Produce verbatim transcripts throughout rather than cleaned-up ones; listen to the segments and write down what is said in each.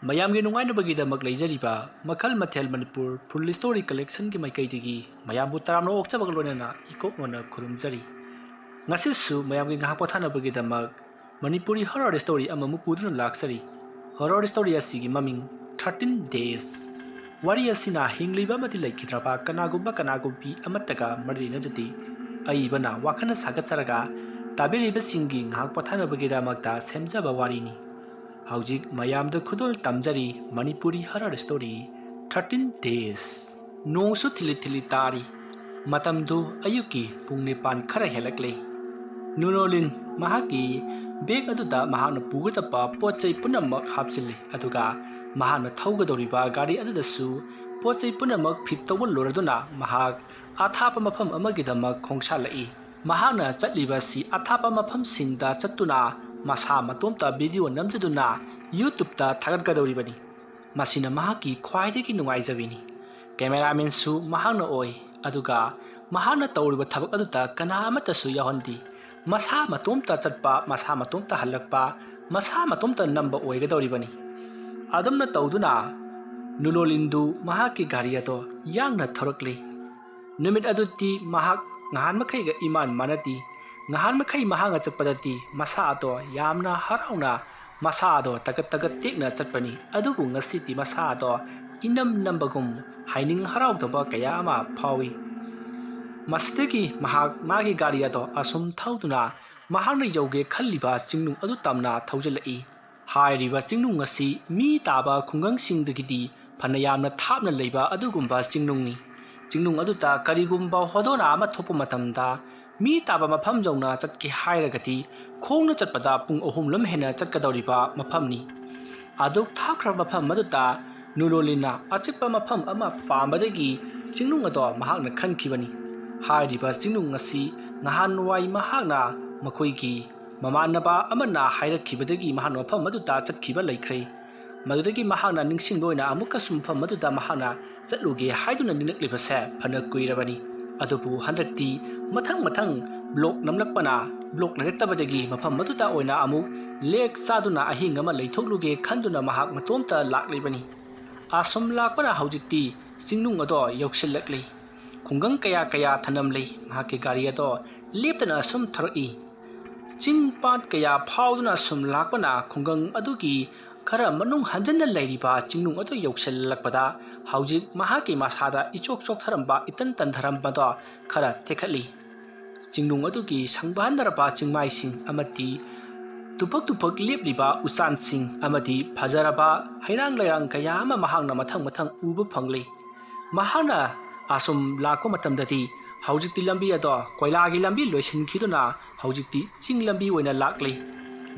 ꯃꯌꯥꯝꯒꯤ ꯅꯨꯡꯉꯥꯏꯅꯕꯒꯤꯗꯃꯛ ꯂꯩꯖꯔꯤꯕ ꯃꯈꯜ ꯃꯊꯦꯜ ꯃꯅꯤꯄꯨꯔ ꯐꯨꯜ ꯁ꯭ꯇꯣꯔꯤ ꯀꯂꯦꯛꯁꯟꯒꯤ ꯃꯥꯏꯀꯩꯗꯒꯤ ꯃꯌꯥꯝꯕꯨ ꯇꯔꯥꯝꯅ ꯑꯣꯛꯆꯕꯒ ꯂꯣꯏꯅꯅ ꯏꯀꯣꯛ ꯅꯣꯟꯅ ꯈꯨꯔꯨꯝꯖꯔꯤ꯫ ꯉꯁꯤꯁꯨ ꯃꯌꯥꯝꯒꯤ ꯉꯥꯏꯍꯥꯛ ꯄꯣꯊꯥꯅꯕꯒꯤꯗꯃꯛ ꯃꯅꯤꯄꯨꯔꯤ ꯍꯣꯔꯔ ꯁ꯭ꯇꯣꯔꯤ ꯑꯃꯃꯨꯛ ꯄꯨꯗꯨꯅ ꯂꯥꯛꯆꯔꯤ꯫ ꯍꯣꯔꯔ ꯁ꯭ꯇꯣꯔꯤ ꯑꯁꯤꯒꯤ ꯃꯃꯤꯡ ꯊꯥꯔꯇꯤꯟ ꯗꯦꯖ꯫ ꯋꯥꯔꯤ ꯑꯁꯤꯅ ꯍꯤꯡꯂꯤꯕ ꯑꯃꯗꯤ ꯂꯩꯈꯤꯗ꯭ꯔꯕ ꯀꯅꯥꯒꯨꯝꯕ ꯀꯅꯥꯒꯨꯝꯕꯤ ꯑꯃꯠꯇꯒ ꯃꯔꯤ ꯂꯩꯅꯖꯗꯦ꯫ ꯑꯏꯕꯅ ꯋꯥꯈꯜꯅ ꯁꯥꯒꯠꯆꯔꯒ ꯇꯥꯕꯤꯔꯤꯕꯁꯤꯡꯒꯤ ꯉꯥꯏꯍꯥꯛ ꯄꯣꯊꯥꯅꯕꯒꯤꯗꯃꯛꯇ ꯁꯦꯝꯖꯕ ꯋꯥꯔꯤꯅꯤ꯫ ꯍꯧꯖꯤꯛ ꯃꯌꯥꯝꯗ ꯈꯨꯗꯣꯜ ꯇꯝꯖꯔꯤ Manipuri horror story thirteen days. ꯅꯣꯡꯁꯨ ꯊꯤꯂꯤ ꯊꯤꯂꯤ ꯇꯥꯔꯤ꯫ ꯃꯇꯝꯗꯨ ꯑꯌꯨꯛꯀꯤ ꯄꯨꯡ ꯅꯤꯄꯥꯟ ꯈꯔ ꯍꯦꯜꯂꯛꯂꯦ꯫ ꯅꯨꯅꯣꯂꯤꯟ ꯃꯍꯥꯛꯀꯤ ꯕꯦꯒ ꯑꯗꯨꯗ ꯃꯍꯥꯛꯅ ꯄꯨꯒꯗꯕ ꯄꯣꯠ ꯆꯩ ꯄꯨꯝꯅꯃꯛ ꯍꯥꯞꯆꯤꯜꯂꯤ, ꯑꯗꯨꯒ ꯃꯍꯥꯛꯅ ꯊꯧꯒꯗꯧꯔꯤꯕ ꯒꯥꯔꯤ ꯑꯗꯨꯗꯁꯨ ꯄꯣꯠ ꯆꯩ ꯄꯨꯝꯅꯃꯛ ꯐꯤꯠ ꯇꯧꯕ ꯂꯣꯏꯔꯗꯨꯅ ꯃꯍꯥꯛ ꯑꯊꯥꯞꯄ ꯃꯐꯝ ꯑꯃꯒꯤꯗꯃꯛ ꯈꯣꯡꯁꯥꯜꯂꯛꯏ꯫ ꯃꯍꯥꯛꯅ ꯆꯠꯂꯤꯕ ꯑꯁꯤ ꯑꯊꯥꯞꯄ ꯃꯐꯝꯁꯤꯡꯗ ꯆꯠꯇꯨꯅ ꯃꯁꯥ ꯃꯇꯣꯝꯇ ꯚꯤꯗꯤꯑꯣ ꯅꯝꯖꯗꯨꯅ YouTube-ꯇ ꯊꯥꯒꯠꯀꯗꯧꯔꯤꯕꯅꯤ꯫ ꯃꯁꯤꯅ ꯃꯍꯥꯛꯀꯤ ꯈ꯭ꯋꯥꯏꯗꯒꯤ ꯅꯨꯡꯉꯥꯏꯖꯕꯤꯅꯤ꯫ ꯀꯦꯃꯦꯔꯥꯃꯦꯟꯁꯨ ꯃꯍꯥꯛꯅ ꯑꯣꯏ, ꯑꯗꯨꯒ ꯃꯍꯥꯛꯅ ꯇꯧꯔꯤꯕ ꯊꯕꯛ ꯑꯗꯨꯗ ꯀꯅꯥ ꯑꯃꯠꯇꯁꯨ ꯌꯥꯎꯍꯟꯗꯦ꯫ ꯃꯁꯥ ꯃꯇꯣꯝꯇ ꯆꯠꯄ, ꯃꯁꯥ ꯃꯇꯣꯝꯇ ꯍꯜꯂꯛꯄ, ꯃꯁꯥ ꯃꯇꯣꯝꯇ ꯅꯝꯕ ꯑꯣꯏꯒꯗꯧꯔꯤꯕꯅꯤ꯫ ꯑꯗꯨꯝꯅ ꯇꯧꯗꯨꯅ ꯅꯨꯅꯣꯂꯤꯟꯗꯨ ꯃꯍꯥꯛꯀꯤ ꯒꯥꯔꯤ ꯑꯗꯣ ꯌꯥꯡꯅ ꯊꯧꯔꯛꯂꯤ꯫ ꯅꯨꯃꯤꯠ ꯑꯗꯨꯗꯤ ꯃꯍꯥꯛ ꯉꯍꯥꯟ ꯃꯈꯩꯒ ꯏꯃꯥꯟ ꯃꯥꯟꯅꯗꯦ꯫ ꯉꯍꯥꯟ ꯃꯈꯩ ꯃꯍꯥꯛꯅ ꯆꯠꯄꯗꯗꯤ ꯃꯁꯥ ꯑꯗꯣ ꯌꯥꯝꯅ ꯍꯔꯥꯎꯅ ꯃꯁꯥ ꯑꯗꯣ ꯇꯒꯠ ꯇꯒꯠ ꯇꯦꯛꯅ ꯆꯠꯄꯅꯤ, ꯑꯗꯨꯕꯨ ꯉꯁꯤꯗꯤ ꯃꯁꯥ ꯑꯗꯣ ꯏꯅꯝ ꯅꯝꯕꯒꯨꯝ ꯍꯥꯏꯅꯤꯡ ꯍꯔꯥꯎꯗꯕ ꯀꯌꯥ ꯑꯃ ꯐꯥꯎꯏ꯫ ꯃꯁꯤꯗꯒꯤ ꯃꯍꯥꯛ ꯃꯥꯒꯤ ꯒꯥꯔꯤ ꯑꯗꯣ ꯑꯁꯨꯝ ꯊꯧꯗꯨꯅ ꯃꯍꯥꯛꯅ ꯌꯧꯒꯦ ꯈꯜꯂꯤꯕ ꯆꯤꯡꯅꯨꯡ ꯑꯗꯨ ꯇꯝꯅ ꯊꯧꯖꯤꯜꯂꯛꯏ꯫ ꯍꯥꯏꯔꯤꯕ ꯆꯤꯡꯅꯨꯡ ꯑꯁꯤ ꯃꯤ ꯇꯥꯕ ꯈꯨꯡꯒꯪꯁꯤꯡꯗꯒꯤꯗꯤ ꯐꯅ ꯌꯥꯝꯅ ꯊꯥꯞꯅ ꯂꯩꯕ ꯑꯗꯨꯒꯨꯝꯕ ꯆꯤꯡꯅꯨꯡꯅꯤ꯫ ꯆꯤꯡꯅꯨꯡ ꯑꯗꯨꯗ ꯀꯔꯤꯒꯨꯝꯕ ꯍꯣꯗꯣꯅ ꯑꯃ ꯊꯣꯛꯄ ꯃꯇꯝꯗ ꯃꯤ ꯇꯥꯕ ꯃꯐꯝ ꯌꯧꯅ ꯆꯠꯀꯦ ꯍꯥꯏꯔꯒꯗꯤ ꯈꯣꯡꯅ ꯆꯠꯄꯗ ꯄꯨꯡ ꯑꯍꯨꯝ ꯂꯣꯝ ꯍꯦꯟꯅ ꯆꯠꯀꯗꯧꯔꯤꯕ ꯃꯐꯝꯅꯤ꯫ ꯑꯗꯨꯛ ꯊꯥꯞꯈ꯭ꯔꯕ ꯃꯐꯝ ꯑꯗꯨꯗ ꯅꯨꯔꯣꯂꯤꯅ ꯑꯆꯤꯛꯄ ꯃꯐꯝ ꯑꯃ ꯄꯥꯝꯕꯗꯒꯤ ꯆꯤꯡꯅꯨꯡ ꯑꯗꯣ ꯃꯍꯥꯛꯅ ꯈꯟꯈꯤꯕꯅꯤ꯫ ꯍꯥꯏꯔꯤꯕ ꯆꯤꯡꯅꯨꯡ ꯑꯁꯤ ꯅꯍꯥꯟꯋꯥꯏ ꯃꯍꯥꯛꯅ ꯃꯈꯣꯏꯒꯤ ꯃꯃꯥꯟꯅꯕ ꯑꯃꯅ ꯍꯥꯏꯔꯛꯈꯤꯕꯗꯒꯤ ꯃꯍꯥꯛꯅ ꯃꯐꯝ ꯑꯗꯨꯗ ꯆꯠꯈꯤꯕ ꯂꯩꯈ꯭ꯔꯦ꯫ ꯃꯗꯨꯗꯒꯤ ꯃꯍꯥꯛꯅ ꯅꯤꯡꯁꯤꯡꯕ ꯑꯣꯏꯅ ꯑꯃꯨꯛꯀꯁꯨ ꯃꯐꯝ ꯑꯗꯨꯗ ꯃꯍꯥꯛꯅ ꯆꯠꯂꯨꯒꯦ ꯍꯥꯏꯗꯨꯅ ꯅꯤꯡꯂꯛꯂꯤꯕꯁꯦ ꯐꯅ ꯀꯨꯏꯔꯕꯅꯤ꯫ ꯑꯗꯨꯕꯨ ꯍꯟꯗꯛꯇꯤ ꯃꯊꯪ ꯃꯊꯪ ꯕ꯭ꯂꯣꯛ ꯅꯝꯂꯛꯄꯅ ꯕ꯭ꯂꯣꯛ ꯂꯩꯔꯛꯇꯕꯗꯒꯤ ꯃꯐꯝ ꯑꯗꯨꯗ ꯑꯣꯏꯅ ꯑꯃꯨꯛ ꯂꯦꯛ ꯆꯥꯗꯨꯅ ꯑꯍꯤꯡ ꯑꯃ ꯂꯩꯊꯣꯛꯂꯨꯒꯦ ꯈꯟꯗꯨꯅ ꯃꯍꯥꯛ ꯃꯇꯣꯝꯇ ꯂꯥꯛꯂꯤꯕꯅꯤ꯫ ꯑꯁꯨꯝ ꯂꯥꯛꯄꯅ ꯍꯧꯖꯤꯛꯇꯤ ꯆꯤꯡꯅꯨꯡ ꯑꯗꯣ ꯌꯧꯁꯤꯜꯂꯛꯂꯤ꯫ ꯈꯨꯡꯒꯪ ꯀꯌꯥ ꯀꯌꯥ ꯊꯅꯝꯂꯤ꯫ ꯃꯍꯥꯛꯀꯤ ꯒꯥꯔꯤ ꯑꯗꯣ ꯂꯦꯞꯇꯅ ꯑꯁꯨꯝ ꯊꯧꯔꯛꯏ꯫ ꯆꯤꯡ ꯄꯥꯠ ꯀꯌꯥ ꯐꯥꯎꯗꯨꯅ ꯑꯁꯨꯝ ꯂꯥꯛꯄꯅ ꯈꯨꯡꯒꯪ ꯑꯗꯨꯒꯤ ꯈꯔ ꯃꯅꯨꯡ ꯍꯟꯖꯟꯅ ꯂꯩꯔꯤꯕ ꯆꯤꯡꯅꯨꯡ ꯑꯗꯨ ꯌꯧꯁꯤꯜꯂꯛꯄꯗ ꯍꯧꯖꯤꯛ ꯃꯍꯥꯛꯀꯤ ꯃꯁꯥꯗ ꯏꯆꯣꯛ ꯆꯣꯛꯊꯔꯝꯕ, ꯏꯇꯟ ꯇꯟꯊꯔꯝꯕꯗꯣ ꯈꯔ ꯇꯦꯛꯈꯠꯂꯤ꯫ ꯆꯤꯡꯅꯨꯡ ꯑꯗꯨꯒꯤ ꯁꯪꯕꯍꯟꯅꯔꯕ ꯆꯤꯡꯃꯥꯏꯁꯤꯡ ꯑꯃꯗꯤ ꯇꯨꯐꯛ ꯇꯨꯐꯛ ꯂꯦꯞꯂꯤꯕ ꯎꯆꯥꯟꯁꯤꯡ ꯑꯃꯗꯤ ꯐꯖꯔꯕ ꯍꯩꯔꯥꯡ ꯂꯩꯔꯥꯡ ꯀꯌꯥ ꯑꯃ ꯃꯍꯥꯛꯅ ꯃꯊꯪ ꯃꯊꯪ ꯎꯕ ꯐꯪꯂꯤ꯫ ꯃꯍꯥꯛꯅ ꯑꯁꯨꯝ ꯂꯥꯛꯄ ꯃꯇꯝꯗꯗꯤ ꯍꯧꯖꯤꯛꯇꯤ ꯂꯝꯕꯤ ꯑꯗꯣ ꯀꯣꯏꯂꯥꯒꯤ ꯂꯝꯕꯤ ꯂꯣꯏꯁꯤꯟꯈꯤꯗꯨꯅ ꯍꯧꯖꯤꯛꯇꯤ ꯆꯤꯡ ꯂꯝꯕꯤ ꯑꯣꯏꯅ ꯂꯥꯛꯂꯤ꯫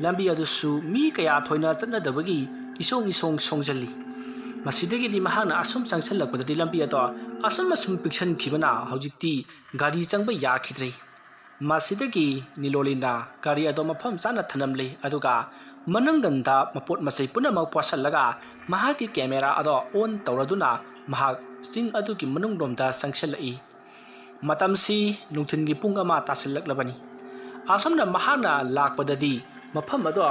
ꯂꯝꯕꯤ ꯑꯗꯨꯁꯨ ꯃꯤ ꯀꯌꯥ ꯊꯣꯏꯅ ꯆꯠꯅꯗꯕꯒꯤ ꯏꯁꯣꯡ ꯏꯁꯣꯡ ꯁꯣꯡꯖꯜꯂꯤ꯫ ꯃꯁꯤꯗꯒꯤꯗꯤ ꯃꯍꯥꯛꯅ ꯑꯁꯨꯝ ꯆꯪꯁꯤꯜꯂꯛꯄꯗꯗꯤ ꯂꯝꯕꯤ ꯑꯗꯣ ꯑꯁꯨꯝ ꯑꯁꯨꯝ ꯄꯤꯛꯁꯟꯈꯤꯕꯅ ꯍꯧꯖꯤꯛꯇꯤ ꯒꯥꯔꯤ ꯆꯪꯕ ꯌꯥꯈꯤꯗ꯭ꯔꯦ꯫ ꯃꯁꯤꯗꯒꯤ ꯅꯤꯂꯣꯂꯤꯅ ꯒꯥꯔꯤ ꯑꯗꯣ ꯃꯐꯝ ꯆꯥꯅ ꯊꯅꯝꯂꯤ, ꯑꯗꯨꯒ ꯃꯅꯪꯒꯟꯗ ꯃꯄꯣꯠ ꯃꯆꯩ ꯄꯨꯝꯅꯃꯛ ꯄꯣꯠꯁꯜꯂꯒ ꯃꯍꯥꯛꯀꯤ ꯀꯦꯃꯦꯔꯥ ꯑꯗꯣ ꯑꯣꯟ ꯇꯧꯔꯗꯨꯅ ꯃꯍꯥꯛ ꯆꯤꯡ ꯑꯗꯨꯒꯤ ꯃꯅꯨꯡꯂꯣꯝꯗ ꯆꯪꯁꯤꯜꯂꯛꯏ꯫ ꯃꯇꯝꯁꯤ ꯅꯨꯡꯊꯤꯜꯒꯤ ꯄꯨꯡ ꯑꯃ ꯇꯥꯁꯤꯜꯂꯛꯂꯕꯅꯤ꯫ ꯑꯁꯨꯝꯅ ꯃꯍꯥꯛꯅ ꯂꯥꯛꯄꯗꯗꯤ ꯃꯐꯝ ꯑꯗꯣ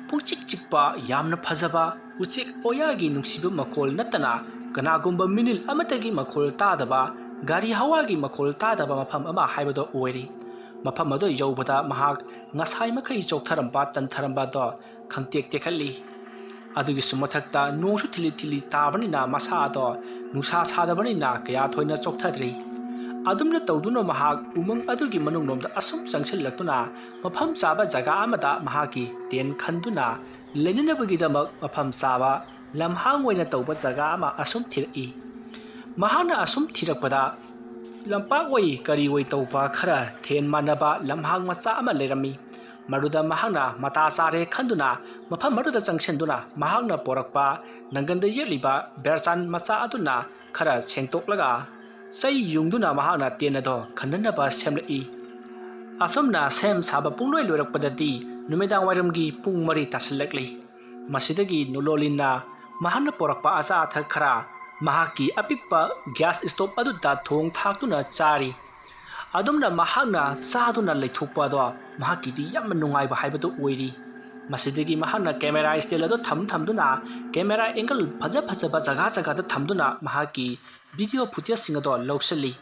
ꯄꯨꯡꯆꯤꯛ ꯆꯤꯛꯄ, ꯌꯥꯝꯅ ꯐꯖꯕ, ꯎꯆꯦꯛ ꯑꯣꯌꯥꯒꯤ ꯅꯨꯡꯁꯤꯕ ꯃꯈꯣꯜ ꯅꯠꯇꯅ ꯀꯅꯥꯒꯨꯝꯕ ꯃꯤꯅꯤꯜ ꯑꯃꯠꯇꯒꯤ ꯃꯈꯣꯜ ꯇꯥꯗꯕ, ꯒꯥꯔꯤ ꯍꯋꯥꯒꯤ ꯃꯈꯣꯜ ꯇꯥꯗꯕ ꯃꯐꯝ ꯑꯃ ꯍꯥꯏꯕꯗꯣ ꯑꯣꯏꯔꯤ꯫ ꯃꯐꯝ ꯑꯗꯨ ꯌꯧꯕꯗ ꯃꯍꯥꯛ ꯉꯁꯥꯏ ꯃꯈꯩ ꯆꯣꯛꯊꯔꯝꯕ, ꯇꯟꯊꯔꯝꯕ ꯑꯗꯣ ꯈꯪꯇꯦꯛ ꯇꯦꯛꯈꯠꯂꯤ꯫ ꯑꯗꯨꯒꯤꯁꯨ ꯃꯊꯛꯇ ꯅꯣꯡꯁꯨ ꯊꯤꯂꯤ ꯊꯤꯂꯤ ꯇꯥꯕꯅꯤꯅ ꯃꯁꯥ ꯑꯗꯣ ꯅꯨꯡꯁꯥ ꯁꯥꯗꯕꯅꯤꯅ ꯀꯌꯥ ꯊꯣꯏꯅ ꯆꯣꯛꯊꯗ꯭ꯔꯤ꯫ ꯑꯗꯨꯝꯅ ꯇꯧꯗꯨꯅ ꯃꯍꯥꯛ ꯎꯃꯪ ꯑꯗꯨꯒꯤ ꯃꯅꯨꯡꯂꯣꯝꯗ ꯑꯁꯨꯝ ꯆꯪꯁꯤꯜꯂꯛꯇꯨꯅ ꯃꯐꯝ ꯆꯥꯕ ꯖꯒꯥ ꯑꯃꯗ ꯃꯍꯥꯛꯀꯤ ꯇꯦꯟ ꯈꯟꯗꯨꯅ ꯂꯩꯅꯅꯕꯒꯤꯗꯃꯛ ꯃꯐꯝ ꯆꯥꯕ ꯂꯝꯍꯥꯡ ꯑꯣꯏꯅ ꯇꯧꯕ ꯖꯒꯥ ꯑꯃ ꯑꯁꯨꯝ ꯊꯤꯔꯛꯏ꯫ ꯃꯍꯥꯛꯅ ꯑꯁꯨꯝ ꯊꯤꯔꯛꯄꯗ ꯂꯝꯄꯥꯛ ꯑꯣꯏ ꯀꯔꯤ ꯑꯣꯏ ꯇꯧꯕ ꯈꯔ ꯊꯦꯟ ꯃꯥꯟꯅꯕ ꯂꯝꯍꯥꯡ ꯃꯆꯥ ꯑꯃ ꯂꯩꯔꯝꯃꯤ꯫ ꯃꯗꯨꯗ ꯃꯍꯥꯛꯅ ꯃꯇꯥ ꯆꯥꯔꯦ ꯈꯟꯗꯨꯅ ꯃꯐꯝ ꯑꯗꯨꯗ ꯆꯪꯁꯤꯟꯗꯨꯅ ꯃꯍꯥꯛꯅ ꯄꯣꯔꯛꯄ ꯅꯪꯒꯟꯗ ꯌꯦꯠꯂꯤꯕ ꯕꯦꯔꯆꯥꯟ ꯃꯆꯥ ꯑꯗꯨꯅ ꯈꯔ ꯁꯦꯡꯗꯣꯛꯂꯒ ꯆꯩ ꯌꯨꯡꯗꯨꯅ ꯃꯍꯥꯛꯅ ꯇꯦꯟ ꯑꯗꯣ ꯈꯟꯅꯅꯕ ꯁꯦꯝꯂꯛꯏ꯫ ꯑꯁꯨꯝꯅ ꯁꯦꯝ ꯁꯥꯕ ꯄꯨꯡꯂꯣꯏ ꯂꯣꯏꯔꯛꯄꯗꯗꯤ ꯅꯨꯃꯤꯗꯥꯡ ꯋꯥꯏꯔꯝꯒꯤ ꯄꯨꯡ ꯃꯔꯤ ꯇꯥꯁꯤꯜꯂꯛꯂꯤ꯫ ꯃꯁꯤꯗꯒꯤ ꯅꯨꯂꯣꯂꯤꯟꯅ ꯃꯍꯥꯛꯅ ꯄꯨꯔꯛꯄ ꯑꯆꯥ ꯑꯊꯛ ꯈꯔ ꯃꯍꯥꯛꯀꯤ ꯑꯄꯤꯛꯄ ꯒ꯭ꯌꯥꯁ ꯁ꯭ꯇꯣꯞ ꯑꯗꯨꯗ ꯊꯣꯡ ꯊꯥꯛꯇꯨꯅ ꯆꯥꯔꯤ꯫ ꯑꯗꯨꯝꯅ ꯃꯍꯥꯛꯅ ꯆꯥꯗꯨꯅ ꯂꯩꯊꯣꯛꯄ ꯑꯗꯣ ꯃꯍꯥꯛꯀꯤꯗꯤ ꯌꯥꯝꯅ ꯅꯨꯡꯉꯥꯏꯕ ꯍꯥꯏꯕꯗꯨ ꯑꯣꯏꯔꯤ꯫ ꯃꯁꯤꯗꯒꯤ ꯃꯍꯥꯛꯅ camera stand ꯑꯗꯨ ꯊꯝ ꯊꯝꯗꯨꯅ camera angle ꯐꯖ ꯐꯖꯕ ꯖꯒꯥ ꯖꯒꯥꯗ ꯊꯝꯗꯨꯅ ꯃꯍꯥꯛꯀꯤ video footageꯁꯤꯡ ꯑꯗꯣ ꯂꯧꯁꯤꯜꯂꯤ꯫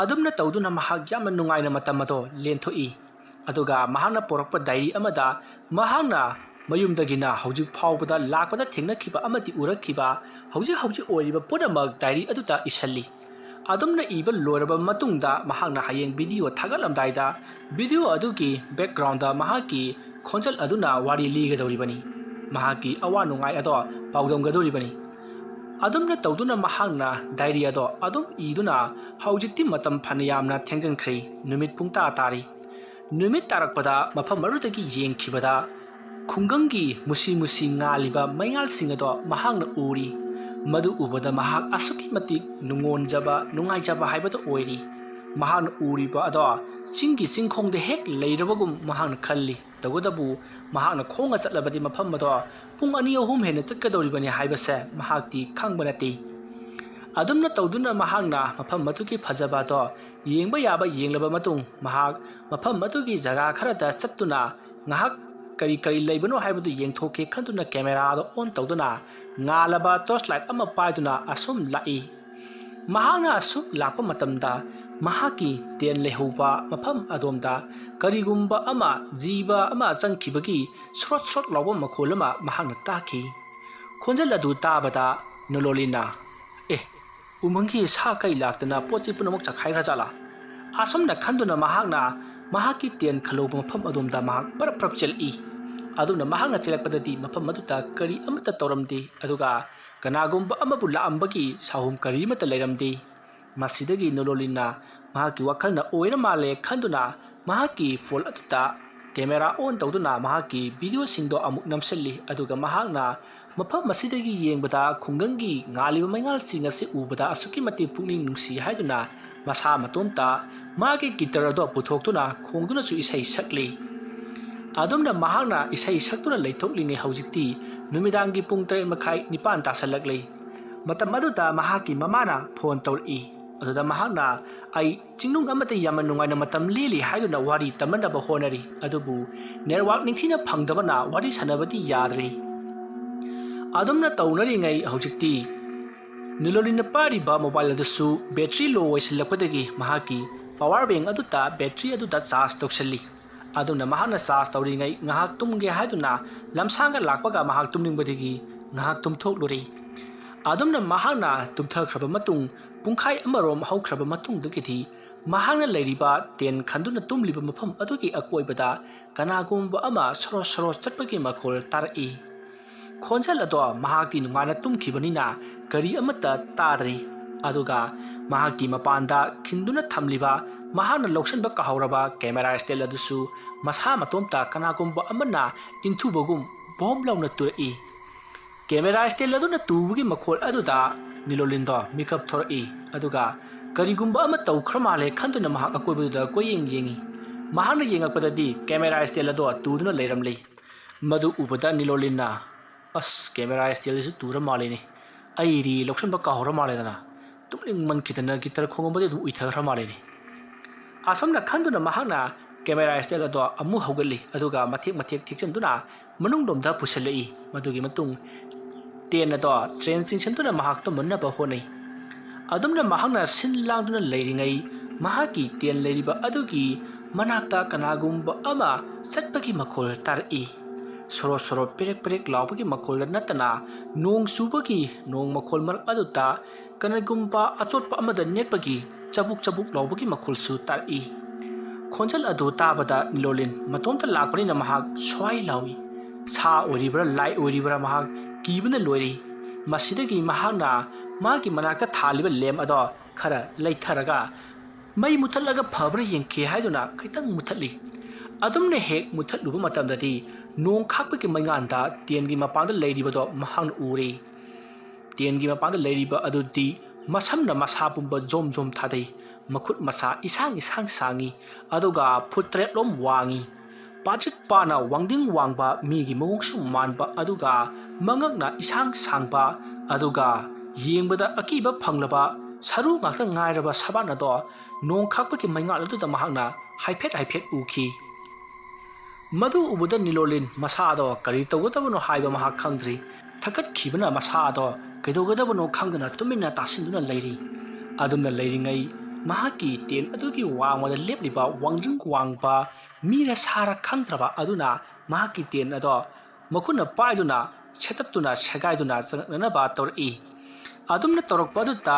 ꯑꯗꯨꯝꯅ ꯇꯧꯗꯨꯅ ꯃꯍꯥꯛ ꯌꯥꯝꯅ ꯅꯨꯡꯉꯥꯏꯅ ꯃꯇꯝ ꯑꯗꯣ ꯂꯦꯟꯊꯣꯛꯏ꯫ ꯑꯗꯨꯒ ꯃꯍꯥꯛꯅ ꯄꯨꯔꯛꯄ diary ꯑꯃꯗ ꯃꯍꯥꯛꯅ ꯃꯌꯨꯝꯗꯒꯤꯅ ꯍꯧꯖꯤꯛ ꯐꯥꯎꯕꯗ ꯂꯥꯛꯄꯗ ꯊꯦꯡꯅꯈꯤꯕ ꯑꯃꯗꯤ ꯎꯔꯛꯈꯤꯕ, ꯍꯧꯖꯤꯛ ꯍꯧꯖꯤꯛ ꯑꯣꯏꯔꯤꯕ ꯄꯨꯝꯅꯃꯛ diary ꯑꯗꯨꯗ ꯏꯁꯤꯜꯂꯤ꯫ ꯑꯗꯨꯝꯅ ꯏꯕ ꯂꯣꯏꯔꯕ ꯃꯇꯨꯡꯗ ꯃꯍꯥꯛꯅ ꯍꯌꯦꯡ video ꯊꯥꯒꯠꯂꯝꯗꯥꯏꯗ video ꯑꯗꯨꯒꯤ backgroundꯗ ꯃꯍꯥꯛꯀꯤ ꯈꯣꯟꯖꯦꯜ ꯑꯗꯨꯅ ꯋꯥꯔꯤ ꯂꯤꯒꯗꯧꯔꯤꯕꯅꯤ꯫ ꯃꯍꯥꯛꯀꯤ ꯑꯋꯥ ꯅꯨꯡꯉꯥꯏ ꯑꯗꯣ ꯄꯥꯎꯗꯝꯒꯗꯧꯔꯤꯕꯅꯤ꯫ ꯑꯗꯨꯝꯅ ꯇꯧꯗꯨꯅ ꯃꯍꯥꯛꯅ diary ꯑꯗꯣ ꯑꯗꯨꯝ ꯏꯗꯨꯅ ꯍꯧꯖꯤꯛꯇꯤ ꯃꯇꯝ ꯐꯅ ꯌꯥꯝꯅ ꯊꯦꯡꯖꯤꯟꯈ꯭ꯔꯦ꯫ ꯅꯨꯃꯤꯠ ꯄꯨꯡ ꯇꯔꯥ ꯇꯥꯔꯤ꯫ ꯅꯨꯃꯤꯠ ꯇꯥꯔꯛꯄꯗ ꯃꯐꯝ ꯑꯗꯨꯗꯒꯤ ꯌꯦꯡꯈꯤꯕꯗ ꯈꯨꯡꯒꯪꯒꯤ ꯃꯨꯁꯤ ꯃꯨꯁꯤ ꯉꯥꯜꯂꯤꯕ ꯃꯩꯉꯥꯜꯁꯤꯡ ꯑꯗꯣ ꯃꯍꯥꯛꯅ ꯎꯔꯤ꯫ ꯃꯗꯨ ꯎꯕꯗ ꯃꯍꯥꯛ ꯑꯁꯨꯛꯀꯤ ꯃꯇꯤꯛ ꯅꯨꯡꯉꯣꯟꯖꯕ, ꯅꯨꯡꯉꯥꯏꯖꯕ ꯍꯥꯏꯕꯗꯨ ꯑꯣꯏꯔꯤ꯫ ꯃꯍꯥꯛꯅ ꯎꯔꯤꯕ ꯑꯗꯣ ꯆꯤꯡꯒꯤ ꯆꯤꯡꯈꯣꯡꯗ ꯍꯦꯛ ꯂꯩꯔꯕꯒꯨꯝ ꯃꯍꯥꯛꯅ ꯈꯜꯂꯤ꯫ ꯇꯧꯕꯇꯕꯨ ꯃꯍꯥꯛꯅ ꯈꯣꯡꯅ ꯆꯠꯂꯕꯗꯤ ꯃꯐꯝ ꯑꯗꯣ ꯄꯨꯡ ꯑꯅꯤ ꯑꯍꯨꯝ ꯍꯦꯟꯅ ꯆꯠꯀꯗꯧꯔꯤꯕꯅꯤ ꯍꯥꯏꯕꯁꯦ ꯃꯍꯥꯛꯇꯤ ꯈꯪꯕ ꯅꯠꯇꯦ꯫ ꯑꯗꯨꯝꯅ ꯇꯧꯗꯨꯅ ꯃꯍꯥꯛꯅ ꯃꯐꯝ ꯑꯗꯨꯒꯤ ꯐꯖꯕ ꯑꯗꯣ ꯌꯦꯡꯕ ꯌꯥꯕ ꯌꯦꯡꯂꯕ ꯃꯇꯨꯡ ꯃꯍꯥꯛ ꯃꯐꯝ ꯑꯗꯨꯒꯤ ꯖꯒꯥ ꯈꯔꯗ ꯆꯠꯇꯨꯅ ꯉꯥꯏꯍꯥꯛ ꯀꯔꯤ ꯀꯔꯤ ꯂꯩꯕꯅꯣ ꯍꯥꯏꯕꯗꯨ ꯌꯦꯡꯊꯣꯛꯀꯦ ꯈꯟꯗꯨꯅ camera ꯑꯗꯣ on ꯇꯧꯗꯨꯅ ꯉꯥꯜꯂꯕ torch light ꯑꯃ ꯄꯥꯏꯗꯨꯅ ꯑꯁꯨꯝ ꯂꯥꯛꯏ꯫ ꯃꯍꯥꯛꯅ ꯑꯁꯨꯛ ꯂꯥꯛꯄ ꯃꯇꯝꯗ ꯃꯍꯥꯛꯀꯤ tent ꯂꯩꯍꯧꯕ ꯃꯐꯝ ꯑꯗꯣꯝꯗ ꯀꯔꯤꯒꯨꯝꯕ ꯑꯃ, ꯖꯤꯕ ꯑꯃ ꯆꯪꯈꯤꯕꯒꯤ ꯁ꯭ꯔꯣꯠ ꯁ꯭ꯔꯣꯠ ꯂꯥꯎꯕ ꯃꯈꯣꯜ ꯑꯃ ꯃꯍꯥꯛꯅ ꯇꯥꯈꯤ꯫ ꯈꯣꯟꯖꯦꯜ ꯑꯗꯨ ꯇꯥꯕꯗ ꯅꯣꯂꯣꯂꯤꯅ, "ꯑꯦ, ꯎꯃꯪꯒꯤ ꯁꯥ ꯀꯩ ꯂꯥꯛꯇꯅ ꯄꯣꯠ ꯆꯩ ꯄꯨꯝꯅꯃꯛ ꯆꯥꯈꯥꯏꯈ꯭ꯔꯖꯥꯠꯂꯥ?" ꯑꯁꯨꯝꯅ ꯈꯟꯗꯨꯅ ꯃꯍꯥꯛꯅ ꯃꯍꯥꯛꯀꯤ tent ꯈꯜꯍꯧꯕ ꯃꯐꯝ ꯑꯗꯣꯝꯗ ꯃꯍꯥꯛ ꯄꯔꯞ ꯄꯔꯞ ꯆꯦꯜꯂꯛꯏ꯫ ꯑꯗꯨꯝꯅ ꯃꯍꯥꯛꯅ ꯆꯦꯜꯂꯛꯄꯗꯗꯤ ꯃꯐꯝ ꯑꯗꯨꯗ ꯀꯔꯤ ꯑꯃꯠꯇ ꯇꯧꯔꯝꯗꯦ, ꯑꯗꯨꯒ ꯀꯅꯥꯒꯨꯝꯕ ꯑꯃꯕꯨ ꯂꯥꯛꯑꯝꯕꯒꯤ ꯁꯥꯍꯨꯝ ꯀꯔꯤꯃꯠꯇ ꯂꯩꯔꯝꯗꯦ꯫ ꯃꯁꯤꯗꯒꯤ ꯅꯣꯂꯣꯂꯤꯟꯅ ꯃꯍꯥꯛꯀꯤ ꯋꯥꯈꯜꯅ ꯑꯣꯏꯔ ꯃꯥꯜꯂꯦ ꯈꯟꯗꯨꯅ ꯃꯍꯥꯛꯀꯤ phone ꯑꯗꯨꯗ camera on ꯇꯧꯗꯨꯅ ꯃꯍꯥꯛꯀꯤ videoꯁꯤꯡꯗꯣ ꯑꯃꯨꯛ ꯅꯝꯁꯤꯜꯂꯤ꯫ ꯑꯗꯨꯒ ꯃꯍꯥꯛꯅ ꯃꯐꯝ ꯑꯁꯤꯗꯒꯤ ꯌꯦꯡꯕꯗ ꯈꯨꯡꯒꯪꯒꯤ ꯉꯥꯜꯂꯤꯕ ꯃꯩꯉꯥꯜꯁꯤꯡ ꯑꯁꯤ ꯎꯕꯗ ꯑꯁꯨꯛꯀꯤ ꯃꯇꯤꯛ ꯄꯨꯛꯅꯤꯡ ꯅꯨꯡꯁꯤ ꯍꯥꯏꯗꯨꯅ ꯃꯁꯥ ꯃꯇꯣꯝꯇ ꯃꯥꯒꯤ guitar ꯑꯗꯣ ꯄꯨꯊꯣꯛꯇꯨꯅ ꯈꯣꯡꯗꯨꯅꯁꯨ ꯏꯁꯩ ꯁꯛꯂꯤ꯫ ꯑꯗꯨꯝꯅ ꯃꯍꯥꯛꯅ ꯏꯁꯩ ꯁꯛꯇꯨꯅ ꯂꯩꯊꯣꯛꯂꯤꯉꯩ ꯍꯧꯖꯤꯛꯇꯤ ꯅꯨꯃꯤꯗꯥꯡꯒꯤ ꯄꯨꯡ ꯇꯔꯦꯠ ꯃꯈꯥꯏ ꯅꯤꯄꯥꯟ ꯇꯥꯁꯜꯂꯛꯂꯤ꯫ ꯃꯇꯝ ꯑꯗꯨꯗ ꯃꯍꯥꯛꯀꯤ ꯃꯃꯥꯅ phone ꯇꯧꯔꯛꯏ꯫ ꯑꯗꯨꯗ ꯃꯍꯥꯛꯅ, "ꯑꯩ ꯆꯤꯡꯅꯨꯡ ꯑꯃꯗ ꯌꯥꯝꯅ ꯅꯨꯡꯉꯥꯏꯅ ꯃꯇꯝ ꯂꯦꯜꯂꯤ" ꯍꯥꯏꯗꯨꯅ ꯋꯥꯔꯤ ꯇꯝꯅꯅꯕ ꯍꯣꯠꯅꯔꯤ, ꯑꯗꯨꯕꯨ network ꯅꯤꯡꯊꯤꯅ ꯐꯪꯗꯕꯅ ꯋꯥꯔꯤ ꯁꯥꯟꯅꯕꯗꯤ ꯌꯥꯗ꯭ꯔꯤ꯫ ꯑꯗꯨꯝꯅ ꯇꯧꯅꯔꯤꯉꯩ ꯍꯧꯖꯤꯛꯇꯤ ꯅꯤꯂꯣꯂꯤꯟꯅ ꯄꯥꯏꯔꯤꯕ mobile ꯑꯗꯨꯁꯨ battery low ꯑꯣꯏꯁꯤꯜꯂꯛꯄꯗꯒꯤ ꯃꯍꯥꯛꯀꯤ power bank ꯑꯗꯨꯗ battery ꯑꯗꯨꯗ charge ꯇꯧꯁꯤꯜꯂꯤ꯫ ꯑꯗꯨꯝꯅ ꯃꯍꯥꯛꯅ charge ꯇꯧꯔꯤꯉꯩ ꯉꯥꯏꯍꯥꯛ ꯇꯨꯝꯒꯦ ꯍꯥꯏꯗꯨꯅ ꯂꯝꯁꯥꯡꯒ ꯂꯥꯛꯄꯒ ꯃꯍꯥꯛ ꯇꯨꯝꯅꯤꯡꯕꯗꯒꯤ ꯉꯥꯏꯍꯥꯛ ꯇꯨꯝꯊꯣꯛꯂꯨꯔꯦ꯫ ꯑꯗꯨꯝꯅ ꯃꯍꯥꯛꯅ ꯇꯨꯝꯊꯈ꯭ꯔꯕ ꯃꯇꯨꯡ ꯄꯨꯡꯈꯥꯏ ꯑꯃꯔꯣꯝ ꯍꯧꯈ꯭ꯔꯕ ꯃꯇꯨꯡꯗꯒꯤꯗꯤ ꯃꯍꯥꯛꯅ ꯂꯩꯔꯤꯕ tent ꯈꯟꯗꯨꯅ ꯇꯨꯝꯂꯤꯕ ꯃꯐꯝ ꯑꯗꯨꯒꯤ ꯑꯀꯣꯏꯕꯗ ꯀꯅꯥꯒꯨꯝꯕ ꯑꯃ ꯁꯣꯔꯣ ꯁꯣꯔꯣ ꯆꯠꯄꯒꯤ ꯃꯈꯣꯜ ꯇꯥꯔꯛꯏ꯫ ꯈꯣꯟꯖꯦꯜ ꯑꯗꯣ ꯃꯍꯥꯛꯇꯤ ꯅꯨꯡꯉꯥꯏꯅ ꯇꯨꯝꯈꯤꯕꯅꯤꯅ ꯀꯔꯤ ꯑꯃꯠꯇ ꯇꯥꯗ꯭ꯔꯤ꯫ ꯑꯗꯨꯒ ꯃꯍꯥꯛꯀꯤ ꯃꯄꯥꯟꯗ ꯈꯤꯟꯗꯨꯅ ꯊꯝꯂꯤꯕ ꯃꯍꯥꯛꯅ ꯂꯧꯁꯤꯟꯕ ꯀꯥꯎꯍꯧꯔꯕ camera stand ꯑꯗꯨꯁꯨ ꯃꯁꯥ ꯃꯇꯣꯝꯇ ꯀꯅꯥꯒꯨꯝꯕ ꯑꯃꯅ ꯏꯟꯊꯨꯕꯒꯨꯝ ꯕꯣꯝ ꯂꯥꯎꯅ ꯇꯨꯔꯛꯏ꯫ Camera stand ꯑꯗꯨꯅ ꯇꯨꯕꯒꯤ ꯃꯈꯣꯜ ꯑꯗꯨꯗ ꯅꯤꯂꯣꯂꯤꯟꯗꯣ ꯃꯤꯀꯞ ꯊꯣꯔꯛꯏ꯫ ꯑꯗꯨꯒ ꯀꯔꯤꯒꯨꯝꯕ ꯑꯃ ꯇꯧꯈ꯭ꯔ ꯃꯥꯜꯂꯦ ꯈꯟꯗꯨꯅ ꯃꯍꯥꯛ ꯑꯀꯣꯏꯕꯗꯨꯗ ꯀꯣꯏꯌꯦꯡ ꯌꯦꯡꯉꯤ꯫ ꯃꯍꯥꯛꯅ ꯌꯦꯡꯉꯛꯄꯗꯗꯤ camera stand ꯑꯗꯣ ꯇꯨꯗꯨꯅ ꯂꯩꯔꯝꯂꯤ꯫ ꯃꯗꯨ ꯎꯕꯗ ꯅꯤꯂꯣꯂꯤꯟꯅ, "ꯑꯁ, camera stand ꯁꯨ ꯇꯨꯔ ꯃꯥꯜꯂꯤꯅꯦ꯫ ꯑꯩꯗꯤ ꯂꯧꯁꯤꯟꯕ ꯀꯥꯎꯍꯧꯔ ꯃꯥꯜꯂꯦꯗꯅ꯫ ꯇꯨꯝꯅꯤꯡꯃꯟꯈꯤꯗꯅ guitar ꯈꯣꯡꯉꯝꯕꯗꯤ ꯑꯗꯨꯝ ꯎꯏꯊꯈ꯭ꯔ ꯃꯥꯜꯂꯤꯅꯦ"꯫ ꯑꯁꯨꯝꯅ ꯈꯟꯗꯨꯅ ꯃꯍꯥꯛꯅ camera stand ꯑꯗꯣ ꯑꯃꯨꯛ ꯍꯧꯒꯠꯂꯤ, ꯑꯗꯨꯒ ꯃꯊꯦꯛ ꯃꯊꯦꯛ ꯊꯦꯛꯆꯤꯟꯗꯨꯅ ꯃꯅꯨꯡꯂꯣꯝꯗ ꯄꯨꯁꯤꯜꯂꯛꯏ꯫ ꯃꯗꯨꯒꯤ ꯃꯇꯨꯡ tent ꯑꯗꯣ ꯆꯦꯟ ꯆꯤꯡꯁꯤꯟꯗꯨꯅ ꯃꯍꯥꯛ ꯇꯨꯝꯃꯟꯅꯕ ꯍꯣꯠꯅꯩ꯫ ꯑꯗꯨꯝꯅ ꯃꯍꯥꯛꯅ ꯁꯤꯟ ꯂꯥꯡꯗꯨꯅ ꯂꯩꯔꯤꯉꯩ ꯃꯍꯥꯛꯀꯤ tent ꯂꯩꯔꯤꯕ ꯑꯗꯨꯒꯤ ꯃꯅꯥꯛꯇ ꯀꯅꯥꯒꯨꯝꯕ ꯑꯃ ꯆꯠꯄꯒꯤ ꯃꯈꯣꯜ ꯇꯥꯔꯛꯏ꯫ ꯁꯣꯔꯣ ꯁꯣꯔꯣ ꯄꯦꯔꯦꯛ ꯄꯦꯔꯦꯛ ꯂꯥꯎꯕꯒꯤ ꯃꯈꯣꯜꯗ ꯅꯠꯇꯅ ꯅꯣꯡ ꯆꯨꯕꯒꯤ ꯅꯣꯡ ꯃꯈꯣꯜ ꯃꯔꯛ ꯑꯗꯨꯗ ꯀꯅꯥꯒꯨꯝꯕ ꯑꯆꯣꯠꯄ ꯑꯃꯗ ꯅꯦꯠꯄꯒꯤ ꯆꯕꯨꯛ ꯆꯕꯨꯛ ꯂꯥꯎꯕꯒꯤ ꯃꯈꯣꯜꯁꯨ ꯇꯥꯔꯛꯏ꯫ ꯈꯣꯟꯖꯦꯜ ꯑꯗꯨ ꯇꯥꯕꯗ ꯅꯤꯂꯣꯂꯤꯟ ꯃꯇꯣꯝꯇ ꯂꯥꯛꯄꯅꯤꯅ ꯃꯍꯥꯛ ꯁ꯭ꯋꯥꯏ ꯂꯥꯎꯏ꯫ ꯁꯥ ꯑꯣꯏꯔꯤꯕ꯭ꯔꯥ ꯂꯥꯏ ꯑꯣꯏꯔꯤꯕ꯭ꯔꯥ ꯃꯍꯥꯛ ꯀꯤꯕꯅ ꯂꯣꯏꯔꯤ꯫ ꯃꯁꯤꯗꯒꯤ ꯃꯍꯥꯛꯅ ꯃꯥꯒꯤ ꯃꯅꯥꯛꯇ ꯊꯥꯜꯂꯤꯕ lamp ꯑꯗꯣ ꯈꯔ ꯂꯩꯊꯔꯒ ꯃꯩ ꯃꯨꯊꯠꯂꯒ ꯐꯕ꯭ꯔꯥ ꯌꯦꯡꯈꯤ ꯍꯥꯏꯗꯨꯅ ꯈꯤꯇꯪ ꯃꯨꯊꯠꯂꯤ꯫ ꯑꯗꯨꯝꯅ ꯍꯦꯛ ꯃꯨꯊꯠꯂꯨꯕ ꯃꯇꯝꯗꯗꯤ ꯅꯣꯡ ꯈꯥꯛꯄꯒꯤ ꯃꯩꯉꯥꯟꯗ tent ꯀꯤ ꯃꯄꯥꯟꯗ ꯂꯩꯔꯤꯕꯗꯣ ꯃꯍꯥꯛꯅ ꯎꯔꯦ꯫ Tent ꯀꯤ ꯃꯄꯥꯟꯗ ꯂꯩꯔꯤꯕ ꯑꯗꯨꯗꯤ ꯃꯁꯝꯅ ꯃꯁꯥ ꯄꯨꯝꯕ ꯖꯣꯝ ꯖꯣꯝ ꯊꯥꯗꯩ, ꯃꯈꯨꯠ ꯃꯁꯥ ꯏꯁꯥꯡ ꯏꯁꯥꯡ ꯁꯥꯡꯉꯤ, ꯑꯗꯨꯒ ꯐꯨꯠ ꯇꯔꯦꯠꯂꯣꯝ ꯋꯥꯡꯉꯤ꯫ ꯄꯥꯗ꯭ꯔꯤꯛ ꯄꯥꯅ ꯋꯥꯡꯗꯤꯡ ꯋꯥꯡꯕ ꯃꯤꯒꯤ ꯃꯑꯣꯡꯁꯨ ꯃꯥꯟꯕ, ꯑꯗꯨꯒ ꯃꯉꯛꯅ ꯏꯁꯥꯡ ꯁꯥꯡꯕ, ꯑꯗꯨꯒ ꯌꯦꯡꯕꯗ ꯑꯀꯤꯕ ꯐꯪꯂꯕ ꯁꯔꯨ ꯉꯥꯛꯇ ꯉꯥꯏꯔꯕ ꯁꯕꯥꯟ ꯑꯗꯣ ꯅꯣꯡ ꯈꯥꯛꯄꯒꯤ ꯃꯩꯉꯥꯜ ꯑꯗꯨꯗ ꯃꯍꯥꯛꯅ ꯍꯥꯏꯐꯦꯠ ꯍꯥꯏꯐꯦꯠ ꯎꯈꯤ꯫ ꯃꯗꯨ ꯎꯕꯗ ꯅꯤꯂꯣꯂꯤꯟ ꯃꯁꯥ ꯑꯗꯣ ꯀꯔꯤ ꯇꯧꯒꯗꯕꯅꯣ ꯍꯥꯏꯕ ꯃꯍꯥꯛ ꯈꯪꯗ꯭ꯔꯤ꯫ ꯊꯀꯠꯈꯤꯕꯅ ꯃꯁꯥ ꯑꯗꯣ ꯀꯩꯗꯧꯒꯗꯕꯅꯣ ꯈꯪꯗꯅ ꯇꯨꯃꯤꯟꯅ ꯇꯥꯁꯤꯟꯗꯨꯅ ꯂꯩꯔꯤ꯫ ꯑꯗꯨꯝꯅ ꯂꯩꯔꯤꯉꯩ ꯃꯍꯥꯛꯀꯤ ꯇꯦꯟ ꯑꯗꯨꯒꯤ ꯋꯥꯡꯃꯗ ꯂꯦꯞꯂꯤꯕ ꯋꯥꯡꯖꯤꯡ ꯋꯥꯡꯕ ꯃꯤꯔ ꯁꯥꯔ ꯈꯪꯗ꯭ꯔꯕ ꯑꯗꯨꯅ ꯃꯍꯥꯛꯀꯤ ꯇꯦꯟ ꯑꯗꯣ ꯃꯈꯨꯠꯅ ꯄꯥꯏꯗꯨꯅ ꯁꯦꯠꯇꯠꯇꯨꯅ ꯁꯦꯒꯥꯏꯗꯨꯅ ꯆꯪꯂꯛꯅꯅꯕ ꯇꯧꯔꯛꯏ꯫ ꯑꯗꯨꯝꯅ ꯇꯧꯔꯛꯄ ꯑꯗꯨꯗ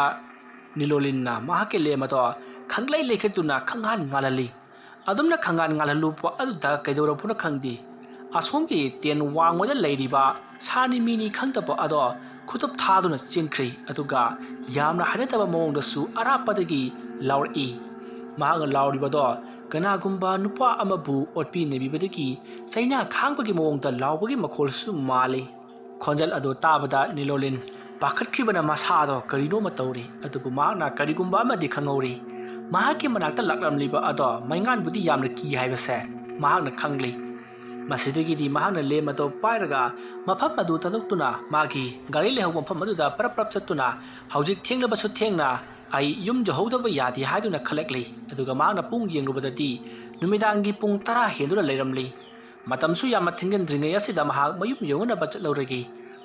ꯅꯤꯂꯣꯂꯤꯟꯅ ꯃꯍꯥꯛꯀꯤ ꯂꯦꯝ ꯑꯗꯣ ꯈꯪꯂꯩ ꯂꯩꯈꯠꯇꯨꯅ ꯈꯪꯍꯥꯟ ꯉꯥꯜꯍꯜꯂꯤ꯫ ꯑꯗꯨꯝꯅ ꯈꯪꯍꯥꯟ ꯉꯥꯜꯍꯜꯂꯨꯕ ꯑꯗꯨꯗ ꯀꯩꯗꯧꯔꯕꯅꯣ ꯈꯪꯗꯦ, ꯑꯁꯣꯝꯒꯤ ꯇꯦꯟ ꯋꯥꯡꯃꯗ ꯂꯩꯔꯤꯕ ꯁꯥꯅꯤ ꯃꯤꯅꯤ ꯈꯪꯗꯕ ꯑꯗꯣ ꯈꯨꯇꯨꯞ ꯊꯥꯗꯨꯅ ꯆꯦꯟꯈ꯭ꯔꯤ꯫ ꯑꯗꯨꯒ ꯌꯥꯝꯅ ꯍꯩꯅꯗꯕ ꯃꯑꯣꯡꯗꯁꯨ ꯑꯔꯥꯞꯄꯗꯒꯤ ꯂꯥꯎꯔꯛꯏ꯫ ꯃꯍꯥꯛꯅ ꯂꯥꯎꯔꯤꯕꯗꯣ ꯀꯅꯥꯒꯨꯝꯕ ꯅꯨꯄꯥ ꯑꯃꯕꯨ ꯑꯣꯠꯄꯤ ꯅꯩꯕꯤꯕꯗꯒꯤ ꯆꯩꯅꯥ ꯈꯥꯡꯕꯒꯤ ꯃꯑꯣꯡꯗ ꯂꯥꯎꯕꯒꯤ ꯃꯈꯣꯜꯁꯨ ꯃꯥꯜꯂꯤ꯫ ꯈꯣꯟꯖꯦꯜ ꯑꯗꯨ ꯇꯥꯕꯗ ꯅꯤꯂꯣꯂꯤꯟ ꯄꯥꯈꯠꯈꯤꯕꯅ ꯃꯁꯥꯗꯣ ꯀꯔꯤꯅꯣꯃ ꯇꯧꯔꯤ꯫ ꯑꯗꯨꯕꯨ ꯃꯍꯥꯛꯅ ꯀꯔꯤꯒꯨꯝꯕ ꯑꯃꯗꯤ ꯈꯪꯍꯧꯔꯤ꯫ ꯃꯍꯥꯛꯀꯤ ꯃꯅꯥꯛꯇ ꯂꯥꯛꯂꯝꯂꯤꯕ ꯑꯗꯣ ꯃꯩꯉꯥꯟꯕꯨꯗꯤ ꯌꯥꯝꯅ ꯀꯤ ꯍꯥꯏꯕꯁꯦ ꯃꯍꯥꯛꯅ ꯈꯪꯂꯤ꯫ ꯃꯁꯤꯗꯒꯤꯗꯤ ꯃꯍꯥꯛꯅ ꯂꯦꯝ ꯑꯗꯣ ꯄꯥꯏꯔꯒ ꯃꯐꯝ ꯑꯗꯨ ꯊꯥꯗꯣꯛꯇꯨꯅ ꯃꯥꯒꯤ ꯒꯥꯔꯤ ꯂꯩꯍꯧꯕ ꯃꯐꯝ ꯑꯗꯨꯗ ꯄꯔꯞ ꯄꯔꯞ ꯆꯠꯇꯨꯅ ꯍꯧꯖꯤꯛ ꯊꯦꯡꯂꯕꯁꯨ ꯊꯦꯡꯅ ꯑꯩ ꯌꯨꯝ ꯌꯧꯍꯧꯗꯕ ꯌꯥꯗꯦ ꯍꯥꯏꯗꯨꯅ ꯈꯜꯂꯛꯂꯤ꯫ ꯑꯗꯨꯒ ꯃꯍꯥꯛꯅ ꯄꯨꯡ ꯌꯦꯡꯂꯨꯕꯗꯗꯤ ꯅꯨꯃꯤꯗꯥꯡꯒꯤ ꯄꯨꯡ ꯇꯔꯥ ꯍꯦꯟꯗꯨꯅ ꯂꯩꯔꯝꯂꯤ꯫ ꯃꯇꯝꯁꯨ ꯌꯥꯝꯅ ꯊꯦꯡꯖꯤꯟꯗ꯭ꯔꯤꯉꯩ ꯑꯁꯤꯗ ꯃꯍꯥꯛ ꯃꯌꯨꯝ ꯌꯧꯅꯅꯕ ꯆꯠꯍꯧꯔꯒꯦ꯫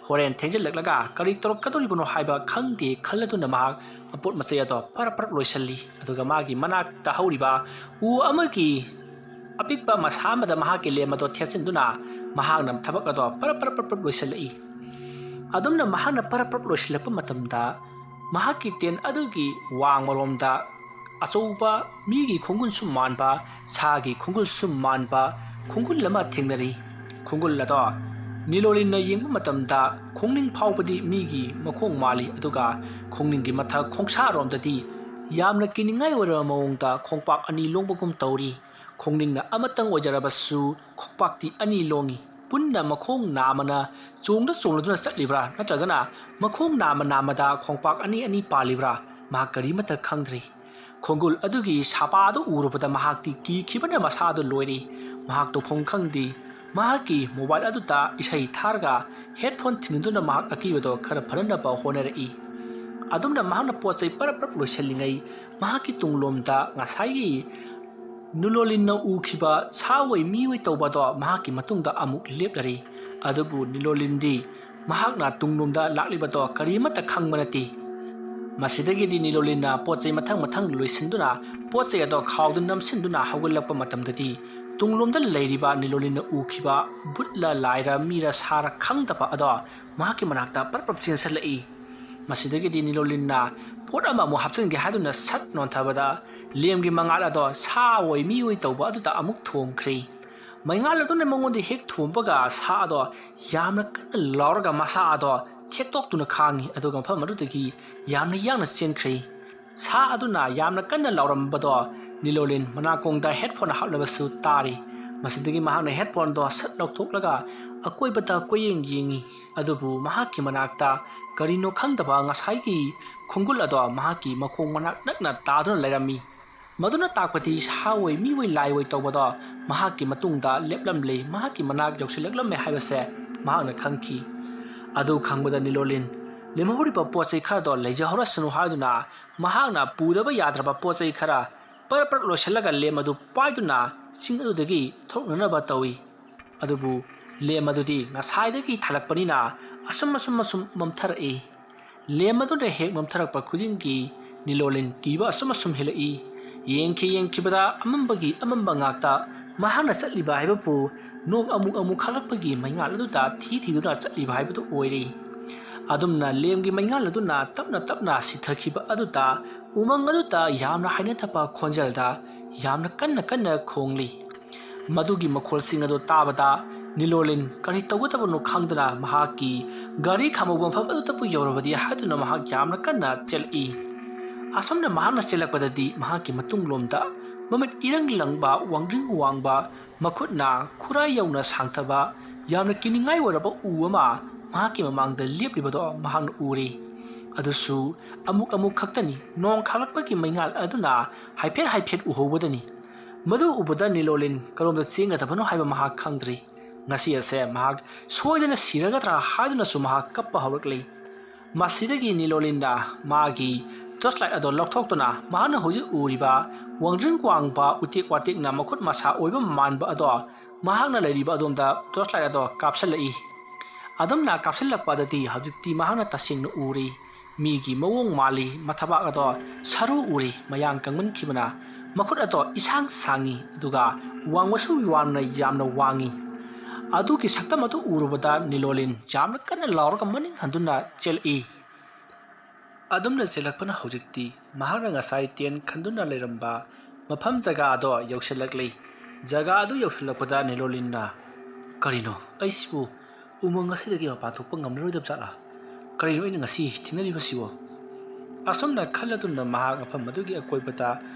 ꯍꯣꯔꯦꯟ ꯊꯦꯡꯖꯤꯜꯂꯛꯂꯒ ꯀꯔꯤ ꯇꯧꯔꯛꯀꯗꯧꯔꯤꯕꯅꯣ ꯍꯥꯏꯕ ꯈꯪꯗꯦ ꯈꯜꯂꯗꯨꯅ ꯃꯍꯥꯛ ꯃꯄꯣꯠ ꯃꯆꯩ ꯑꯗꯣ ꯄꯔꯞ ꯄꯔꯞ ꯂꯣꯏꯁꯤꯜꯂꯤ꯫ ꯑꯗꯨꯒ ꯃꯥꯒꯤ ꯃꯅꯥꯛꯇ ꯍꯧꯔꯤꯕ ꯎ ꯑꯃꯒꯤ ꯑꯄꯤꯛꯄ ꯃꯁꯥ ꯑꯃꯗ ꯃꯍꯥꯛꯀꯤ ꯂꯦꯝ ꯑꯗꯣ ꯊꯦꯠꯆꯤꯟꯗꯨꯅ ꯃꯍꯥꯛꯅ ꯊꯕꯛ ꯑꯗꯣ ꯄꯔꯞ ꯄꯔꯞ ꯄꯔꯞ ꯄꯔꯞ ꯂꯣꯏꯁꯤꯜꯂꯛꯏ꯫ ꯑꯗꯨꯝꯅ ꯃꯍꯥꯛꯅ ꯄꯔꯞ ꯄꯔꯞ ꯂꯣꯏꯁꯤꯜꯂꯛꯄ ꯃꯇꯝꯗ ꯃꯍꯥꯛꯀꯤ ꯇꯦꯟ ꯑꯗꯨꯒꯤ ꯋꯥꯡꯃꯔꯣꯝꯗ ꯑꯆꯧꯕ ꯃꯤꯒꯤ ꯈꯣꯡꯒꯨꯜ ꯁꯨꯝ ꯃꯥꯟꯕ, ꯁꯥꯒꯤ ꯈꯣꯡꯒꯨꯜ ꯁꯨꯝ ꯃꯥꯟꯕ ꯈꯣꯡꯒꯨꯜ ꯑꯃ ꯊꯦꯡꯅꯔꯤ꯫ ꯈꯣꯡꯒꯨꯜ ꯑꯗꯣ ꯅꯤꯂꯣꯂꯤꯟꯅ ꯌꯦꯡꯕ ꯃꯇꯝꯗ ꯈꯣꯡꯅꯤꯡ ꯐꯥꯎꯕꯗꯤ ꯃꯤꯒꯤ ꯃꯈꯣꯡ ꯃꯥꯜꯂꯤ, ꯑꯗꯨꯒ ꯈꯣꯡꯅꯤꯡꯒꯤ ꯃꯊꯛ ꯈꯣꯡꯁꯥꯔꯣꯝꯗꯗꯤ ꯌꯥꯝꯅ ꯀꯤꯅꯤꯡꯉꯥꯏ ꯑꯣꯏꯔꯕ ꯃꯑꯣꯡꯗ ꯈꯣꯡꯄꯥꯛ ꯑꯅꯤ ꯂꯣꯡꯕꯒꯨꯝ ꯇꯧꯔꯤ꯫ ꯈꯣꯡꯅꯤꯡꯅ ꯑꯃꯇꯪ ꯑꯣꯏꯖꯔꯕꯁꯨ ꯈꯣꯡꯄꯥꯛꯇꯤ ꯑꯅꯤ ꯂꯣꯡꯉꯤ꯫ ꯄꯨꯟꯅ ꯃꯈꯣꯡ ꯅꯥꯝꯃꯅ ꯆꯣꯡꯗ ꯆꯣꯡꯂꯗꯨꯅ ꯆꯠꯂꯤꯕ꯭ꯔꯥ, ꯅꯠꯇ꯭ꯔꯒꯅ ꯃꯈꯣꯡ ꯅꯥꯝꯃ ꯅꯥꯝꯃꯗ ꯈꯣꯡꯄꯥꯛ ꯑꯅꯤ ꯑꯅꯤ ꯄꯥꯜꯂꯤꯕ꯭ꯔꯥ, ꯃꯍꯥꯛ ꯀꯔꯤꯃꯠꯇ ꯈꯪꯗ꯭ꯔꯤ꯫ ꯈꯣꯡꯒꯨꯜ ꯑꯗꯨꯒꯤ ꯁꯥꯄꯥꯗꯨ ꯎꯔꯨꯕꯗ ꯃꯍꯥꯛꯇꯤ ꯀꯤꯈꯤꯕꯅ ꯃꯁꯥꯗꯨ ꯂꯣꯏꯔꯤ꯫ ꯃꯍꯥꯛ ꯇꯧꯐꯝ ꯈꯪꯗꯦ꯫ ꯃꯍꯥꯛꯀꯤ ꯃꯣꯕꯥꯏꯜ ꯑꯗꯨꯗ ꯏꯁꯩ ꯊꯥꯔꯒ ꯍꯦꯠꯐꯣꯟ ꯊꯤꯟꯗꯨꯅ ꯃꯍꯥꯛ ꯑꯀꯤꯕꯗꯣ ꯈꯔ ꯐꯅꯅꯕ ꯍꯣꯠꯅꯔꯛꯏ꯫ ꯑꯗꯨꯝꯅ ꯃꯍꯥꯛꯅ ꯄꯣꯠ ꯆꯩ ꯄꯔꯞ ꯄꯔꯞ ꯂꯣꯏꯁꯤꯜꯂꯤꯉꯩ, ꯃꯍꯥꯛꯀꯤ ꯇꯨꯡꯂꯣꯝꯗ ꯉꯁꯥꯏꯒꯤ ꯅꯤꯂꯣꯂꯤꯟꯅ ꯎꯈꯤꯕ ꯁꯥ ꯑꯣꯏ ꯃꯤ ꯑꯣꯏ ꯇꯧꯕ ꯑꯗꯣ ꯃꯍꯥꯛꯀꯤ ꯃꯇꯨꯡꯗ ꯑꯃꯨꯛ ꯂꯦꯞꯂꯔꯤ꯫ ꯑꯗꯨꯕꯨ ꯅꯤꯂꯣꯂꯤꯟꯗꯤ ꯃꯍꯥꯛꯅ ꯇꯨꯡꯂꯣꯝꯗ ꯂꯥꯛꯂꯤꯕꯗꯣ ꯀꯔꯤꯃꯠꯇ ꯈꯪꯕ ꯅꯠꯇꯦ꯫ ꯃꯁꯤꯗꯒꯤꯗꯤ ꯅꯤꯂꯣꯂꯤꯟꯅ ꯄꯣꯠ ꯆꯩ ꯃꯊꯪ ꯃꯊꯪ ꯂꯣꯏꯁꯤꯟꯗꯨꯅ ꯄꯣꯠ ꯆꯩ ꯑꯗꯣ ꯈꯥꯎꯗ ꯅꯝꯁꯤꯟꯗꯨꯅ ꯍꯧꯒꯠꯂꯛꯄ ꯃꯇꯝꯗꯗꯤ, ꯇꯨꯡꯂꯣꯝꯗ ꯂꯩꯔꯤꯕ ꯅꯤꯂꯣꯂꯤꯟꯅ ꯎꯈꯤꯕ ꯕꯨꯠꯂ ꯂꯥꯏꯔ ꯃꯤꯔ ꯁꯥꯔ ꯈꯪꯗꯕ ꯑꯗꯣ ꯃꯍꯥꯛꯀꯤ ꯃꯅꯥꯛꯇ ꯄꯔꯞ ꯄꯔꯞ ꯆꯦꯟꯁꯤꯜꯂꯛꯏ꯫ ꯃꯁꯤꯗꯒꯤꯗꯤ ꯅꯤꯂꯣꯂꯤꯟꯅ ꯄꯣꯠ ꯑꯃ ꯑꯃꯨꯛ ꯍꯥꯞꯆꯤꯟꯒꯦ ꯍꯥꯏꯗꯨꯅ ꯁꯠ ꯅꯣꯟꯊꯕꯗ, ꯂꯦꯝꯒꯤ ꯃꯉꯥꯜ ꯑꯗꯣ ꯁꯥ ꯑꯣꯏ ꯃꯤ ꯑꯣꯏ ꯇꯧꯕ ꯑꯗꯨꯗ ꯑꯃꯨꯛ ꯊꯣꯝꯈ꯭ꯔꯦ꯫ ꯃꯩꯉꯥꯜ ꯑꯗꯨꯅ ꯃꯉꯣꯟꯗ ꯍꯦꯛ ꯊꯣꯝꯕꯒ ꯁꯥ ꯑꯗꯣ ꯌꯥꯝꯅ ꯀꯟꯅ ꯂꯥꯎꯔꯒ ꯃꯁꯥ ꯑꯗꯣ ꯊꯦꯠꯇꯣꯛꯇꯨꯅ ꯈꯥꯡꯉꯤ, ꯑꯗꯨꯒ ꯃꯐꯝ ꯑꯗꯨꯗꯒꯤ ꯌꯥꯝꯅ ꯌꯥꯡꯅ ꯆꯦꯟꯈ꯭ꯔꯦ꯫ ꯁꯥ ꯑꯗꯨꯅ ꯌꯥꯝꯅ ꯀꯟꯅ ꯂꯥꯎꯔꯝꯕꯗꯣ ꯅꯤꯂꯣꯂꯤꯟ ꯃꯅꯥꯀꯣꯡꯗ ꯍꯦꯠꯐꯣꯟ ꯍꯥꯞꯂꯕꯁꯨ ꯇꯥꯔꯤ꯫ ꯃꯁꯤꯗꯒꯤ ꯃꯍꯥꯛꯅ ꯍꯦꯠꯐꯣꯟꯗꯣ ꯁꯠ ꯂꯧꯊꯣꯛꯂꯒ ꯑꯀꯣꯏꯕꯗ ꯀꯣꯏꯌꯦꯡ ꯌꯦꯡꯉꯤ꯫ ꯑꯗꯨꯕꯨ ꯃꯍꯥꯛꯀꯤ ꯃꯅꯥꯛꯇ ꯀꯔꯤꯅꯣ ꯈꯪꯗꯕ ꯉꯁꯥꯏꯒꯤ ꯈꯣꯡꯒꯨꯜ ꯑꯗꯣ ꯃꯍꯥꯛꯀꯤ ꯃꯈꯣꯡ ꯃꯅꯥꯛ ꯅꯛꯅ ꯇꯥꯗꯨꯅ ꯂꯩꯔꯝꯃꯤ꯫ ꯃꯗꯨꯅ ꯇꯥꯛꯄꯗꯤ ꯁꯥ ꯑꯣꯏ ꯃꯤ ꯑꯣꯏ ꯂꯥꯏ ꯑꯣꯏ ꯇꯧꯕꯗꯣ ꯃꯍꯥꯛꯀꯤ ꯃꯇꯨꯡꯗ ꯂꯦꯞꯂꯝꯂꯦ, ꯃꯍꯥꯛꯀꯤ ꯃꯅꯥꯛ ꯌꯧꯁꯤꯜꯂꯛꯂꯝꯃꯦ ꯍꯥꯏꯕꯁꯦ ꯃꯍꯥꯛꯅ ꯈꯪꯈꯤ꯫ ꯑꯗꯨ ꯈꯪꯕꯗ ꯅꯤꯂꯣꯂꯤꯟ ꯂꯦꯝꯍꯧꯔꯤꯕ ꯄꯣꯠ ꯆꯩ ꯈꯔꯗꯣ ꯂꯩꯖꯍꯧꯔꯁꯅꯨ ꯍꯥꯏꯗꯨꯅ ꯃꯍꯥꯛꯅ ꯄꯨꯗꯕ ꯌꯥꯗ꯭ꯔꯕ ꯄꯣꯠ ꯆꯩ ꯈꯔ ꯄꯔꯞ ꯄꯔꯞ ꯂꯣꯏꯁꯤꯜꯂꯒ ꯂꯦꯝ ꯑꯗꯨ ꯄꯥꯏꯗꯨꯅ ꯆꯤꯡ ꯑꯗꯨꯗꯒꯤ ꯊꯣꯛꯅꯅꯕ ꯇꯧꯏ꯫ ꯑꯗꯨꯕꯨ ꯂꯦꯝ ꯑꯗꯨꯗꯤ ꯉꯁꯥꯏꯗꯒꯤ ꯊꯥꯜꯂꯛꯄꯅꯤꯅ ꯑꯁꯨꯝ ꯑꯁꯨꯝ ꯑꯁꯨꯝ ꯃꯝꯊꯔꯛꯏ꯫ ꯂꯦꯝ ꯑꯗꯨꯅ ꯍꯦꯛ ꯃꯝꯊꯔꯛꯄ ꯈꯨꯗꯤꯡꯒꯤ ꯅꯤꯂꯣꯂꯤꯟ ꯀꯤꯕ ꯑꯁꯨꯝ ꯑꯁꯨꯝ ꯍꯦꯜꯂꯛꯏ꯫ ꯌꯦꯡꯈꯤ ꯌꯦꯡꯈꯤꯕꯗ ꯑꯃꯝꯕꯒꯤ ꯑꯃꯝꯕ ꯉꯥꯛꯇ꯫ ꯃꯍꯥꯛꯅ ꯆꯠꯂꯤꯕ ꯍꯥꯏꯕꯕꯨ ꯅꯣꯡ ꯑꯃꯨꯛ ꯑꯃꯨꯛ ꯈꯥꯛꯂꯛꯄꯒꯤ ꯃꯩꯉꯥꯜ ꯑꯗꯨꯗ ꯊꯤ ꯊꯤꯗꯨꯅ ꯆꯠꯂꯤꯕ ꯍꯥꯏꯕꯗꯨ ꯑꯣꯏꯔꯦ꯫ ꯑꯗꯨꯝꯅ ꯂꯦꯝꯒꯤ ꯃꯩꯉꯥꯜ ꯑꯗꯨꯅ ꯇꯞꯅ ꯇꯞꯅ ꯁꯤꯊꯈꯤꯕ ꯑꯗꯨꯗ ꯎꯃꯪ ꯑꯗꯨꯗ ꯌꯥꯝꯅ ꯍꯩꯅꯗꯕ ꯈꯣꯟꯖꯦꯜꯗ ꯌꯥꯝꯅ ꯀꯟꯅ ꯀꯟꯅ ꯈꯣꯡꯂꯤ꯫ ꯃꯗꯨꯒꯤ ꯃꯈꯣꯜꯁꯤꯡ ꯑꯗꯨ ꯇꯥꯕꯗ ꯅꯤꯂꯣꯂꯤꯟ ꯀꯔꯤ ꯇꯧꯒꯗꯕꯅꯣ ꯈꯪꯗꯅ ꯃꯍꯥꯛꯀꯤ ꯒꯥꯔꯤ ꯈꯥꯝꯍꯧꯕ ꯃꯐꯝ ꯑꯗꯨꯗꯕꯨ ꯌꯧꯔꯕꯗꯤ ꯍꯥꯏꯗꯨꯅ ꯃꯍꯥꯛ ꯌꯥꯝꯅ ꯀꯟꯅ ꯆꯦꯜꯂꯛꯏ꯫ ꯑꯁꯨꯝꯅ ꯃꯍꯥꯛꯅ ꯆꯦꯜꯂꯛꯄꯗꯗꯤ ꯃꯍꯥꯛꯀꯤ ꯃꯇꯨꯡꯂꯣꯝꯗ ꯃꯃꯤꯠ ꯏꯔꯪ ꯂꯪꯕ, ꯋꯥꯡꯗ꯭ꯔꯤꯡ ꯋꯥꯡꯕ, ꯃꯈꯨꯠꯅ ꯈꯨꯔꯥꯏ ꯌꯧꯅ ꯁꯥꯡꯊꯕ, ꯌꯥꯝꯅ ꯀꯤꯅꯤꯡꯉꯥꯏ ꯑꯣꯏꯔꯕ ꯎ ꯑꯃ ꯃꯍꯥꯛꯀꯤ ꯃꯃꯥꯡꯗ ꯂꯦꯞꯂꯤꯕꯗꯣ ꯃꯍꯥꯛꯅ ꯎꯔꯦ꯫ ꯑꯗꯨꯁꯨ ꯑꯃꯨꯛ ꯑꯃꯨꯛ ꯈꯛꯇꯅꯤ, ꯅꯣꯡ ꯈꯥꯛꯂꯛꯄꯒꯤ ꯃꯩꯉꯥꯜ ꯑꯗꯨꯅ ꯍꯥꯏꯐꯦꯠ ꯍꯥꯏꯐꯦꯠ ꯎꯍꯧꯕꯗꯅꯤ꯫ ꯃꯗꯨ ꯎꯕꯗ ꯅꯤꯂꯣꯂꯤꯟ ꯀꯔꯣꯝꯗ ꯆꯦꯟꯒꯗꯕꯅꯣ ꯍꯥꯏꯕ ꯃꯍꯥꯛ ꯈꯪꯗ꯭ꯔꯤ꯫ ꯉꯁꯤ ꯑꯁꯦ ꯃꯍꯥꯛ ꯁꯣꯏꯗꯅ ꯁꯤꯔꯒꯗ꯭ꯔꯥ ꯍꯥꯏꯗꯨꯅꯁꯨ ꯃꯍꯥꯛ ꯀꯞꯄ ꯍꯧꯔꯛꯂꯤ꯫ ꯃꯁꯤꯗꯒꯤ ꯅꯤꯂꯣꯂꯤꯟꯅ ꯃꯥꯒꯤ torchlight ꯑꯗꯣ ꯂꯧꯊꯣꯛꯇꯨꯅ ꯃꯍꯥꯛꯅ ꯍꯧꯖꯤꯛ ꯎꯔꯤꯕ ꯋꯥꯡꯖꯤꯡ ꯋꯥꯡꯕ ꯎꯇꯦꯛ ꯋꯥꯇꯦꯛꯅ ꯃꯈꯨꯠ ꯃꯁꯥ ꯑꯣꯏꯕ ꯃꯥꯟꯕ ꯑꯗꯣ ꯃꯍꯥꯛꯅ ꯂꯩꯔꯤꯕ ꯑꯗꯣꯝꯗ torchlight ꯑꯗꯣ ꯀꯥꯞꯁꯤꯜꯂꯛꯏ꯫ ꯑꯗꯨꯝꯅ ꯀꯥꯞꯁꯤꯜꯂꯛꯄꯗꯗꯤ ꯍꯧꯖꯤꯛꯇꯤ ꯃꯍꯥꯛꯅ ꯇꯁꯦꯡꯅ ꯎꯔꯤ꯫ ꯃꯤꯒꯤ ꯃꯑꯣꯡ ꯃꯥꯜꯂꯤ꯫ ꯃꯊꯕꯥꯛ ꯑꯗꯣ ꯁꯔꯨ ꯎꯔꯤ꯫ ꯃꯌꯥꯡ ꯀꯪꯃꯟꯈꯤꯕꯅ ꯃꯈꯨꯠ ꯑꯗꯣ ꯏꯁꯥꯡ ꯁꯥꯡꯉꯤ꯫ ꯑꯗꯨꯒ ꯋꯥꯡꯕꯁꯨ ꯌꯥꯝꯅ, ꯌꯥꯝꯅ ꯋꯥꯡꯉꯤ꯫ ꯑꯗꯨꯒꯤ ꯁꯛꯇꯝ ꯑꯗꯨ ꯎꯔꯨꯕꯗ ꯅꯤꯂꯣꯂꯤꯟ ꯌꯥꯝꯅ ꯀꯟꯅ ꯂꯥꯎꯔꯒ ꯃꯅꯤꯡ ꯍꯟꯗꯨꯅ ꯆꯦꯜꯂꯛꯏ꯫ ꯑꯗꯨꯝꯅ ꯆꯦꯜꯂꯛꯄꯅ ꯍꯧꯖꯤꯛꯇꯤ ꯃꯍꯥꯛꯅ ꯉꯁꯥꯏ tent ꯈꯟꯗꯨꯅ ꯂꯩꯔꯝꯕ ꯃꯐꯝ ꯖꯒꯥ ꯑꯗꯣ ꯌꯧꯁꯤꯜꯂꯛꯂꯤ꯫ ꯖꯒꯥ ꯑꯗꯨ ꯌꯧꯁꯤꯜꯂꯛꯄꯗ ꯅꯤꯂꯣꯂꯤꯟꯅ, "ꯀꯔꯤꯅꯣ? ꯑꯩꯁꯤꯕꯨ ꯎꯃꯪ ꯑꯁꯤꯗꯒꯤ ꯃꯄꯥꯟ ꯊꯣꯛꯄ ꯉꯝꯂꯔꯣꯏꯗꯕ ꯖꯥꯠꯂꯥ? ꯀꯔꯤꯅꯣ ꯑꯩꯅ ꯉꯁꯤ ꯊꯦꯡꯅꯔꯤꯕꯁꯤꯕꯣ?" ꯑꯁꯨꯝꯅ ꯈꯜꯂꯗꯨꯅ ꯃꯍꯥꯛ ꯃꯐꯝ ꯑꯗꯨꯒꯤ ꯑꯀꯣꯏꯕꯗ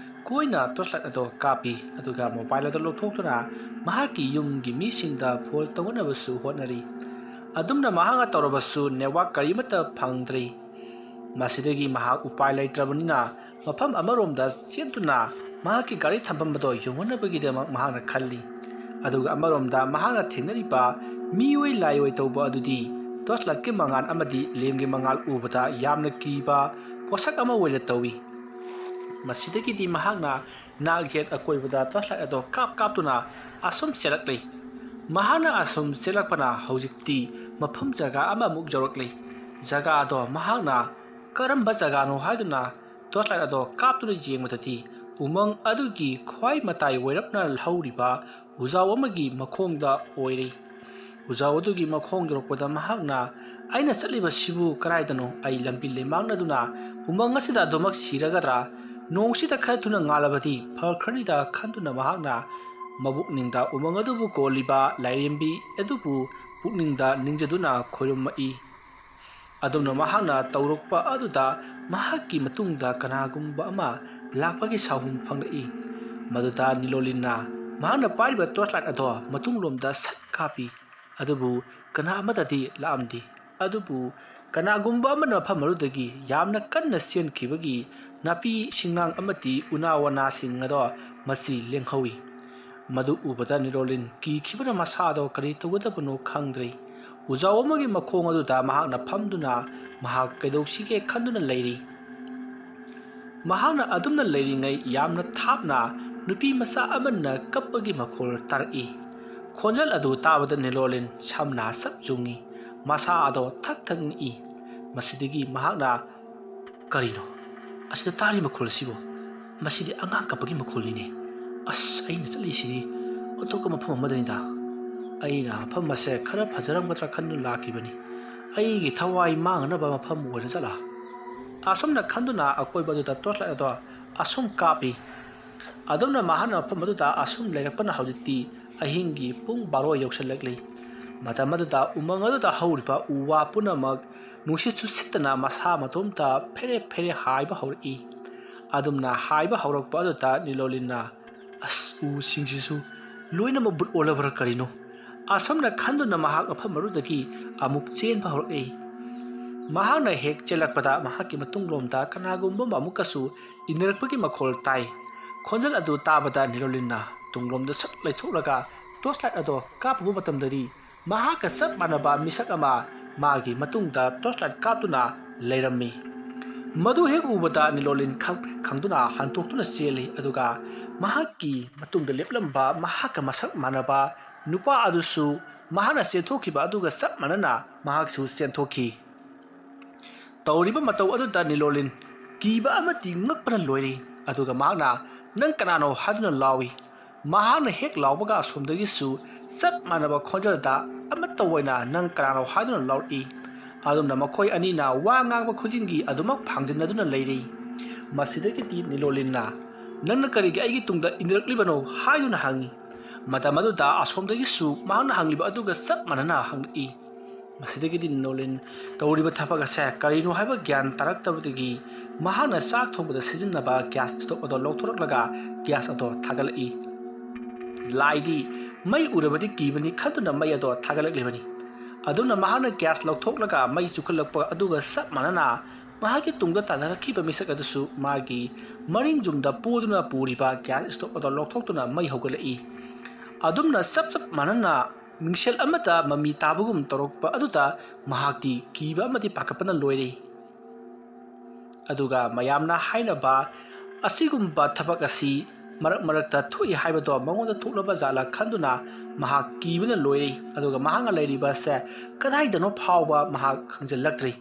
ꯀꯣꯏꯅ torchlight ꯑꯗꯣ ꯀꯥꯞꯄꯤ꯫ ꯑꯗꯨꯒ mobile ꯑꯗꯨ ꯂꯧꯊꯣꯛꯇꯨꯅ ꯃꯍꯥꯛꯀꯤ ꯌꯨꯝꯒꯤ ꯃꯤꯁꯤꯡꯗ phone ꯇꯧꯅꯅꯕꯁꯨ ꯍꯣꯠꯅꯔꯤ꯫ ꯑꯗꯨꯝꯅ ꯃꯍꯥꯛꯅ ꯇꯧꯔꯕꯁꯨ network ꯀꯔꯤꯃꯠꯇ ꯐꯪꯗ꯭ꯔꯤ꯫ ꯃꯁꯤꯗꯒꯤ ꯃꯍꯥꯛ ꯎꯄꯥꯏ ꯂꯩꯇ꯭ꯔꯕꯅꯤꯅ ꯃꯐꯝ ꯑꯃꯔꯣꯝꯗ ꯆꯦꯟꯗꯨꯅ ꯃꯍꯥꯛꯀꯤ ꯒꯥꯔꯤ ꯊꯝꯐꯝ ꯑꯗꯣ ꯌꯧꯅꯅꯕꯒꯤꯗꯃꯛ ꯃꯍꯥꯛꯅ ꯈꯜꯂꯤ꯫ ꯑꯗꯨꯒ ꯑꯃꯔꯣꯝꯗ ꯃꯍꯥꯛꯅ ꯊꯦꯡꯅꯔꯤꯕ ꯃꯤꯑꯣꯏ ꯂꯥꯏꯑꯣꯏ ꯇꯧꯕ ꯑꯗꯨꯗꯤ torchlightꯀꯤ ꯃꯉꯥꯜ ꯑꯃꯗꯤ ꯂꯦꯝꯒꯤ ꯃꯉꯥꯜ ꯎꯕꯗ ꯌꯥꯝꯅ ꯀꯤꯕ ꯄꯣꯠꯁꯛ ꯑꯃ ꯑꯣꯏꯅ ꯇꯧꯏ꯫ ꯃꯁꯤꯗꯒꯤꯗꯤ ꯃꯍꯥꯛꯅ ꯅꯥꯛ ꯌꯦꯠ ꯑꯀꯣꯏꯕꯗ torchlight ꯑꯗꯣ ꯀꯥꯞ ꯀꯥꯞꯇꯨꯅ ꯑꯁꯨꯝ ꯆꯦꯜꯂꯛꯂꯤ꯫ ꯃꯍꯥꯛꯅ ꯑꯁꯨꯝ ꯆꯦꯜꯂꯛꯄꯅ ꯍꯧꯖꯤꯛꯇꯤ ꯃꯐꯝ ꯖꯒꯥ ꯑꯃꯃꯨꯛ ꯌꯧꯔꯛꯂꯤ꯫ ꯖꯒꯥ ꯑꯗꯣ ꯃꯍꯥꯛꯅ ꯀꯔꯝꯕ ꯖꯒꯥꯅꯣ ꯍꯥꯏꯗꯨꯅ torchlight ꯑꯗꯣ ꯀꯥꯞꯇꯨꯅ ꯌꯦꯡꯕꯗꯗꯤ ꯎꯃꯪ ꯑꯗꯨꯒꯤ ꯈ꯭ꯋꯥꯏ ꯃꯇꯥꯏ ꯑꯣꯏꯔꯞꯅ ꯍꯧꯔꯤꯕ ꯎꯖꯥꯎ ꯑꯃꯒꯤ ꯃꯈꯣꯡꯗ ꯑꯣꯏꯔꯤ꯫ ꯎꯖꯥꯎ ꯑꯗꯨꯒꯤ ꯃꯈꯣꯡ ꯌꯧꯔꯛꯄꯗ ꯃꯍꯥꯛꯅ, "ꯑꯩꯅ ꯆꯠꯂꯤꯕꯁꯤꯕꯨ ꯀꯗꯥꯏꯗꯅꯣ? ꯑꯩ ꯂꯝꯕꯤ ꯂꯩꯃꯥꯡꯅꯗꯨꯅ ꯎꯃꯪ ꯑꯁꯤꯗ ꯑꯗꯨꯃꯛ ꯁꯤꯔꯒꯗ꯭ꯔꯥ? ꯅꯣꯡꯁꯤꯗ ꯈꯔ ꯊꯨꯅ ꯉꯥꯜꯂꯕꯗꯤ ꯐꯈ꯭ꯔꯅꯤꯗ" ꯈꯟꯗꯨꯅ ꯃꯍꯥꯛꯅ ꯃꯕꯨꯛꯅꯤꯡꯗ ꯎꯃꯪ ꯑꯗꯨꯕꯨ ꯀꯣꯜꯂꯤꯕ ꯂꯥꯏꯔꯦꯝꯕꯤ ꯑꯗꯨꯕꯨ ꯄꯨꯛꯅꯤꯡꯗ ꯅꯤꯡꯖꯗꯨꯅ ꯈꯣꯏꯔꯨꯝꯃꯛꯏ꯫ ꯑꯗꯨꯝꯅ ꯃꯍꯥꯛꯅ ꯇꯧꯔꯛꯄ ꯑꯗꯨꯗ ꯃꯍꯥꯛꯀꯤ ꯃꯇꯨꯡꯗ ꯀꯅꯥꯒꯨꯝꯕ ꯑꯃ ꯂꯥꯛꯄꯒꯤ ꯁꯥꯎꯍꯨꯝ ꯐꯪꯂꯛꯏ꯫ ꯃꯗꯨꯗ ꯅꯤꯂꯣꯂꯤꯟꯅ ꯃꯍꯥꯛꯅ ꯄꯥꯏꯔꯤꯕ torchlight ꯑꯗꯣ ꯃꯇꯨꯡꯂꯣꯝꯗ ꯁꯠ ꯀꯥꯞꯄꯤ꯫ ꯑꯗꯨꯕꯨ ꯀꯅꯥ ꯑꯃꯠꯇꯗꯤ ꯂꯥꯛꯑꯝꯗꯦ꯫ ꯑꯗꯨꯕꯨ ꯀꯅꯥꯒꯨꯝꯕ ꯑꯃꯅ ꯃꯐꯝ ꯑꯗꯨꯗꯒꯤ ꯌꯥꯝꯅ ꯀꯟꯅ ꯆꯦꯟꯈꯤꯕꯒꯤ ꯅꯥꯄꯤ ꯁꯤꯡꯅꯥꯡ ꯑꯃꯗꯤ ꯎꯅꯥ ꯋꯥꯅꯥꯁꯤꯡ ꯑꯗꯣ ꯃꯆꯤ ꯂꯦꯡꯍꯧꯏ꯫ ꯃꯗꯨ ꯎꯕꯗ ꯅꯤꯂꯣꯂꯤꯟ ꯀꯤꯈꯤꯕꯅ ꯃꯁꯥꯗꯣ ꯀꯔꯤ ꯇꯧꯒꯗꯕꯅꯣ ꯈꯪꯗ꯭ꯔꯦ꯫ ꯎꯖꯥꯎ ꯑꯃꯒꯤ ꯃꯈꯣꯡ ꯑꯗꯨꯗ ꯃꯍꯥꯛꯅ ꯐꯝꯗꯨꯅ ꯃꯍꯥꯛ ꯀꯩꯗꯧꯁꯤꯒꯦ ꯈꯟꯗꯨꯅ ꯂꯩꯔꯤ꯫ ꯃꯍꯥꯛꯅ ꯑꯗꯨꯝꯅ ꯂꯩꯔꯤꯉꯩ ꯌꯥꯝꯅ ꯊꯥꯞꯅ ꯅꯨꯄꯤ ꯃꯆꯥ ꯑꯃꯅ ꯀꯞꯄꯒꯤ ꯃꯈꯣꯜ ꯇꯥꯔꯛꯏ꯫ ꯈꯣꯟꯖꯦꯜ ꯑꯗꯨ ꯇꯥꯕꯗ ꯅꯤꯂꯣꯂꯤꯟ ꯁꯝꯅ ꯁꯞ ꯆꯨꯡꯏ꯫ ꯃꯁꯥ ꯑꯗꯣ ꯊꯛ ꯊꯛ ꯅꯤꯛꯏ꯫ ꯃꯁꯤꯗꯒꯤ ꯃꯍꯥꯛꯅ, "ꯀꯔꯤꯅꯣ ꯑꯁꯤꯗ ꯇꯥꯔꯤ ꯃꯈꯣꯜ ꯑꯁꯤꯕꯨ? ꯃꯁꯤꯗꯤ ꯑꯉꯥꯡ ꯀꯞꯄꯒꯤ ꯃꯈꯣꯜꯅꯤꯅꯦ꯫ ꯑꯁ, ꯑꯩꯅ ꯆꯠꯂꯤꯁꯤꯗꯤ ꯑꯇꯣꯞꯄ ꯃꯐꯝ ꯑꯃꯗꯅꯤꯗ꯫ ꯑꯩꯅ ꯃꯐꯝ ꯑꯁꯦ ꯈꯔ ꯐꯖꯔꯝꯒꯗ꯭ꯔꯥ ꯈꯟꯗꯨꯅ ꯂꯥꯛꯈꯤꯕꯅꯤ꯫ ꯑꯩꯒꯤ ꯊꯋꯥꯏ ꯃꯥꯡꯅꯅꯕ ꯃꯐꯝ ꯑꯣꯏꯔ ꯖꯥꯠꯂꯥ?" ꯑꯁꯨꯝꯅ ꯈꯟꯗꯨꯅ ꯑꯀꯣꯏꯕ ꯑꯗꯨꯗ ꯇꯣꯔꯆ ꯂꯥꯏꯠ ꯑꯗꯣ ꯑꯁꯨꯝ ꯀꯥꯞꯄꯤ꯫ ꯑꯗꯨꯝꯅ ꯃꯍꯥꯛꯅ ꯃꯐꯝ ꯑꯗꯨꯗ ꯑꯁꯨꯝ ꯂꯩꯔꯛꯄꯅ ꯍꯧꯖꯤꯛꯇꯤ ꯑꯍꯤꯡꯒꯤ ꯄꯨꯡ ꯕꯥꯔꯣ ꯌꯧꯁꯤꯜꯂꯛꯂꯤ꯫ ꯃꯇꯝ ꯑꯗꯨꯗ ꯎꯃꯪ ꯑꯗꯨꯗ ꯍꯧꯔꯤꯕ ꯎ ꯋꯥ ꯄꯨꯝꯅꯃꯛ ꯅꯨꯡꯁꯤꯠꯁꯨ ꯁꯤꯠꯇꯅ ꯃꯁꯥ ꯃꯇꯣꯝꯇ ꯐꯦꯔꯦ ꯐꯦꯔꯦ ꯍꯥꯏꯕ ꯍꯧꯔꯛꯏ꯫ ꯑꯗꯨꯝꯅ ꯍꯥꯏꯕ ꯍꯧꯔꯛꯄ ꯑꯗꯨꯗ ꯅꯤꯂꯣꯂꯤꯟꯅ, "ꯑꯁ, ꯎꯁꯤꯡꯁꯤꯁꯨ ꯂꯣꯏꯅꯃꯛ ꯕꯨꯠ ꯑꯣꯜꯂꯕ꯭ꯔꯥ ꯀꯔꯤꯅꯣ?" ꯑꯁꯨꯝꯅ ꯈꯟꯗꯨꯅ ꯃꯍꯥꯛ ꯃꯐꯝ ꯑꯗꯨꯗꯒꯤ ꯑꯃꯨꯛ ꯆꯦꯟꯕ ꯍꯧꯔꯛꯏ꯫ ꯃꯍꯥꯛꯅ ꯍꯦꯛ ꯆꯦꯜꯂꯛꯄꯗ ꯃꯍꯥꯛꯀꯤ ꯃꯇꯨꯡꯂꯣꯝꯗ ꯀꯅꯥꯒꯨꯝꯕ ꯑꯃ ꯑꯃꯨꯛꯀꯁꯨ ꯏꯟꯅꯔꯛꯄꯒꯤ ꯃꯈꯣꯜ ꯇꯥꯏ꯫ ꯈꯣꯟꯖꯦꯜ ꯑꯗꯨ ꯇꯥꯕꯗ ꯅꯤꯂꯣꯂꯤꯟꯅ ꯇꯨꯡꯂꯣꯝꯗ ꯁꯠ ꯂꯩꯊꯣꯛꯂꯒ ꯇꯣꯔꯆ ꯂꯥꯏꯠ ꯑꯗꯣ ꯀꯥꯞꯄꯨꯕ ꯃꯇꯝꯗꯗꯤ ꯃꯍꯥꯛꯀ ꯆꯞ ꯃꯥꯟꯅꯕ ꯃꯤꯁꯛ ꯑꯃ ꯃꯥꯒꯤ ꯃꯇꯨꯡꯗ ꯇꯣꯔꯆ ꯂꯥꯏꯠ ꯀꯥꯞꯇꯨꯅ ꯂꯩꯔꯝꯃꯤ꯫ ꯃꯗꯨ ꯍꯦꯛ ꯎꯕꯗ ꯅꯤꯂꯣꯂꯤꯟ ꯈꯪꯄ꯭ꯔꯦꯛ ꯈꯪꯗꯨꯅ ꯍꯟꯇꯣꯛꯇꯨꯅ ꯆꯦꯜꯂꯤ, ꯑꯗꯨꯒ ꯃꯍꯥꯛꯀꯤ ꯃꯇꯨꯡꯗ ꯂꯦꯞꯂꯝꯕ ꯃꯍꯥꯛꯀ ꯃꯁꯛ ꯃꯥꯟꯅꯕ ꯅꯨꯄꯥ ꯑꯗꯨꯁꯨ ꯃꯍꯥꯛꯅ ꯆꯦꯟꯊꯣꯛꯈꯤꯕ ꯑꯗꯨꯒ ꯆꯞ ꯃꯥꯟꯅꯅ ꯃꯍꯥꯛꯁꯨ ꯆꯦꯟꯊꯣꯛꯈꯤ꯫ ꯇꯧꯔꯤꯕ ꯃꯇꯧ ꯑꯗꯨꯗ ꯅꯤꯂꯣꯂꯤꯟ ꯀꯤꯕ ꯑꯃꯗꯤ ꯉꯛꯄꯅ ꯂꯣꯏꯔꯤ꯫ ꯑꯗꯨꯒ ꯃꯍꯥꯛꯅ, "ꯅꯪ ꯀꯅꯥꯅꯣ?" ꯍꯥꯏꯗꯨꯅ ꯂꯥꯎꯏ꯫ ꯃꯍꯥꯛꯅ ꯍꯦꯛ ꯂꯥꯎꯕꯒ ꯑꯁꯣꯝꯗꯒꯤꯁꯨ ꯆꯞ ꯃꯥꯟꯅꯕ ꯈꯣꯟꯖꯦꯜꯗ ꯑꯃꯠꯇ ꯑꯣꯏꯅ, "ꯅꯪ ꯀꯅꯥꯅꯣ?" ꯍꯥꯏꯗꯨꯅ ꯂꯥꯎꯔꯛꯏ꯫ ꯑꯗꯨꯝꯅ ꯃꯈꯣꯏ ꯑꯅꯤꯅ ꯋꯥ ꯉꯥꯡꯕ ꯈꯨꯗꯤꯡꯒꯤ ꯑꯗꯨꯃꯛ ꯐꯥꯡꯖꯤꯟꯅꯗꯨꯅ ꯂꯩꯔꯤ꯫ ꯃꯁꯤꯗꯒꯤꯗꯤ ꯅꯤꯂꯣꯂꯤꯟꯅ, "ꯅꯪꯅ ꯀꯔꯤꯒꯤ ꯑꯩꯒꯤ ꯇꯨꯡꯗ ꯏꯟꯅꯔꯛꯂꯤꯕꯅꯣ?" ꯍꯥꯏꯗꯨꯅ ꯍꯪꯉꯤ꯫ ꯃꯇꯝ ꯑꯗꯨꯗ ꯑꯁꯣꯝꯗꯒꯤꯁꯨ ꯃꯍꯥꯛꯅ ꯍꯪꯂꯤꯕ ꯑꯗꯨꯒ ꯆꯞ ꯃꯥꯟꯅꯅ ꯍꯪꯂꯛꯏ꯫ ꯃꯁꯤꯗꯒꯤꯗꯤ ꯅꯤꯂꯣꯂꯤꯟ ꯇꯧꯔꯤꯕ ꯊꯕꯛ ꯑꯁꯦ ꯀꯔꯤꯅꯣ ꯍꯥꯏꯕ ꯒ꯭ꯌꯥꯟ ꯇꯥꯔꯛꯇꯕꯗꯒꯤ ꯃꯍꯥꯛꯅ ꯆꯥꯛ ꯊꯣꯡꯕꯗ ꯁꯤꯖꯤꯟꯅꯕ ꯒ꯭ꯌꯥꯁ ꯁ꯭ꯇꯣꯞ ꯑꯗꯣ ꯂꯧꯊꯣꯔꯛꯂꯒ ꯒ꯭ꯌꯥꯁ ꯑꯗꯣ ꯊꯥꯒꯠꯂꯛꯏ꯫ ꯂꯥꯏꯗꯤ ꯃꯩ ꯎꯔꯕꯗꯤ ꯀꯤꯕꯅꯤ ꯈꯟꯗꯨꯅ ꯃꯩ ꯑꯗꯣ ꯊꯥꯒꯠꯂꯛꯂꯤꯕꯅꯤ꯫ ꯑꯗꯨꯝꯅ ꯃꯍꯥꯛꯅ ꯒ꯭ꯌꯥꯁ ꯂꯧꯊꯣꯛꯂꯒ ꯃꯩ ꯆꯨꯈꯠꯂꯛꯄ ꯑꯗꯨꯒ ꯆꯞ ꯃꯥꯟꯅꯅ ꯃꯍꯥꯛꯀꯤ ꯇꯨꯡꯗ ꯇꯥꯟꯅꯔꯛꯈꯤꯕ ꯃꯤꯁꯛ ꯑꯗꯨꯁꯨ ꯃꯥꯒꯤ ꯃꯔꯤꯡꯖꯨꯝꯗ ꯄꯨꯗꯨꯅ ꯄꯨꯔꯤꯕ ꯒ꯭ꯌꯥꯁ ꯁ꯭ꯇꯣꯞ ꯑꯗꯣ ꯂꯧꯊꯣꯛꯇꯨꯅ ꯃꯩ ꯍꯧꯒꯠꯂꯛꯏ꯫ ꯑꯗꯨꯝꯅ ꯆꯞ ꯆꯞ ꯃꯥꯟꯅꯅ ꯃꯤꯡꯁꯦꯜ ꯑꯃꯗ ꯃꯃꯤ ꯇꯥꯕꯒꯨꯝ ꯇꯧꯔꯛꯄ ꯑꯗꯨꯗ ꯃꯍꯥꯛꯇꯤ ꯀꯤꯕ ꯑꯃꯗꯤ ꯄꯥꯈꯠꯄꯅ ꯂꯣꯏꯔꯦ꯫ ꯑꯗꯨꯒ ꯃꯌꯥꯝꯅ ꯍꯥꯏꯅꯕ ꯑꯁꯤꯒꯨꯝꯕ ꯊꯕꯛ ꯑꯁꯤ ꯃꯔꯛ ꯃꯔꯛꯇ ꯊꯣꯛꯏ ꯍꯥꯏꯕꯗꯣ ꯃꯉꯣꯟꯗ ꯊꯣꯛꯂꯕ ꯖꯥꯠꯂ ꯈꯟꯗꯨꯅ ꯃꯍꯥꯛ ꯀꯤꯕꯅ ꯂꯣꯏꯔꯦ꯫ ꯑꯗꯨꯒ ꯃꯍꯥꯛꯅ ꯂꯩꯔꯤꯕ ꯑꯁꯦ ꯀꯗꯥꯏꯗꯅꯣ ꯐꯥꯎꯕ ꯃꯍꯥꯛ ꯈꯪꯖꯤꯜꯂꯛꯇ꯭ꯔꯦ꯫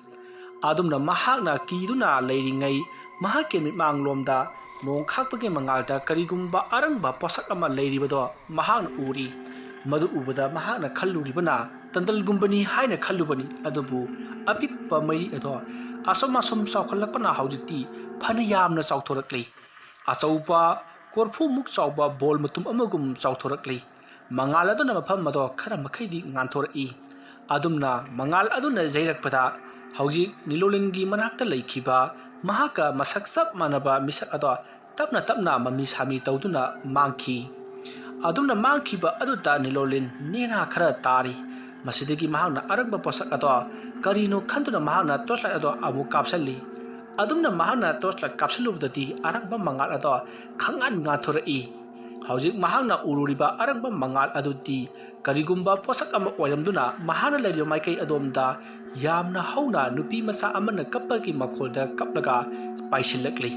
ꯑꯗꯨꯝꯅ ꯃꯍꯥꯛꯅ ꯀꯤꯗꯨꯅ ꯂꯩꯔꯤꯉꯩ ꯃꯍꯥꯛꯀꯤ ꯃꯤꯠꯃꯥꯡꯂꯣꯝꯗ ꯅꯣꯡ ꯈꯥꯛꯄꯒꯤ ꯃꯉꯥꯜꯗ ꯀꯔꯤꯒꯨꯝꯕ ꯑꯔꯪꯕ ꯄꯣꯠꯁꯛ ꯑꯃ ꯂꯩꯔꯤꯕꯗꯣ ꯃꯍꯥꯛꯅ ꯎꯔꯤ꯫ ꯃꯗꯨ ꯎꯕꯗ ꯃꯍꯥꯛꯅ ꯈꯜꯂꯨꯔꯤꯕꯅ ꯇꯟꯗꯜꯒꯨꯝꯕꯅꯤ ꯍꯥꯏꯅ ꯈꯜꯂꯨꯕꯅꯤ, ꯑꯗꯨꯕꯨ ꯑꯄꯤꯛꯄ ꯃꯩꯔꯤ ꯑꯗꯣ ꯑꯁꯨꯝ ꯑꯁꯨꯝ ꯆꯥꯎꯈꯠꯂꯛꯄꯅ ꯍꯧꯖꯤꯛꯇꯤ ꯐꯅ ꯌꯥꯝꯅ ꯆꯥꯎꯊꯣꯔꯛꯂꯤ꯫ ꯑꯆꯧꯕ ꯀꯣꯔꯐꯨꯃꯨꯛ ꯆꯥꯎꯕ ꯕꯣꯜ ꯃꯇꯨꯝ ꯑꯃꯒꯨꯝ ꯆꯥꯎꯊꯣꯔꯛꯂꯤ꯫ ꯃꯉꯥꯜ ꯑꯗꯨꯅ ꯃꯐꯝ ꯑꯗꯣ ꯈꯔ ꯃꯈꯩꯗꯤ ꯉꯥꯟꯊꯣꯔꯛꯏ꯫ ꯑꯗꯨꯝꯅ ꯃꯉꯥꯜ ꯑꯗꯨꯅ ꯌꯩꯔꯛꯄꯗ ꯍꯧꯖꯤꯛ ꯅꯤꯂꯣꯂꯤꯟꯒꯤ ꯃꯅꯥꯛꯇ ꯂꯩꯈꯤꯕ ꯃꯍꯥꯛꯀ ꯃꯁꯛ ꯆꯞ ꯃꯥꯟꯅꯕ ꯃꯤꯁꯛ ꯑꯗꯣ ꯇꯞꯅ ꯇꯞꯅ ꯃꯃꯤ ꯁꯥꯃꯤ ꯇꯧꯗꯨꯅ ꯃꯥꯡꯈꯤ꯫ ꯑꯗꯨꯝꯅ ꯃꯥꯡꯈꯤꯕ ꯑꯗꯨꯗ ꯅꯤꯂꯣꯂꯤꯟ ꯅꯦꯅꯥ ꯈꯔ ꯇꯥꯔꯤ꯫ ꯃꯁꯤꯗꯒꯤ ꯃꯍꯥꯛꯅ ꯑꯔꯪꯕ ꯄꯣꯠꯁꯛ ꯑꯗꯣ ꯀꯔꯤꯅꯣ ꯈꯟꯗꯨꯅ ꯃꯍꯥꯛꯅ torchlight ꯑꯗꯣ ꯑꯃꯨꯛ ꯀꯥꯞꯁꯤꯜꯂꯤ꯫ ꯑꯗꯨꯝꯅ ꯃꯍꯥꯛꯅ torchlight ꯀꯥꯞꯁꯤꯜꯂꯨꯕꯗꯗꯤ ꯑꯔꯪꯕ ꯃꯉꯥꯜ ꯑꯗꯣ ꯈꯪꯉꯥꯟ ꯉꯥꯟꯊꯣꯔꯛꯏ꯫ ꯍꯧꯖꯤꯛ ꯃꯍꯥꯛꯅ ꯎꯔꯨꯔꯤꯕ ꯑꯔꯪꯕ ꯃꯉꯥꯜ ꯑꯗꯨꯗꯤ ꯀꯔꯤꯒꯨꯝꯕ ꯄꯣꯠꯁꯛ ꯑꯃ ꯑꯣꯏꯔꯝꯗꯨꯅ ꯃꯍꯥꯛꯅ ꯂꯩꯔꯤꯕ ꯃꯥꯏꯀꯩ ꯑꯗꯣꯝꯗ ꯌꯥꯝꯅ ꯍꯧꯅ ꯅꯨꯄꯤ ꯃꯆꯥ ꯑꯃꯅ ꯀꯞꯄꯒꯤ ꯃꯈꯣꯜꯗ ꯀꯞꯂꯒ ꯄꯥꯏꯁꯤꯜꯂꯛꯂꯤ꯫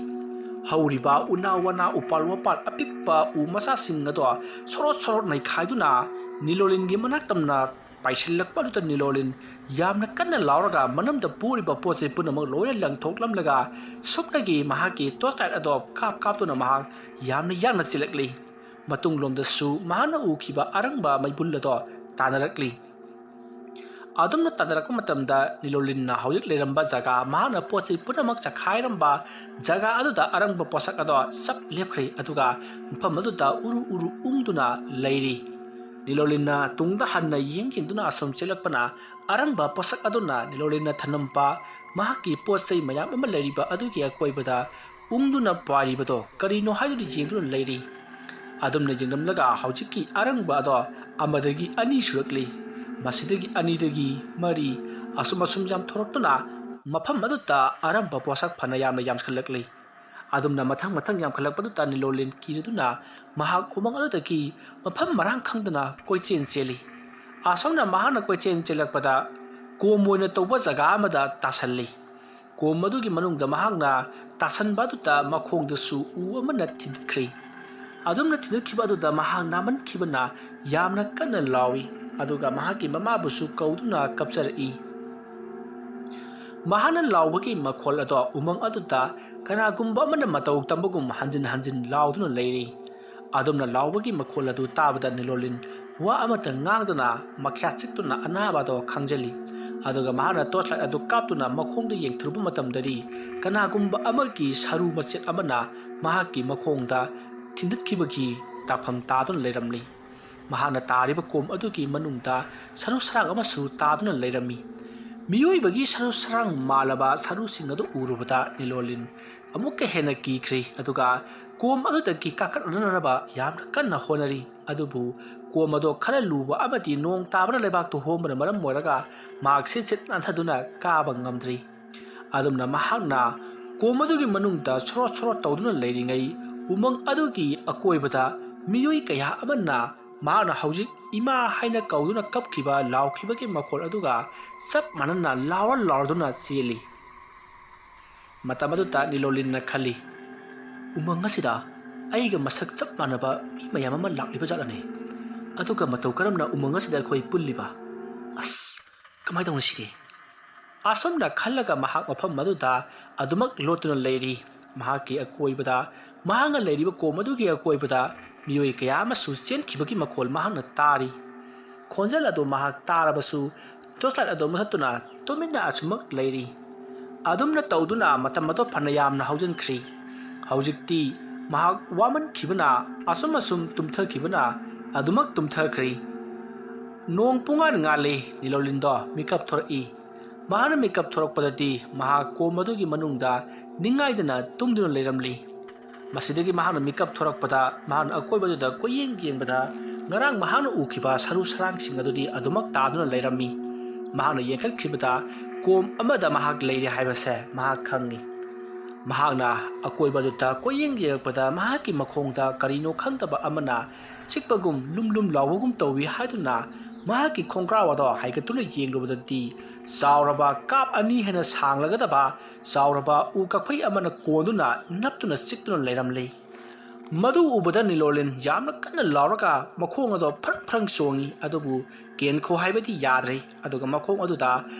ꯍꯧꯔꯤꯕ ꯎꯅꯥ ꯋꯥꯅꯥ ꯎꯄꯥꯜ ꯋꯥꯄꯥꯜ ꯑꯄꯤꯛꯄ ꯎ ꯃꯆꯥꯁꯤꯡ ꯑꯗꯣ ꯁꯣꯔꯣꯠ ꯁꯣꯔꯣꯠ ꯅꯩꯈꯥꯏꯗꯨꯅ ꯅꯤꯂꯣꯂꯤꯟꯒꯤ ꯃꯅꯥꯛ ꯇꯝꯅ ꯄꯥꯏꯁꯤꯜꯂꯛꯄ ꯑꯗꯨꯗ ꯅꯤꯂꯣꯂꯤꯟ ꯌꯥꯝꯅ ꯀꯟꯅ ꯂꯥꯎꯔꯒ ꯃꯅꯨꯡꯗ ꯄꯨꯔꯤꯕ ꯄꯣꯠ ꯆꯩ ꯄꯨꯝꯅꯃꯛ ꯂꯣꯏꯅ ꯂꯪꯊꯣꯛꯂꯝꯂꯒ ꯁꯨꯞꯅꯒꯤ ꯃꯍꯥꯛꯀꯤ torchlight ꯑꯗꯣ ꯀꯥꯞ ꯀꯥꯞꯇꯨꯅ ꯃꯍꯥꯛ ꯌꯥꯝꯅ ꯌꯥꯡꯅ ꯆꯦꯜꯂꯛꯂꯤ꯫ ꯃꯇꯨꯡꯂꯣꯝꯗꯁꯨ ꯃꯍꯥꯛꯅ ꯎꯈꯤꯕ ꯑꯔꯪꯕ ꯃꯩꯕꯨꯜ ꯑꯗꯣ ꯇꯥꯟꯅꯔꯛꯂꯤ꯫ ꯑꯗꯨꯝꯅ ꯇꯥꯟꯅꯔꯛꯄ ꯃꯇꯝꯗ ꯅꯤꯂꯣꯂꯤꯟꯅ ꯍꯧꯖꯤꯛ ꯂꯩꯔꯝꯕ ꯖꯒꯥ, ꯃꯍꯥꯛꯅ ꯄꯣꯠ ꯆꯩ ꯄꯨꯝꯅꯃꯛ ꯆꯈꯥꯏꯔꯝꯕ ꯖꯒꯥ ꯑꯗꯨꯗ ꯑꯔꯪꯕ ꯄꯣꯠꯁꯛ ꯑꯗꯣ ꯆꯞ ꯂꯦꯞꯈ꯭ꯔꯦ, ꯑꯗꯨꯒ ꯃꯐꯝ ꯑꯗꯨꯗ ꯎꯔꯨ ꯎꯔꯨ ꯎꯪꯗꯨꯅ ꯂꯩꯔꯤ꯫ ꯅꯤꯂꯣꯂꯤꯟꯅ ꯇꯨꯡꯗ ꯍꯟꯅ ꯌꯦꯡ ꯌꯦꯡꯗꯨꯅ ꯑꯁꯨꯝ ꯆꯦꯜꯂꯛꯄꯅ ꯑꯔꯪꯕ ꯄꯣꯠꯁꯛ ꯑꯗꯨꯅ ꯅꯤꯂꯣꯂꯤꯟꯅ ꯊꯅꯝꯕ ꯃꯍꯥꯛꯀꯤ ꯄꯣꯠ ꯆꯩ ꯃꯌꯥꯝ ꯑꯃ ꯂꯩꯔꯤꯕ ꯑꯗꯨꯒꯤ ꯑꯀꯣꯏꯕꯗ ꯎꯪꯗꯨꯅ ꯄꯥꯏꯔꯤꯕꯗꯣ ꯀꯔꯤꯅꯣ ꯍꯥꯏꯗꯨꯅ ꯌꯦꯡꯗꯨꯅ ꯂꯩꯔꯤ꯫ ꯑꯗꯨꯝꯅ ꯌꯦꯡꯂꯝꯂꯒ ꯍꯧꯖꯤꯛꯀꯤ ꯑꯔꯪꯕ ꯑꯗꯣ ꯑꯃꯗꯒꯤ ꯑꯅꯤ ꯁꯨꯔꯛꯂꯤ꯫ ꯃꯁꯤꯗꯒꯤ ꯑꯅꯤꯗꯒꯤ ꯃꯔꯤ, ꯑꯁꯨꯝ ꯑꯁꯨꯝ ꯌꯥꯝꯊꯣꯔꯛꯇꯨꯅ ꯃꯐꯝ ꯑꯗꯨꯗ ꯑꯔꯪꯕ ꯄꯣꯠꯁꯛ ꯐꯅ ꯌꯥꯝꯅ ꯌꯥꯝꯈꯠꯂꯛꯂꯤ꯫ ꯑꯗꯨꯝꯅ ꯃꯊꯪ ꯃꯊꯪ ꯌꯥꯝꯈꯠꯂꯛꯄꯗꯨꯗ ꯅꯤꯂꯣꯂꯤꯟ ꯀꯤꯔꯗꯨꯅ ꯃꯍꯥꯛ ꯎꯃꯪ ꯑꯗꯨꯗꯒꯤ ꯃꯐꯝ ꯃꯔꯥꯡ ꯈꯪꯗꯅ ꯀꯣꯏꯆꯦꯟ ꯆꯦꯜꯂꯤ꯫ ꯑꯁꯨꯝꯅ ꯃꯍꯥꯛꯅ ꯀꯣꯏꯆꯦꯟ ꯆꯦꯜꯂꯛꯄꯗ ꯀꯣꯝ ꯑꯣꯏꯅ ꯇꯧꯕ ꯖꯒꯥ ꯑꯃꯗ ꯇꯥꯁꯜꯂꯤ꯫ ꯀꯣꯝ ꯑꯗꯨꯒꯤ ꯃꯅꯨꯡꯗ ꯃꯍꯥꯛꯅ ꯇꯥꯁꯟꯕ ꯑꯗꯨꯗ ꯃꯈꯣꯡꯗꯁꯨ ꯎ ꯑꯃꯅ ꯊꯤꯟꯈ꯭ꯔꯤ꯫ ꯑꯗꯨꯝꯅ ꯊꯤꯟꯈꯤꯕ ꯑꯗꯨꯗ ꯃꯍꯥꯛ ꯅꯥꯃꯟꯈꯤꯕꯅ ꯌꯥꯝꯅ ꯀꯟꯅ ꯂꯥꯎꯏ, ꯑꯗꯨꯒ ꯃꯍꯥꯛꯀꯤ ꯃꯃꯥꯕꯨꯁꯨ ꯀꯧꯗꯨꯅ ꯀꯞꯆꯔꯛꯏ꯫ ꯃꯍꯥꯛꯅ ꯂꯥꯎꯕꯒꯤ ꯃꯈꯣꯜ ꯑꯗꯣ ꯎꯃꯪ ꯑꯗꯨꯗ ꯀꯅꯥꯒꯨꯝꯕ ꯑꯃꯅ ꯃꯇꯧ ꯇꯝꯕꯒꯨꯝ ꯍꯟꯖꯤꯟ ꯍꯟꯖꯤꯟ ꯂꯥꯎꯗꯨꯅ ꯂꯩꯔꯤ꯫ ꯑꯗꯨꯝꯅ ꯂꯥꯎꯕꯒꯤ ꯃꯈꯣꯜ ꯑꯗꯨ ꯇꯥꯕꯗ ꯅꯤꯂꯣꯂꯤꯟ ꯋꯥ ꯑꯃꯠꯇ ꯉꯥꯡꯗꯅ ꯃꯈ꯭ꯌꯥꯠ ꯆꯤꯛꯇꯨꯅ ꯑꯅꯥꯕ ꯑꯗꯣ ꯈꯪꯖꯤꯜꯂꯤ꯫ ꯑꯗꯨꯒ ꯃꯍꯥꯛꯅ torchlight ꯑꯗꯨ ꯀꯥꯞꯇꯨꯅ ꯃꯈꯣꯡꯗ ꯌꯦꯡꯊꯨꯔꯨꯕ ꯃꯇꯝꯗꯗꯤ ꯀꯅꯥꯒꯨꯝꯕ ꯑꯃꯒꯤ ꯁꯔꯨ ꯃꯆꯦꯠ ꯑꯃꯅ ꯃꯍꯥꯛꯀꯤ ꯃꯈꯣꯡꯗ ꯊꯤꯟꯗꯠꯈꯤꯕꯒꯤ ꯇꯥꯐꯝ ꯇꯥꯗꯨꯅ ꯂꯩꯔꯝꯂꯤ꯫ ꯃꯍꯥꯛꯅ ꯇꯥꯔꯤꯕ ꯀꯣꯝ ꯑꯗꯨꯒꯤ ꯃꯅꯨꯡꯗ ꯁꯔꯨ ꯁꯔꯥꯡ ꯑꯃꯁꯨ ꯇꯥꯗꯨꯅ ꯂꯩꯔꯝꯃꯤ꯫ ꯃꯤꯑꯣꯏꯕꯒꯤ ꯁꯔꯨ ꯁꯔꯥꯡ ꯃꯥꯜꯂꯕ ꯁꯔꯨꯁꯤꯡ ꯑꯗꯨ ꯎꯔꯨꯕꯗ ꯅꯤꯂꯣꯂꯤꯟ ꯑꯃꯨꯛꯀ ꯍꯦꯟꯅ ꯀꯤꯈ꯭ꯔꯦ, ꯑꯗꯨꯒ ꯀꯣꯝ ꯑꯗꯨꯗꯒꯤ ꯀꯥꯈꯠꯅꯅꯕ ꯌꯥꯝꯅ ꯀꯟꯅ ꯍꯣꯠꯅꯔꯤ꯫ ꯑꯗꯨꯕꯨ ꯀꯣꯝ ꯑꯗꯣ ꯈꯔ ꯂꯨꯕ ꯑꯃꯗꯤ ꯅꯣꯡ ꯇꯥꯕꯅ ꯂꯩꯕꯥꯛꯇꯨ ꯍꯣꯝꯕꯅ ꯃꯔꯝ ꯑꯣꯏꯔꯒ ꯃꯍꯥꯛ ꯁꯤꯠ ꯁꯤꯠ ꯅꯥꯟꯊꯗꯨꯅ ꯀꯥꯕ ꯉꯝꯗ꯭ꯔꯤ꯫ ꯑꯗꯨꯝꯅ ꯃꯍꯥꯛꯅ ꯀꯣꯝ ꯑꯗꯨꯒꯤ ꯃꯅꯨꯡꯗ ꯁꯣꯔꯣꯠ ꯁꯣꯔꯣꯠ ꯇꯧꯗꯨꯅ ꯂꯩꯔꯤꯉꯩ, ꯎꯃꯪ ꯑꯗꯨꯒꯤ ꯑꯀꯣꯏꯕꯗ ꯃꯤꯑꯣꯏ ꯀꯌꯥ ꯑꯃꯅ ꯃꯍꯥꯛꯅ ꯍꯧꯖꯤꯛ "ꯏꯃꯥ" ꯍꯥꯏꯅ ꯀꯧꯗꯨꯅ ꯀꯞꯈꯤꯕ, ꯂꯥꯎꯈꯤꯕꯒꯤ ꯃꯈꯣꯜ ꯑꯗꯨꯒ ꯆꯞ ꯃꯥꯟꯅꯅ ꯂꯥꯎꯔ ꯂꯥꯎꯔꯗꯨꯅ ꯆꯦꯜꯂꯤ꯫ ꯃꯇꯝ ꯑꯗꯨꯗ ꯅꯤꯂꯣꯂꯤꯟꯅ ꯈꯜꯂꯤ, "ꯎꯃꯪ ꯑꯁꯤꯗ ꯑꯩꯒ ꯃꯁꯛ ꯆꯞ ꯃꯥꯟꯅꯕ ꯃꯤ ꯃꯌꯥꯝ ꯑꯃ ꯂꯥꯛꯂꯤꯕ ꯖꯥꯠꯂꯅꯦ? ꯑꯗꯨꯒ ꯃꯇꯧ ꯀꯔꯝꯅ ꯎꯃꯪ ꯑꯁꯤꯗ ꯑꯩꯈꯣꯏ ꯄꯨꯜꯂꯤꯕ? ꯑꯁ, ꯀꯃꯥꯏꯅ ꯇꯧꯅ ꯁꯤꯗꯤ?" ꯑꯁꯨꯝꯅ ꯈꯜꯂꯒ ꯃꯍꯥꯛ ꯃꯐꯝ ꯑꯗꯨꯗ ꯑꯗꯨꯃꯛ ꯂꯣꯠꯇꯨꯅ ꯂꯩꯔꯤ꯫ ꯃꯍꯥꯛꯀꯤ ꯑꯀꯣꯏꯕꯗ, ꯃꯍꯥꯛꯅ ꯂꯩꯔꯤꯕ ꯀꯣꯝ ꯑꯗꯨꯒꯤ ꯑꯀꯣꯏꯕꯗ ꯃꯤꯑꯣꯏ ꯀꯌꯥ ꯑꯃꯁꯨ ꯆꯦꯟꯈꯤꯕꯒꯤ ꯃꯈꯣꯜ ꯃꯍꯥꯛꯅ ꯇꯥꯔꯤ꯫ ꯈꯣꯟꯖꯦꯜ ꯑꯗꯨ ꯃꯍꯥꯛ ꯇꯥꯔꯕꯁꯨ torchlight ꯑꯗꯨ ꯃꯨꯊꯠꯇꯨꯅ ꯇꯨꯃꯤꯟꯅ ꯑꯁꯨꯃꯛ ꯂꯩꯔꯤ꯫ ꯑꯗꯨꯝꯅ ꯇꯧꯗꯨꯅ ꯃꯇꯝ ꯑꯗꯨ ꯐꯅ ꯌꯥꯝꯅ ꯍꯧꯖꯤꯟꯈ꯭ꯔꯤ꯫ ꯍꯧꯖꯤꯛꯇꯤ ꯃꯍꯥꯛ ꯋꯥꯃꯟꯈꯤꯕꯅ ꯑꯁꯨꯝ ꯑꯁꯨꯝ ꯇꯨꯝꯊꯈꯤꯕꯅ ꯑꯗꯨꯃꯛ ꯇꯨꯝꯊꯈ꯭ꯔꯤ꯫ ꯅꯣꯡ ꯄꯨꯡꯉꯥꯟ ꯉꯥꯜꯂꯤ꯫ ꯅꯤꯂꯣꯂꯤꯟꯗꯣ ꯃꯤꯀꯞ ꯊꯣꯔꯛꯏ꯫ ꯃꯍꯥꯛꯅ ꯃꯤꯀꯞ ꯊꯣꯔꯛꯄꯗꯗꯤ ꯃꯍꯥꯛ ꯀꯣꯝ ꯑꯗꯨꯒꯤ ꯃꯅꯨꯡꯗ ꯅꯤꯡꯉꯥꯏꯗꯅ ꯇꯨꯝꯗꯨꯅ ꯂꯩꯔꯝꯂꯤ꯫ ꯃꯁꯤꯗꯒꯤ ꯃꯍꯥꯛꯅ ꯃꯤꯀꯞ ꯊꯣꯔꯛꯄꯗ ꯃꯍꯥꯛꯅ ꯑꯀꯣꯏꯕꯗꯨꯗ ꯀꯣꯏꯌꯦꯡ ꯌꯦꯡꯕꯗ ꯉꯔꯥꯡ ꯃꯍꯥꯛꯅ ꯎꯈꯤꯕ ꯁꯔꯨ ꯁꯔꯥꯡꯁꯤꯡ ꯑꯗꯨꯗꯤ ꯑꯗꯨꯃꯛ ꯇꯥꯗꯨꯅ ꯂꯩꯔꯝꯃꯤ꯫ ꯃꯍꯥꯛꯅ ꯌꯦꯡꯈꯠꯈꯤꯕꯗ ꯀꯣꯝ ꯑꯃꯗ ꯃꯍꯥꯛ ꯂꯩꯔꯦ ꯍꯥꯏꯕꯁꯦ ꯃꯍꯥꯛ ꯈꯪꯉꯤ꯫ ꯃꯍꯥꯛꯅ ꯑꯀꯣꯏꯕꯗꯨꯗ ꯀꯣꯏꯌꯦꯡ ꯌꯦꯡꯂꯛꯄꯗ ꯃꯍꯥꯛꯀꯤ ꯃꯈꯣꯡꯗ ꯀꯔꯤꯅꯣ ꯈꯪꯗꯕ ꯑꯃꯅ ꯆꯤꯛꯄꯒꯨꯝ ꯂꯨꯝ ꯂꯨꯝ ꯂꯥꯎꯕꯒꯨꯝ ꯇꯧꯏ ꯍꯥꯏꯗꯨꯅ ꯃꯍꯥꯛꯀꯤ ꯈꯣꯡꯒ꯭ꯔꯥꯎ ꯑꯗꯣ ꯍꯥꯏꯒꯠꯇꯨꯅ ꯌꯦꯡꯂꯨꯕꯗꯗꯤ ꯆꯥꯎꯔꯕ ꯀꯥꯞ ꯑꯅꯤ ꯍꯦꯟꯅ ꯁꯥꯡꯂꯒꯗꯕ ꯆꯥꯎꯔꯕ ꯎ ꯀꯛꯐꯩ ꯑꯃꯅ ꯀꯣꯟꯗꯨꯅ ꯅꯞꯇꯨꯅ ꯆꯤꯛꯇꯨꯅ ꯂꯩꯔꯝꯂꯤ꯫ ꯃꯗꯨ ꯎꯕꯗ ꯅꯤꯂꯣꯂꯤꯟ ꯌꯥꯝꯅ ꯀꯟꯅ ꯂꯥꯎꯔꯒ ꯃꯈꯣꯡ ꯑꯗꯣ ꯐ꯭ꯔꯪ ꯐ꯭ꯔꯪ ꯆꯣꯡꯏ, ꯑꯗꯨꯕꯨ ꯀꯦꯟꯈꯣ ꯍꯥꯏꯕꯗꯤ ꯌꯥꯗ꯭ꯔꯦ꯫ ꯑꯗꯨꯒ ꯃꯈꯣꯡ ꯑꯗꯨꯗ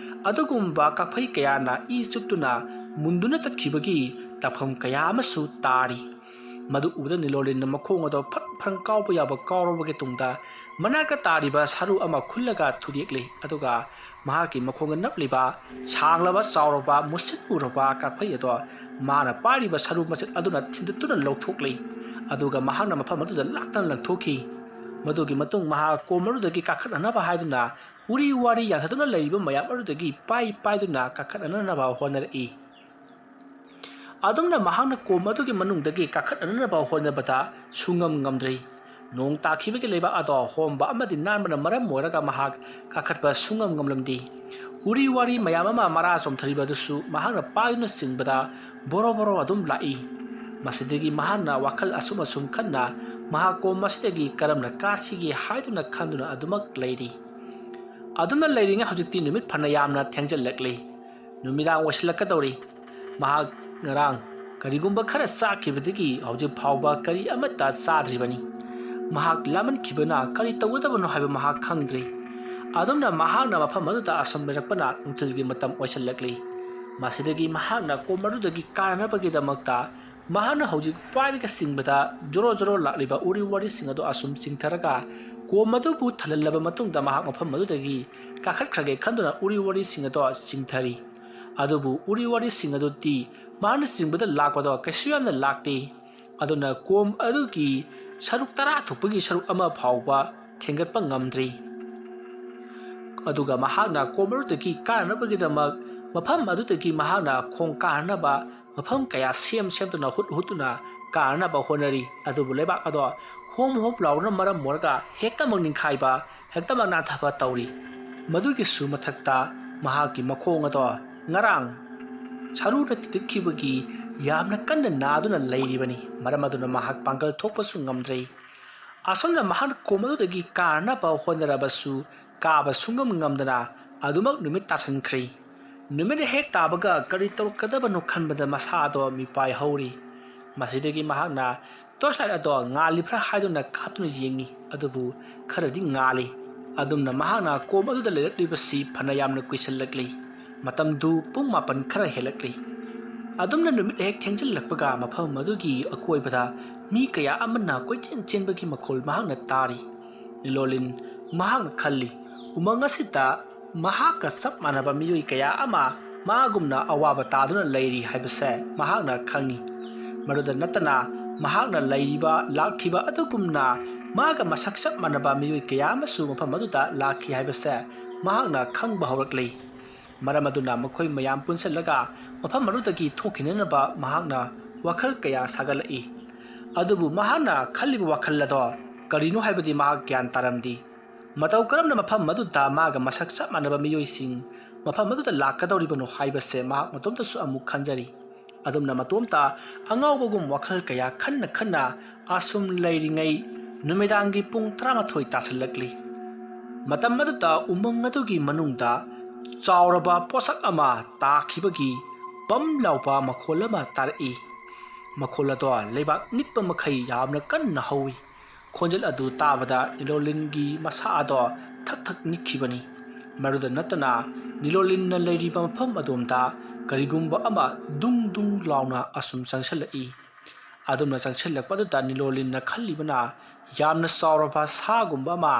ꯑꯗꯨꯒꯨꯝꯕ ꯀꯛꯐꯩ ꯀꯌꯥꯅ ꯏ ꯆꯨꯞꯇꯨꯅ ꯃꯨꯟꯗꯨꯅ ꯆꯠꯈꯤꯕꯒꯤ ꯇꯛꯐꯝ ꯀꯌꯥ ꯑꯃꯁꯨ ꯇꯥꯔꯤ꯫ ꯃꯗꯨ ꯎꯕꯗ ꯅꯤꯂꯣꯂꯤꯟꯅ ꯃꯈꯣꯡ ꯑꯗꯣ ꯐ꯭ꯔꯪ ꯐ꯭ꯔꯪ ꯀꯥꯎꯕ ꯌꯥꯕ ꯀꯥꯎꯔꯕꯒꯤ ꯇꯨꯡꯗ ꯃꯅꯥꯛꯇ ꯇꯥꯔꯤꯕ ꯁꯔꯨ ꯑꯃ ꯈꯨꯜꯂꯒ ꯊꯨꯗꯦꯛꯂꯤ꯫ ꯑꯗꯨꯒ ꯃꯍꯥꯛꯀꯤ ꯃꯈꯣꯡꯗ ꯅꯞꯂꯤꯕ ꯁꯥꯡꯂꯕ ꯆꯥꯎꯔꯕ ꯃꯨꯁꯤꯟ ꯃꯨꯔꯕ ꯀꯛꯐꯩ ꯑꯗꯣ ꯃꯥꯅ ꯄꯥꯏꯔꯤꯕ ꯁꯔꯨ ꯃꯆꯦꯠ ꯑꯗꯨꯅ ꯊꯤꯟꯗꯠꯇꯨꯅ ꯂꯧꯊꯣꯛꯂꯤ꯫ ꯑꯗꯨꯒ ꯃꯍꯥꯛꯅ ꯃꯐꯝ ꯑꯗꯨꯗ ꯂꯥꯛꯇꯅ ꯂꯪꯊꯣꯛꯈꯤ꯫ ꯃꯗꯨꯒꯤ ꯃꯇꯨꯡ ꯃꯍꯥꯛ ꯀꯣꯝ ꯑꯗꯨꯗꯒꯤ ꯀꯥꯈꯠꯅꯅꯕ ꯍꯥꯏꯗꯨꯅ ꯎꯔꯤ ꯋꯥꯔꯤ ꯌꯥꯟꯊꯗꯨꯅ ꯂꯩꯔꯤꯕ ꯃꯌꯥꯝ ꯑꯗꯨꯗꯒꯤ ꯄꯥꯏ ꯄꯥꯏꯗꯨꯅ ꯀꯥꯈꯠꯅꯅꯕ ꯍꯣꯠꯅꯔꯛꯏ꯫ ꯑꯗꯨꯝꯅ ꯃꯍꯥꯛꯅ ꯀꯣꯝ ꯑꯗꯨꯒꯤ ꯃꯅꯨꯡꯗꯒꯤ ꯀꯥꯈꯠꯅꯅꯕ ꯍꯣꯠꯅꯕꯗ ꯁꯨꯡꯉꯝ ꯉꯝꯗ꯭ꯔꯤ꯫ ꯅꯣꯡ ꯇꯥꯈꯤꯕꯒꯤ ꯂꯩꯕꯥꯛ ꯑꯗꯣ ꯍꯣꯝꯕ ꯑꯃꯗꯤ ꯅꯥꯟꯕꯅ ꯃꯔꯝ ꯑꯣꯏꯔꯒ ꯃꯍꯥꯛ ꯀꯥꯈꯠꯄ ꯁꯨꯡꯉꯝ ꯉꯝꯂꯝꯗꯦ꯫ ꯎꯔꯤ ꯋꯥꯔꯤ ꯃꯌꯥꯝ ꯑꯃ ꯃꯔꯥ ꯆꯣꯝꯊꯔꯤꯕ ꯑꯗꯨꯁꯨ ꯃꯍꯥꯛꯅ ꯄꯥꯏꯗꯨꯅ ꯆꯤꯡꯕꯗ ꯕꯣꯔꯣ ꯕꯣꯔꯣ ꯑꯗꯨꯝ ꯂꯥꯛꯏ꯫ ꯃꯁꯤꯗꯒꯤ ꯃꯍꯥꯛꯅ ꯋꯥꯈꯜ ꯑꯁꯨꯝ ꯑꯁꯨꯝ ꯈꯟꯅ ꯃꯍꯥꯛ ꯀꯣꯝ ꯑꯁꯤꯗꯒꯤ ꯀꯔꯝꯅ ꯀꯥꯁꯤꯒꯦ ꯍꯥꯏꯗꯨꯅ ꯈꯟꯗꯨꯅ ꯑꯗꯨꯃꯛ ꯂꯩꯔꯤ꯫ ꯑꯗꯨꯝꯅ ꯂꯩꯔꯤꯉꯩ ꯍꯧꯖꯤꯛꯇꯤ ꯅꯨꯃꯤꯠ ꯐꯅ ꯌꯥꯝꯅ ꯊꯦꯡꯖꯤꯜꯂꯛꯂꯤ꯫ ꯅꯨꯃꯤꯗꯥꯡ ꯑꯣꯏꯁꯤꯜꯂꯛꯀꯗꯧꯔꯤ꯫ ꯃꯍꯥꯛ ꯉꯔꯥꯡ ꯀꯔꯤꯒꯨꯝꯕ ꯈꯔ ꯆꯥꯈꯤꯕꯗꯒꯤ ꯍꯧꯖꯤꯛ ꯐꯥꯎꯕ ꯀꯔꯤ ꯑꯃꯠꯇ ꯆꯥꯗ꯭ꯔꯤꯕꯅꯤ꯫ ꯃꯍꯥꯛ ꯂꯥꯃꯟꯈꯤꯕꯅ ꯀꯔꯤ ꯇꯧꯒꯗꯕꯅꯣ ꯍꯥꯏꯕ ꯃꯍꯥꯛ ꯈꯪꯗ꯭ꯔꯤ꯫ ꯑꯗꯨꯝꯅ ꯃꯍꯥꯛꯅ ꯃꯐꯝ ꯑꯗꯨꯗ ꯑꯁꯨꯝ ꯂꯩꯔꯛꯄꯅ ꯅꯨꯡꯊꯤꯜꯒꯤ ꯃꯇꯝ ꯑꯣꯏꯁꯤꯜꯂꯛꯂꯤ꯫ ꯃꯁꯤꯗꯒꯤ ꯃꯍꯥꯛꯅ ꯀꯣꯝ ꯑꯗꯨꯗꯒꯤ ꯀꯥꯅꯅꯕꯒꯤꯗꯃꯛꯇ ꯃꯍꯥꯛꯅ ꯍꯧꯖꯤꯛ ꯄꯥꯏꯔꯒ ꯆꯤꯡꯕꯗ ꯖꯣꯔꯣ ꯖꯣꯔꯣ ꯂꯥꯛꯂꯤꯕ ꯎꯔꯤ ꯋꯥꯔꯤꯁꯤꯡ ꯑꯗꯨ ꯑꯁꯨꯝ ꯆꯤꯡꯊꯔꯒ ꯀꯣꯝ ꯑꯗꯨꯕꯨ ꯊꯜꯍꯜꯂꯕ ꯃꯇꯨꯡꯗ ꯃꯍꯥꯛ ꯃꯐꯝ ꯑꯗꯨꯗꯒꯤ ꯀꯥꯈꯠꯈ꯭ꯔꯒꯦ ꯈꯟꯗꯨꯅ ꯎꯔꯤ ꯋꯥꯔꯤꯁꯤꯡ ꯑꯗꯨ ꯆꯤꯡꯊꯔꯤ꯫ ꯑꯗꯨꯕꯨ ꯎꯔꯤ ꯋꯥꯔꯤꯁꯤꯡ ꯑꯗꯨꯗꯤ ꯃꯍꯥꯛꯅ ꯆꯤꯡꯕꯗ ꯂꯥꯛꯄꯗꯣ ꯀꯩꯁꯨ ꯌꯥꯝꯅ ꯂꯥꯛꯇꯦ꯫ ꯑꯗꯨꯅ ꯀꯣꯝ ꯑꯗꯨꯒꯤ ꯁꯔꯨꯛ ꯇꯔꯥ ꯊꯣꯛꯄꯒꯤ ꯁꯔꯨꯛ ꯑꯃ ꯐꯥꯎꯕ ꯊꯦꯡꯒꯠꯄ ꯉꯝꯗ꯭ꯔꯤ꯫ ꯑꯗꯨꯒ ꯃꯍꯥꯛꯅ ꯀꯣꯝ ꯑꯗꯨꯗꯒꯤ ꯀꯥꯅꯅꯕꯒꯤꯗꯃꯛ ꯃꯐꯝ ꯑꯗꯨꯗꯒꯤ ꯃꯍꯥꯛꯅ ꯈꯣꯡ ꯀꯥꯅꯅꯕ ꯃꯐꯝ ꯀꯌꯥ ꯁꯦꯝ ꯁꯦꯝꯗꯨꯅ ꯍꯨꯠ ꯍꯨꯠꯇꯨꯅ ꯀꯥꯅꯅꯕ ꯍꯣꯠꯅꯔꯤ꯫ ꯑꯗꯨꯕꯨ ꯂꯩꯕꯥꯛ ꯑꯗꯣ ꯍꯣꯝ ꯍꯣꯝ ꯂꯥꯎꯗꯨꯅ ꯃꯔꯝ ꯑꯣꯏꯔꯒ ꯍꯦꯛꯇꯃꯛ ꯅꯤꯡꯈꯥꯏꯕ, ꯍꯦꯛꯇꯃꯛ ꯅꯥꯟꯊꯕ ꯇꯧꯔꯤ꯫ ꯃꯗꯨꯒꯤꯁꯨ ꯃꯊꯛꯇ ꯃꯍꯥꯛꯀꯤ ꯃꯈꯣꯡ ꯑꯗꯣ ꯉꯔꯥꯡ ꯁꯔꯨꯅ ꯊꯤꯟꯗꯠꯈꯤꯕꯒꯤ ꯌꯥꯝꯅ ꯀꯟꯅ ꯅꯥꯗꯨꯅ ꯂꯩꯔꯤꯕꯅꯤ꯫ ꯃꯔꯝ ꯑꯗꯨꯅ ꯃꯍꯥꯛ ꯄꯥꯡꯒꯜ ꯊꯣꯛꯄꯁꯨ ꯉꯝꯗ꯭ꯔꯦ꯫ ꯑꯁꯨꯝꯅ ꯃꯍꯥꯛꯅ ꯀꯣꯝ ꯑꯗꯨꯗꯒꯤ ꯀꯥꯅꯅꯕ ꯍꯣꯠꯅꯔꯕꯁꯨ ꯀꯥꯕ ꯁꯨꯡꯉꯝ ꯉꯝꯗꯅ ꯑꯗꯨꯃꯛ ꯅꯨꯃꯤꯠ ꯇꯥꯁꯤꯟꯈ꯭ꯔꯦ꯫ ꯅꯨꯃꯤꯠ ꯍꯦꯛ ꯇꯥꯕꯒ ꯀꯔꯤ ꯇꯧꯔꯛꯀꯗꯕꯅꯣ ꯈꯟꯕꯗ ꯃꯁꯥꯗꯣ ꯃꯤꯄꯥꯏ ꯍꯧꯔꯤ꯫ ꯃꯁꯤꯗꯒꯤ ꯃꯍꯥꯛꯅ ꯇꯣꯔꯆ ꯂꯥꯏꯠ ꯑꯗꯣ ꯉꯥꯜꯂꯤꯕ꯭ꯔꯥ ꯍꯥꯏꯗꯨꯅ ꯀꯥꯞꯇꯨꯅ ꯌꯦꯡꯉꯤ, ꯑꯗꯨꯕꯨ ꯈꯔꯗꯤ ꯉꯥꯜꯂꯤ꯫ ꯑꯗꯨꯝꯅ ꯃꯍꯥꯛꯅ ꯀꯣꯝ ꯑꯗꯨꯗ ꯂꯩꯔꯛꯂꯤꯕꯁꯤ ꯐꯅ ꯌꯥꯝꯅ ꯀꯨꯏꯁꯜꯂꯛꯂꯤ꯫ ꯃꯇꯝꯗꯨ ꯄꯨꯡ ꯃꯥꯄꯟ ꯈꯔ ꯍꯦꯜꯂꯛꯂꯤ꯫ ꯑꯗꯨꯝꯅ ꯅꯨꯃꯤꯠ ꯍꯦꯛ ꯊꯦꯡꯖꯤꯜꯂꯛꯄꯒ ꯃꯐꯝ ꯑꯗꯨꯒꯤ ꯑꯀꯣꯏꯕꯗ ꯃꯤ ꯀꯌꯥ ꯑꯃꯅ ꯀꯣꯏꯆꯦꯟ ꯆꯦꯟꯕꯒꯤ ꯃꯈꯣꯜ ꯃꯍꯥꯛꯅ ꯇꯥꯔꯤ꯫ ꯅꯤꯂꯣꯂꯤꯟ ꯃꯍꯥꯛꯅ ꯈꯜꯂꯤ, ꯎꯃꯪ ꯑꯁꯤꯗ ꯃꯍꯥꯛꯀ ꯆꯞ ꯃꯥꯟꯅꯕ ꯃꯤꯑꯣꯏ ꯀꯌꯥ ꯑꯃ ꯃꯥꯒꯨꯝꯅ ꯑꯋꯥꯕ ꯇꯥꯗꯨꯅ ꯂꯩꯔꯤ ꯍꯥꯏꯕꯁꯦ ꯃꯍꯥꯛꯅ ꯈꯪꯏ꯫ ꯃꯗꯨꯗ ꯅꯠꯇꯅ ꯃꯍꯥꯛꯅ ꯂꯩꯔꯤꯕ, ꯂꯥꯛꯈꯤꯕ ꯑꯗꯨꯒꯨꯝꯅ ꯃꯥꯒ ꯃꯁꯛ ꯆꯞ ꯃꯥꯟꯅꯕ ꯃꯤꯑꯣꯏ ꯀꯌꯥ ꯑꯃꯁꯨ ꯃꯐꯝ ꯑꯗꯨꯗ ꯂꯥꯛꯈꯤ ꯍꯥꯏꯕꯁꯦ ꯃꯍꯥꯛꯅ ꯈꯪꯕ ꯍꯧꯔꯛꯂꯤ꯫ ꯃꯔꯝ ꯑꯗꯨꯅ ꯃꯈꯣꯏ ꯃꯌꯥꯝ ꯄꯨꯟꯁꯤꯜꯂꯒ ꯃꯐꯝ ꯑꯗꯨꯗꯒꯤ ꯊꯣꯛꯈꯤꯅꯅꯕ ꯃꯍꯥꯛꯅ ꯋꯥꯈꯜ ꯀꯌꯥ ꯁꯥꯒꯠꯂꯛꯏ꯫ ꯑꯗꯨꯕꯨ ꯃꯍꯥꯛꯅ ꯈꯜꯂꯤꯕ ꯋꯥꯈꯜ ꯑꯗꯣ ꯀꯔꯤꯅꯣ ꯍꯥꯏꯕꯗꯤ ꯃꯍꯥꯛ ꯒ꯭ꯌꯥꯟ ꯇꯥꯔꯝꯗꯦ꯫ ꯃꯇꯧ ꯀꯔꯝꯅ ꯃꯐꯝ ꯑꯗꯨꯗ ꯃꯥꯒ ꯃꯁꯛ ꯆꯞ ꯃꯥꯟꯅꯕ ꯃꯤꯑꯣꯏꯁꯤꯡ ꯃꯐꯝ ꯑꯗꯨꯗ ꯂꯥꯛꯀꯗꯧꯔꯤꯕꯅꯣ ꯍꯥꯏꯕꯁꯦ ꯃꯍꯥꯛ ꯃꯇꯣꯝꯇꯁꯨ ꯑꯃꯨꯛ ꯈꯟꯖꯔꯤ꯫ ꯑꯗꯨꯝꯅ ꯃꯇꯣꯝꯇ ꯑꯉꯥꯎꯕꯒꯨꯝ ꯋꯥꯈꯜ ꯀꯌꯥ ꯈꯟꯅ ꯈꯟꯅ ꯑꯁꯨꯝ ꯂꯩꯔꯤꯉꯩ ꯅꯨꯃꯤꯗꯥꯡꯒꯤ ꯄꯨꯡ ꯇꯔꯥꯃꯥꯊꯣꯏ ꯇꯥꯁꯤꯜꯂꯛꯂꯤ꯫ ꯃꯇꯝ ꯑꯗꯨꯗ ꯎꯃꯪ ꯑꯗꯨꯒꯤ ꯃꯅꯨꯡꯗ ꯆꯥꯎꯔꯕ ꯄꯣꯠꯁꯛ ꯑꯃ ꯇꯥꯈꯤꯕꯒꯤ ꯄꯝ ꯂꯥꯎꯕ ꯃꯈꯣꯜ ꯑꯃ ꯇꯥꯔꯛꯏ꯫ ꯃꯈꯣꯜ ꯑꯗꯣ ꯂꯩꯕꯥꯛ ꯅꯤꯛꯄ ꯃꯈꯩ ꯌꯥꯝꯅ ꯀꯟꯅ ꯍꯧꯏ꯫ ꯈꯣꯟꯖꯦꯜ ꯑꯗꯨ ꯇꯥꯕꯗ ꯅꯤꯂꯣꯂꯤꯟꯒꯤ ꯃꯁꯥ ꯑꯗꯣ ꯊꯛ ꯊꯛ ꯅꯤꯛꯈꯤꯕꯅꯤ꯫ ꯃꯗꯨꯗ ꯅꯠꯇꯅ ꯅꯤꯂꯣꯂꯤꯟꯅ ꯂꯩꯔꯤꯕ ꯃꯐꯝ ꯑꯗꯣꯝꯗ ꯀꯔꯤꯒꯨꯝꯕ ꯑꯃ ꯗꯨꯡ ꯗꯨꯡ ꯂꯥꯎꯅ ꯑꯁꯨꯝ ꯆꯪꯁꯤꯜꯂꯛꯏ꯫ ꯑꯗꯨꯝꯅ ꯆꯪꯁꯤꯜꯂꯛꯄꯗꯨꯗ ꯅꯤꯂꯣꯂꯤꯟꯅ ꯈꯜꯂꯤꯕꯅ ꯌꯥꯝꯅ ꯆꯥꯎꯔꯕ ꯁꯥꯒꯨꯝꯕ ꯑꯃ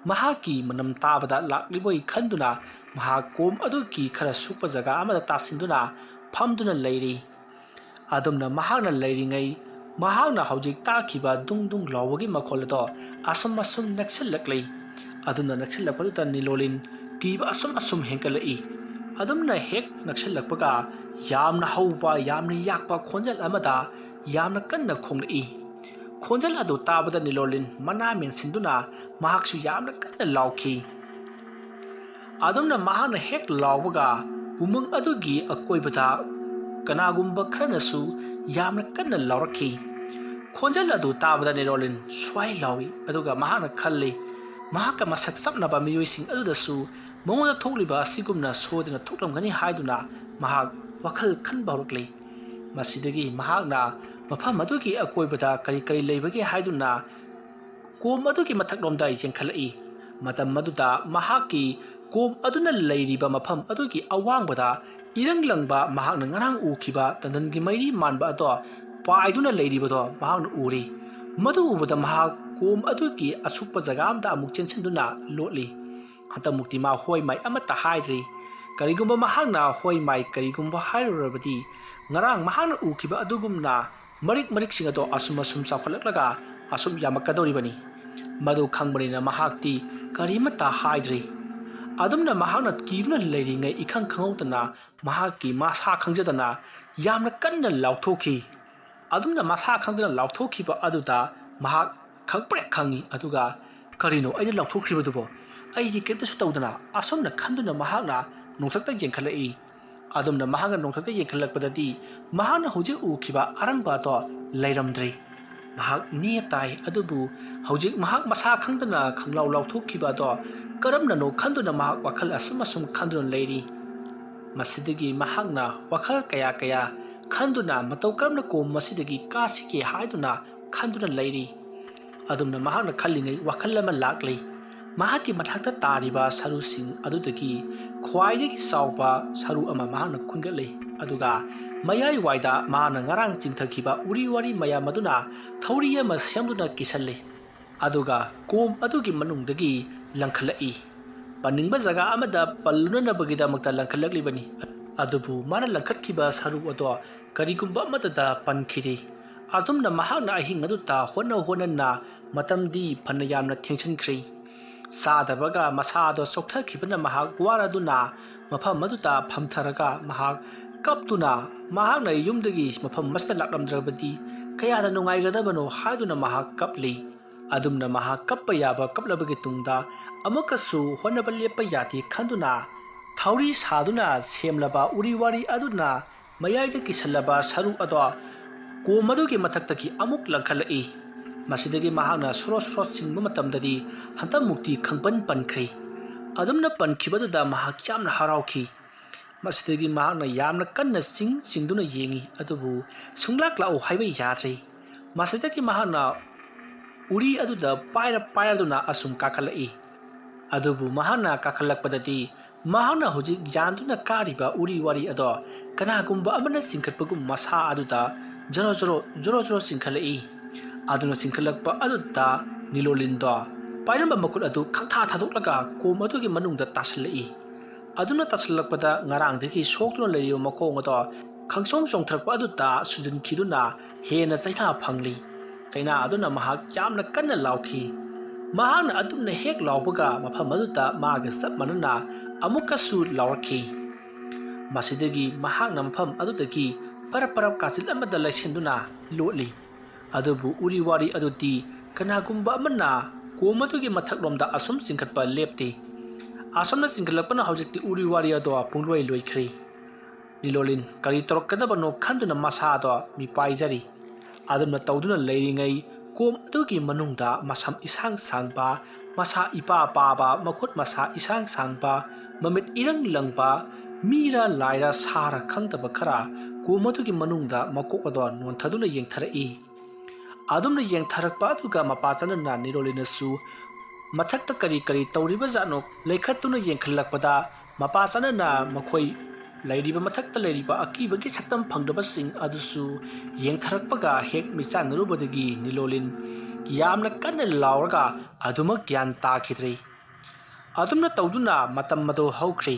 ꯃꯍꯥꯛꯀꯤ ꯃꯅꯝ ꯇꯥꯕꯗ ꯂꯥꯛꯂꯤꯕꯣꯏ ꯈꯟꯗꯨꯅ ꯃꯍꯥꯛ ꯀꯣꯝ ꯑꯗꯨꯒꯤ ꯈꯔ ꯁꯨꯛꯄ ꯖꯒꯥ ꯑꯃꯗ ꯇꯥꯁꯤꯟꯗꯨꯅ ꯐꯝꯗꯨꯅ ꯂꯩꯔꯤ꯫ ꯑꯗꯨꯝꯅ ꯃꯍꯥꯛꯅ ꯂꯩꯔꯤꯉꯩ ꯃꯍꯥꯛꯅ ꯍꯧꯖꯤꯛ ꯇꯥꯈꯤꯕ ꯗꯨꯡ ꯗꯨꯡ ꯂꯥꯎꯕꯒꯤ ꯃꯈꯣꯜ ꯑꯗꯣ ꯑꯁꯨꯝ ꯑꯁꯨꯝ ꯅꯛꯁꯤꯜꯂꯛꯂꯤ꯫ ꯑꯗꯨꯝꯅ ꯅꯛꯁꯤꯜꯂꯛꯄꯗꯨꯗ ꯅꯤꯂꯣꯂꯤꯟ ꯀꯤꯕ ꯑꯁꯨꯝ ꯑꯁꯨꯝ ꯍꯦꯟꯒꯠꯂꯛꯏ꯫ ꯑꯗꯨꯝꯅ ꯍꯦꯛ ꯅꯛꯁꯤꯜꯂꯛꯄꯒ ꯌꯥꯝꯅ ꯍꯧꯕ, ꯌꯥꯝꯅ ꯌꯥꯛꯄ ꯈꯣꯟꯖꯦꯜ ꯑꯃꯗ ꯌꯥꯝꯅ ꯀꯟꯅ ꯈꯣꯡꯂꯛꯏ꯫ ꯈꯣꯟꯖꯦꯜ ꯑꯗꯨ ꯇꯥꯕꯗ ꯅꯤꯂꯣꯂꯤꯟ ꯃꯅꯥ ꯃꯦꯟꯁꯤꯟꯗꯨꯅ ꯃꯍꯥꯛꯁꯨ ꯌꯥꯝꯅ ꯀꯟꯅ ꯂꯥꯎꯈꯤ꯫ ꯑꯗꯨꯝꯅ ꯃꯍꯥꯛꯅ ꯍꯦꯛ ꯂꯥꯎꯕꯒ ꯎꯃꯪ ꯑꯗꯨꯒꯤ ꯑꯀꯣꯏꯕꯗ ꯀꯅꯥꯒꯨꯝꯕ ꯈꯔꯅꯁꯨ ꯌꯥꯝꯅ ꯀꯟꯅ ꯂꯥꯎꯔꯛꯈꯤ꯫ ꯈꯣꯟꯖꯦꯜ ꯑꯗꯨ ꯇꯥꯕꯗ ꯅꯦꯔꯣꯂꯤꯟ ꯁ꯭ꯋꯥꯏ ꯂꯥꯎꯏ, ꯑꯗꯨꯒ ꯃꯍꯥꯛꯅ ꯈꯜꯂꯤ, ꯃꯍꯥꯛꯀ ꯃꯁꯛ ꯆꯞ ꯃꯥꯟꯅꯕ ꯃꯤꯑꯣꯏꯁꯤꯡ ꯑꯗꯨꯗꯁꯨ ꯃꯉꯣꯟꯗ ꯊꯣꯛꯂꯤꯕ ꯑꯁꯤꯒꯨꯝꯅ ꯁꯣꯏꯗꯅ ꯊꯣꯛꯂꯝꯒꯅꯤ ꯍꯥꯏꯗꯨꯅ ꯃꯍꯥꯛ ꯋꯥꯈꯜ ꯈꯟꯕ ꯍꯧꯔꯛꯂꯤ꯫ ꯃꯁꯤꯗꯒꯤ ꯃꯍꯥꯛꯅ ꯃꯐꯝ ꯑꯗꯨꯒꯤ ꯑꯀꯣꯏꯕꯗ ꯀꯔꯤ ꯀꯔꯤ ꯂꯩꯕꯒꯦ ꯍꯥꯏꯗꯨꯅ ꯀꯣꯝ ꯑꯗꯨꯒꯤ ꯃꯊꯛꯂꯣꯝꯗ ꯌꯦꯡꯈꯠꯂꯛꯏ꯫ ꯃꯇꯝ ꯑꯗꯨꯗ ꯃꯍꯥꯛꯀꯤ ꯀꯣꯝ ꯑꯗꯨꯅ ꯂꯩꯔꯤꯕ ꯃꯐꯝ ꯑꯗꯨꯒꯤ ꯑꯋꯥꯡꯕꯗ ꯏꯔꯪ ꯂꯪꯕ ꯃꯍꯥꯛꯅ ꯉꯔꯥꯡ ꯎꯈꯤꯕ ꯇꯟꯗꯟꯒꯤ ꯃꯩꯔꯤ ꯃꯥꯟꯕ ꯑꯗꯣ ꯄꯥꯏꯗꯨꯅ ꯂꯩꯔꯤꯕꯗꯣ ꯃꯍꯥꯛꯅ ꯎꯔꯤ꯫ ꯃꯗꯨ ꯎꯕꯗ ꯃꯍꯥꯛ ꯀꯣꯝ ꯑꯗꯨꯒꯤ ꯑꯁꯨꯛꯄ ꯖꯒꯥ ꯑꯃꯗ ꯑꯃꯨꯛ ꯆꯦꯟꯁꯤꯟꯗꯨꯅ ꯂꯣꯠꯂꯤ꯫ ꯍꯟꯗꯛꯃꯨꯛꯇꯤ ꯃꯥ ꯍꯣꯏ ꯃꯥꯏ ꯑꯃꯠꯇ ꯍꯥꯏꯗ꯭ꯔꯤ꯫ ꯀꯔꯤꯒꯨꯝꯕ ꯃꯍꯥꯛꯅ ꯍꯣꯏ ꯃꯥꯏ ꯀꯔꯤꯒꯨꯝꯕ ꯍꯥꯏꯔꯨꯔꯕꯗꯤ, ꯉꯔꯥꯡ ꯃꯍꯥꯛꯅ ꯎꯈꯤꯕ ꯑꯗꯨꯒꯨꯝꯅ ꯃꯔꯤꯛ ꯃꯔꯤꯛꯁꯤꯡ ꯑꯗꯣ ꯑꯁꯨꯝ ꯑꯁꯨꯝ ꯆꯥꯎꯈꯠꯂꯛꯂꯒ ꯑꯁꯨꯝ ꯌꯥꯝꯃꯛꯀꯗꯧꯔꯤꯕꯅꯤ꯫ ꯃꯗꯨ ꯈꯪꯕꯅꯤꯅ ꯃꯍꯥꯛꯇꯤ ꯀꯔꯤꯃꯠꯇ ꯍꯥꯏꯗ꯭ꯔꯤ꯫ ꯑꯗꯨꯝꯅ ꯃꯍꯥꯛꯅ ꯀꯤꯗꯨꯅ ꯂꯩꯔꯤꯉꯩ ꯏꯈꯪ ꯈꯪꯍꯧꯗꯅ ꯃꯍꯥꯛꯀꯤ ꯃꯁꯥ ꯈꯪꯖꯗꯅ ꯌꯥꯝꯅ ꯀꯟꯅ ꯂꯥꯎꯊꯣꯛꯈꯤ꯫ ꯑꯗꯨꯝꯅ ꯃꯁꯥ ꯈꯪꯗꯅ ꯂꯥꯎꯊꯣꯛꯈꯤꯕ ꯑꯗꯨꯗ ꯃꯍꯥꯛ ꯈꯪꯄ꯭ꯔꯦꯛ ꯈꯪꯉꯤ꯫ ꯑꯗꯨꯒ "ꯀꯔꯤꯅꯣ ꯑꯩꯅ ꯂꯥꯎꯊꯣꯛꯈ꯭ꯔꯤꯕꯗꯨꯕꯣ? ꯑꯩꯗꯤ ꯀꯔꯤꯝꯇꯁꯨ ꯇꯧꯗꯅ?" ꯑꯁꯨꯝꯅ ꯈꯟꯗꯨꯅ ꯃꯍꯥꯛꯅ ꯅꯣꯡꯊꯛꯇ ꯌꯦꯡꯈꯠꯂꯛꯏ꯫ ꯑꯗꯨꯝꯅ ꯃꯍꯥꯛꯅ ꯅꯣꯡꯊꯛꯇ ꯌꯦꯡꯈꯠꯂꯛꯄꯗꯗꯤ ꯃꯍꯥꯛꯅ ꯍꯧꯖꯤꯛ ꯎꯈꯤꯕ ꯑꯔꯪꯕ ꯑꯗꯣ ꯂꯩꯔꯝꯗ꯭ꯔꯤ꯫ ꯃꯍꯥꯛ ꯅꯦ ꯇꯥꯏ, ꯑꯗꯨꯕꯨ ꯍꯧꯖꯤꯛ ꯃꯍꯥꯛ ꯃꯁꯥ ꯈꯪꯗꯅ ꯈꯪꯂꯥꯎ ꯂꯥꯎꯊꯣꯛꯈꯤꯕ ꯑꯗꯣ ꯀꯔꯝꯅꯅꯣ ꯈꯟꯗꯨꯅ ꯃꯍꯥꯛ ꯋꯥꯈꯜ ꯑꯁꯨꯝ ꯑꯁꯨꯝ ꯈꯟꯗꯨꯅ ꯂꯩꯔꯤ꯫ ꯃꯁꯤꯗꯒꯤ ꯃꯍꯥꯛꯅ ꯋꯥꯈꯜ ꯀꯌꯥ ꯀꯌꯥ ꯈꯟꯗꯨꯅ ꯃꯇꯧ ꯀꯔꯝꯅ ꯀꯣꯝ ꯑꯁꯤꯗꯒꯤ ꯀꯥꯁꯤꯒꯦ ꯍꯥꯏꯗꯨꯅ ꯈꯟꯗꯨꯅ ꯂꯩꯔꯤ꯫ ꯑꯗꯨꯝꯅ ꯃꯍꯥꯛꯅ ꯈꯜꯂꯤꯉꯩ ꯋꯥꯈꯜ ꯑꯃ ꯂꯥꯛꯂꯤ꯫ ꯃꯍꯥꯛꯀꯤ ꯃꯊꯛꯇ ꯇꯥꯔꯤꯕ ꯁꯔꯨꯁꯤꯡ ꯑꯗꯨꯗꯒꯤ ꯈ꯭ꯋꯥꯏꯗꯒꯤ ꯆꯥꯎꯕ ꯁꯔꯨ ꯑꯃ ꯃꯍꯥꯛꯅ ꯈꯨꯟꯒꯠꯂꯤ꯫ ꯑꯗꯨꯒ ꯃꯌꯥꯏ ꯋꯥꯏꯗ ꯃꯍꯥꯛꯅ ꯉꯔꯥꯡ ꯆꯤꯡꯊꯈꯤꯕ ꯎꯔꯤ ꯋꯥꯔꯤ ꯃꯌꯥꯝ ꯑꯗꯨꯅ ꯊꯧꯔꯤ ꯑꯃ ꯁꯦꯝꯗꯨꯅ ꯀꯤꯁꯜꯂꯤ꯫ ꯑꯗꯨꯒ ꯀꯣꯝ ꯑꯗꯨꯒꯤ ꯃꯅꯨꯡꯗꯒꯤ ꯂꯪꯈꯠꯂꯛꯏ꯫ ꯄꯟꯅꯤꯡꯕ ꯖꯒꯥ ꯑꯃꯗ ꯄꯜꯂꯨꯅꯅꯕꯒꯤꯗꯃꯛꯇ ꯂꯪꯈꯠꯂꯛꯂꯤꯕꯅꯤ꯫ ꯑꯗꯨꯕꯨ ꯃꯥꯅ ꯂꯪꯈꯠꯈꯤꯕ ꯁꯔꯨ ꯑꯗꯣ ꯀꯔꯤꯒꯨꯝꯕ ꯑꯃꯠꯇꯗ ꯄꯟꯈꯤꯗꯦ꯫ ꯑꯗꯨꯝꯅ ꯃꯍꯥꯛꯅ ꯑꯍꯤꯡ ꯑꯗꯨꯗ ꯍꯣꯠꯅ ꯍꯣꯠꯅꯅ ꯃꯇꯝꯗꯤ ꯐꯅ ꯌꯥꯝꯅ ꯊꯦꯡꯖꯤꯟꯈ꯭ꯔꯦ꯫ ꯆꯥꯗꯕꯒ ꯃꯁꯥꯗꯣ ꯆꯣꯛꯊꯈꯤꯕꯅ ꯃꯍꯥꯛ ꯋꯥꯔꯗꯨꯅ ꯃꯐꯝ ꯑꯗꯨꯗ ꯐꯝꯊꯔꯒ ꯃꯍꯥꯛ ꯀꯞꯇꯨꯅ ꯃꯍꯥꯛꯅ ꯌꯨꯝꯗꯒꯤ ꯃꯐꯝ ꯑꯁꯤꯗ ꯂꯥꯛꯂꯝꯗ꯭ꯔꯕꯗꯤ ꯀꯌꯥꯗ ꯅꯨꯡꯉꯥꯏꯒꯗꯕꯅꯣ ꯍꯥꯏꯗꯨꯅ ꯃꯍꯥꯛ ꯀꯞꯂꯤ꯫ ꯑꯗꯨꯝꯅ ꯃꯍꯥꯛ ꯀꯞꯄ ꯌꯥꯕ ꯀꯞꯂꯕꯒꯤ ꯇꯨꯡꯗ ꯑꯃꯨꯛꯀꯁꯨ ꯍꯣꯠꯅꯕ ꯂꯦꯞꯄ ꯌꯥꯗꯦ ꯈꯟꯗꯨꯅ ꯊꯧꯔꯤ ꯁꯥꯗꯨꯅ ꯁꯦꯝꯂꯕ ꯎꯔꯤ ꯋꯥꯔꯤ ꯑꯗꯨꯅ ꯃꯌꯥꯏꯗ ꯀꯤꯁꯜꯂꯕ ꯁꯔꯨ ꯑꯗꯣ ꯀꯣꯝ ꯑꯗꯨꯒꯤ ꯃꯊꯛꯇꯒꯤ ꯑꯃꯨꯛ ꯂꯪꯈꯠꯂꯛꯏ꯫ ꯃꯁꯤꯗꯒꯤ ꯃꯍꯥꯛꯅ ꯁꯣꯔꯣ ꯁꯣꯔꯣ ꯆꯤꯡꯕ ꯃꯇꯝꯗꯗꯤ ꯍꯟꯗꯛꯃꯨꯛꯇꯤ ꯈꯪꯄꯟ ꯄꯟꯈ꯭ꯔꯦ꯫ ꯑꯗꯨꯝꯅ ꯄꯟꯈꯤꯕꯗꯨꯗ ꯃꯍꯥꯛ ꯌꯥꯝꯅ ꯍꯔꯥꯎꯈꯤ꯫ ꯃꯁꯤꯗꯒꯤ ꯃꯍꯥꯛꯅ ꯌꯥꯝꯅ ꯀꯟꯅ ꯆꯤꯡ ꯆꯤꯡꯗꯨꯅ ꯌꯦꯡꯉꯤ, ꯑꯗꯨꯕꯨ ꯁꯨꯡꯂꯥꯛ ꯂꯥꯛꯎ ꯍꯥꯏꯕ ꯌꯥꯗ꯭ꯔꯦ꯫ ꯃꯁꯤꯗꯒꯤ ꯃꯍꯥꯛꯅ ꯎꯔꯤ ꯑꯗꯨꯗ ꯄꯥꯏꯔ ꯄꯥꯏꯔꯗꯨꯅ ꯑꯁꯨꯝ ꯀꯥꯈꯠꯂꯛꯏ꯫ ꯑꯗꯨꯕꯨ ꯃꯍꯥꯛꯅ ꯀꯥꯈꯠꯂꯛꯄꯗꯗꯤ ꯃꯍꯥꯛꯅ ꯍꯧꯖꯤꯛ ꯌꯥꯟꯗꯨꯅ ꯀꯥꯔꯤꯕ ꯎꯔꯤ ꯋꯥꯔꯤ ꯑꯗꯣ ꯀꯅꯥꯒꯨꯝꯕ ꯑꯃꯅ ꯆꯤꯡꯈꯠꯄꯒꯨꯝ ꯃꯁꯥ ꯑꯗꯨꯗ ꯖꯣꯔꯣ ꯖꯣꯔꯣ ꯖꯣꯔꯣ ꯖꯣꯔꯣ ꯆꯤꯡꯈꯠꯂꯛꯏ꯫ ꯑꯗꯨꯅ ꯆꯤꯡꯈꯠꯂꯛꯄ ꯑꯗꯨꯗ ꯅꯤꯂꯣꯂꯤꯟꯗꯣ ꯄꯥꯏꯔꯝꯕ ꯃꯈꯨꯠ ꯑꯗꯨ ꯈꯪꯊꯥ ꯊꯥꯗꯣꯛꯂꯒ ꯀꯣꯝ ꯑꯗꯨꯒꯤ ꯃꯅꯨꯡꯗ ꯇꯥꯁꯤꯜꯂꯛꯏ꯫ ꯑꯗꯨꯅ ꯇꯥꯁꯤꯜꯂꯛꯄꯗ ꯉꯔꯥꯡꯗꯒꯤ ꯁꯣꯛꯇꯨꯅ ꯂꯩꯔꯤꯕ ꯃꯈꯣꯡ ꯑꯗꯣ ꯈꯪꯆꯣꯡ ꯆꯣꯡꯊꯔꯛꯄ ꯑꯗꯨꯗ ꯁꯨꯖꯤꯟꯈꯤꯗꯨꯅ ꯍꯦꯟꯅ ꯆꯩꯅꯥ ꯐꯪꯂꯤ꯫ ꯆꯩꯅꯥ ꯑꯗꯨꯅ ꯃꯍꯥꯛ ꯌꯥꯝꯅ ꯀꯟꯅ ꯂꯥꯎꯈꯤ꯫ ꯃꯍꯥꯛꯅ ꯑꯗꯨꯝꯅ ꯍꯦꯛ ꯂꯥꯎꯕꯒ ꯃꯐꯝ ꯑꯗꯨꯗ ꯃꯥꯒ ꯆꯞ ꯃꯥꯟꯅꯅ ꯑꯃꯨꯛꯀꯁꯨ ꯂꯥꯎꯔꯛꯈꯤ꯫ ꯃꯁꯤꯗꯒꯤ ꯃꯍꯥꯛꯅ ꯃꯐꯝ ꯑꯗꯨꯗꯒꯤ ꯄꯔꯞ ꯄꯔꯞ ꯀꯥꯆꯤꯜ ꯑꯃꯗ ꯂꯩꯁꯤꯟꯗꯨꯅ ꯂꯣꯠꯂꯤ꯫ ꯑꯗꯨꯕꯨ ꯎꯔꯤ ꯋꯥꯔꯤ ꯑꯗꯨꯗꯤ ꯀꯅꯥꯒꯨꯝꯕ ꯑꯃꯅ ꯀꯣꯝ ꯑꯗꯨꯒꯤ ꯃꯊꯛꯂꯣꯝꯗ ꯑꯁꯨꯝ ꯆꯤꯡꯈꯠꯄ ꯂꯦꯞꯇꯦ꯫ ꯑꯁꯨꯝꯅ ꯆꯤꯡꯈꯠꯂꯛꯄꯅ ꯍꯧꯖꯤꯛꯇꯤ ꯎꯔꯤ ꯋꯥꯔꯤ ꯑꯗꯣ ꯄꯨꯡꯂꯣꯏ ꯂꯣꯏꯈ꯭ꯔꯦ꯫ ꯅꯤꯂꯣꯂꯤꯟ ꯀꯔꯤ ꯇꯧꯔꯛꯀꯗꯕꯅꯣ ꯈꯟꯗꯨꯅ ꯃꯁꯥꯗꯣ ꯃꯤꯄꯥꯏꯖꯔꯤ꯫ ꯑꯗꯨꯝꯅ ꯇꯧꯗꯨꯅ ꯂꯩꯔꯤꯉꯩ ꯀꯣꯝ ꯑꯗꯨꯒꯤ ꯃꯅꯨꯡꯗ ꯃꯁꯝ ꯏꯁꯥꯡ ꯁꯥꯡꯕ, ꯃꯁꯥ ꯏꯄꯥ ꯄꯥꯕ, ꯃꯈꯨꯠ ꯃꯁꯥ ꯏꯁꯥꯡ ꯁꯥꯡꯕ, ꯃꯃꯤꯠ ꯏꯔꯪ ꯂꯪꯕ, ꯃꯤꯔ ꯂꯥꯏꯔ ꯁꯥꯔ ꯈꯪꯗꯕ ꯈꯔ ꯀꯣꯝ ꯑꯗꯨꯒꯤ ꯃꯅꯨꯡꯗ ꯃꯀꯣꯛ ꯑꯗꯣ ꯅꯣꯟꯊꯗꯨꯅ ꯌꯦꯡꯊꯔꯛꯏ꯫ ꯑꯗꯨꯝꯅ ꯌꯦꯡꯊꯔꯛꯄ ꯑꯗꯨꯒ ꯃꯄꯥ ꯆꯠꯅꯅ ꯅꯤꯔꯣꯂꯤꯅꯁꯨ ꯃꯊꯛꯇ ꯀꯔꯤ ꯀꯔꯤ ꯇꯧꯔꯤꯕ ꯖꯥꯠꯅꯣ ꯂꯩꯈꯠꯇꯨꯅ ꯌꯦꯡꯈꯠꯂꯛꯄꯗ ꯃꯄꯥ ꯆꯠꯅꯅ ꯃꯈꯣꯏ ꯂꯩꯔꯤꯕ ꯃꯊꯛꯇ ꯂꯩꯔꯤꯕ ꯑꯀꯤꯕꯒꯤ ꯁꯛꯇꯝ ꯐꯪꯗꯕꯁꯤꯡ ꯑꯗꯨꯁꯨ ꯌꯦꯡꯊꯔꯛꯄꯒ ꯍꯦꯛ ꯃꯤꯠꯆꯥꯟꯅꯔꯨꯕꯗꯒꯤ ꯅꯤꯂꯣꯂꯤꯟ ꯌꯥꯝꯅ ꯀꯟꯅ ꯂꯥꯎꯔꯒ ꯑꯗꯨꯃꯛ ꯒ꯭ꯌꯥꯟ ꯇꯥꯈꯤꯗ꯭ꯔꯦ꯫ ꯑꯗꯨꯝꯅ ꯇꯧꯗꯨꯅ ꯃꯇꯝ ꯑꯗꯨ ꯍꯧꯈ꯭ꯔꯦ꯫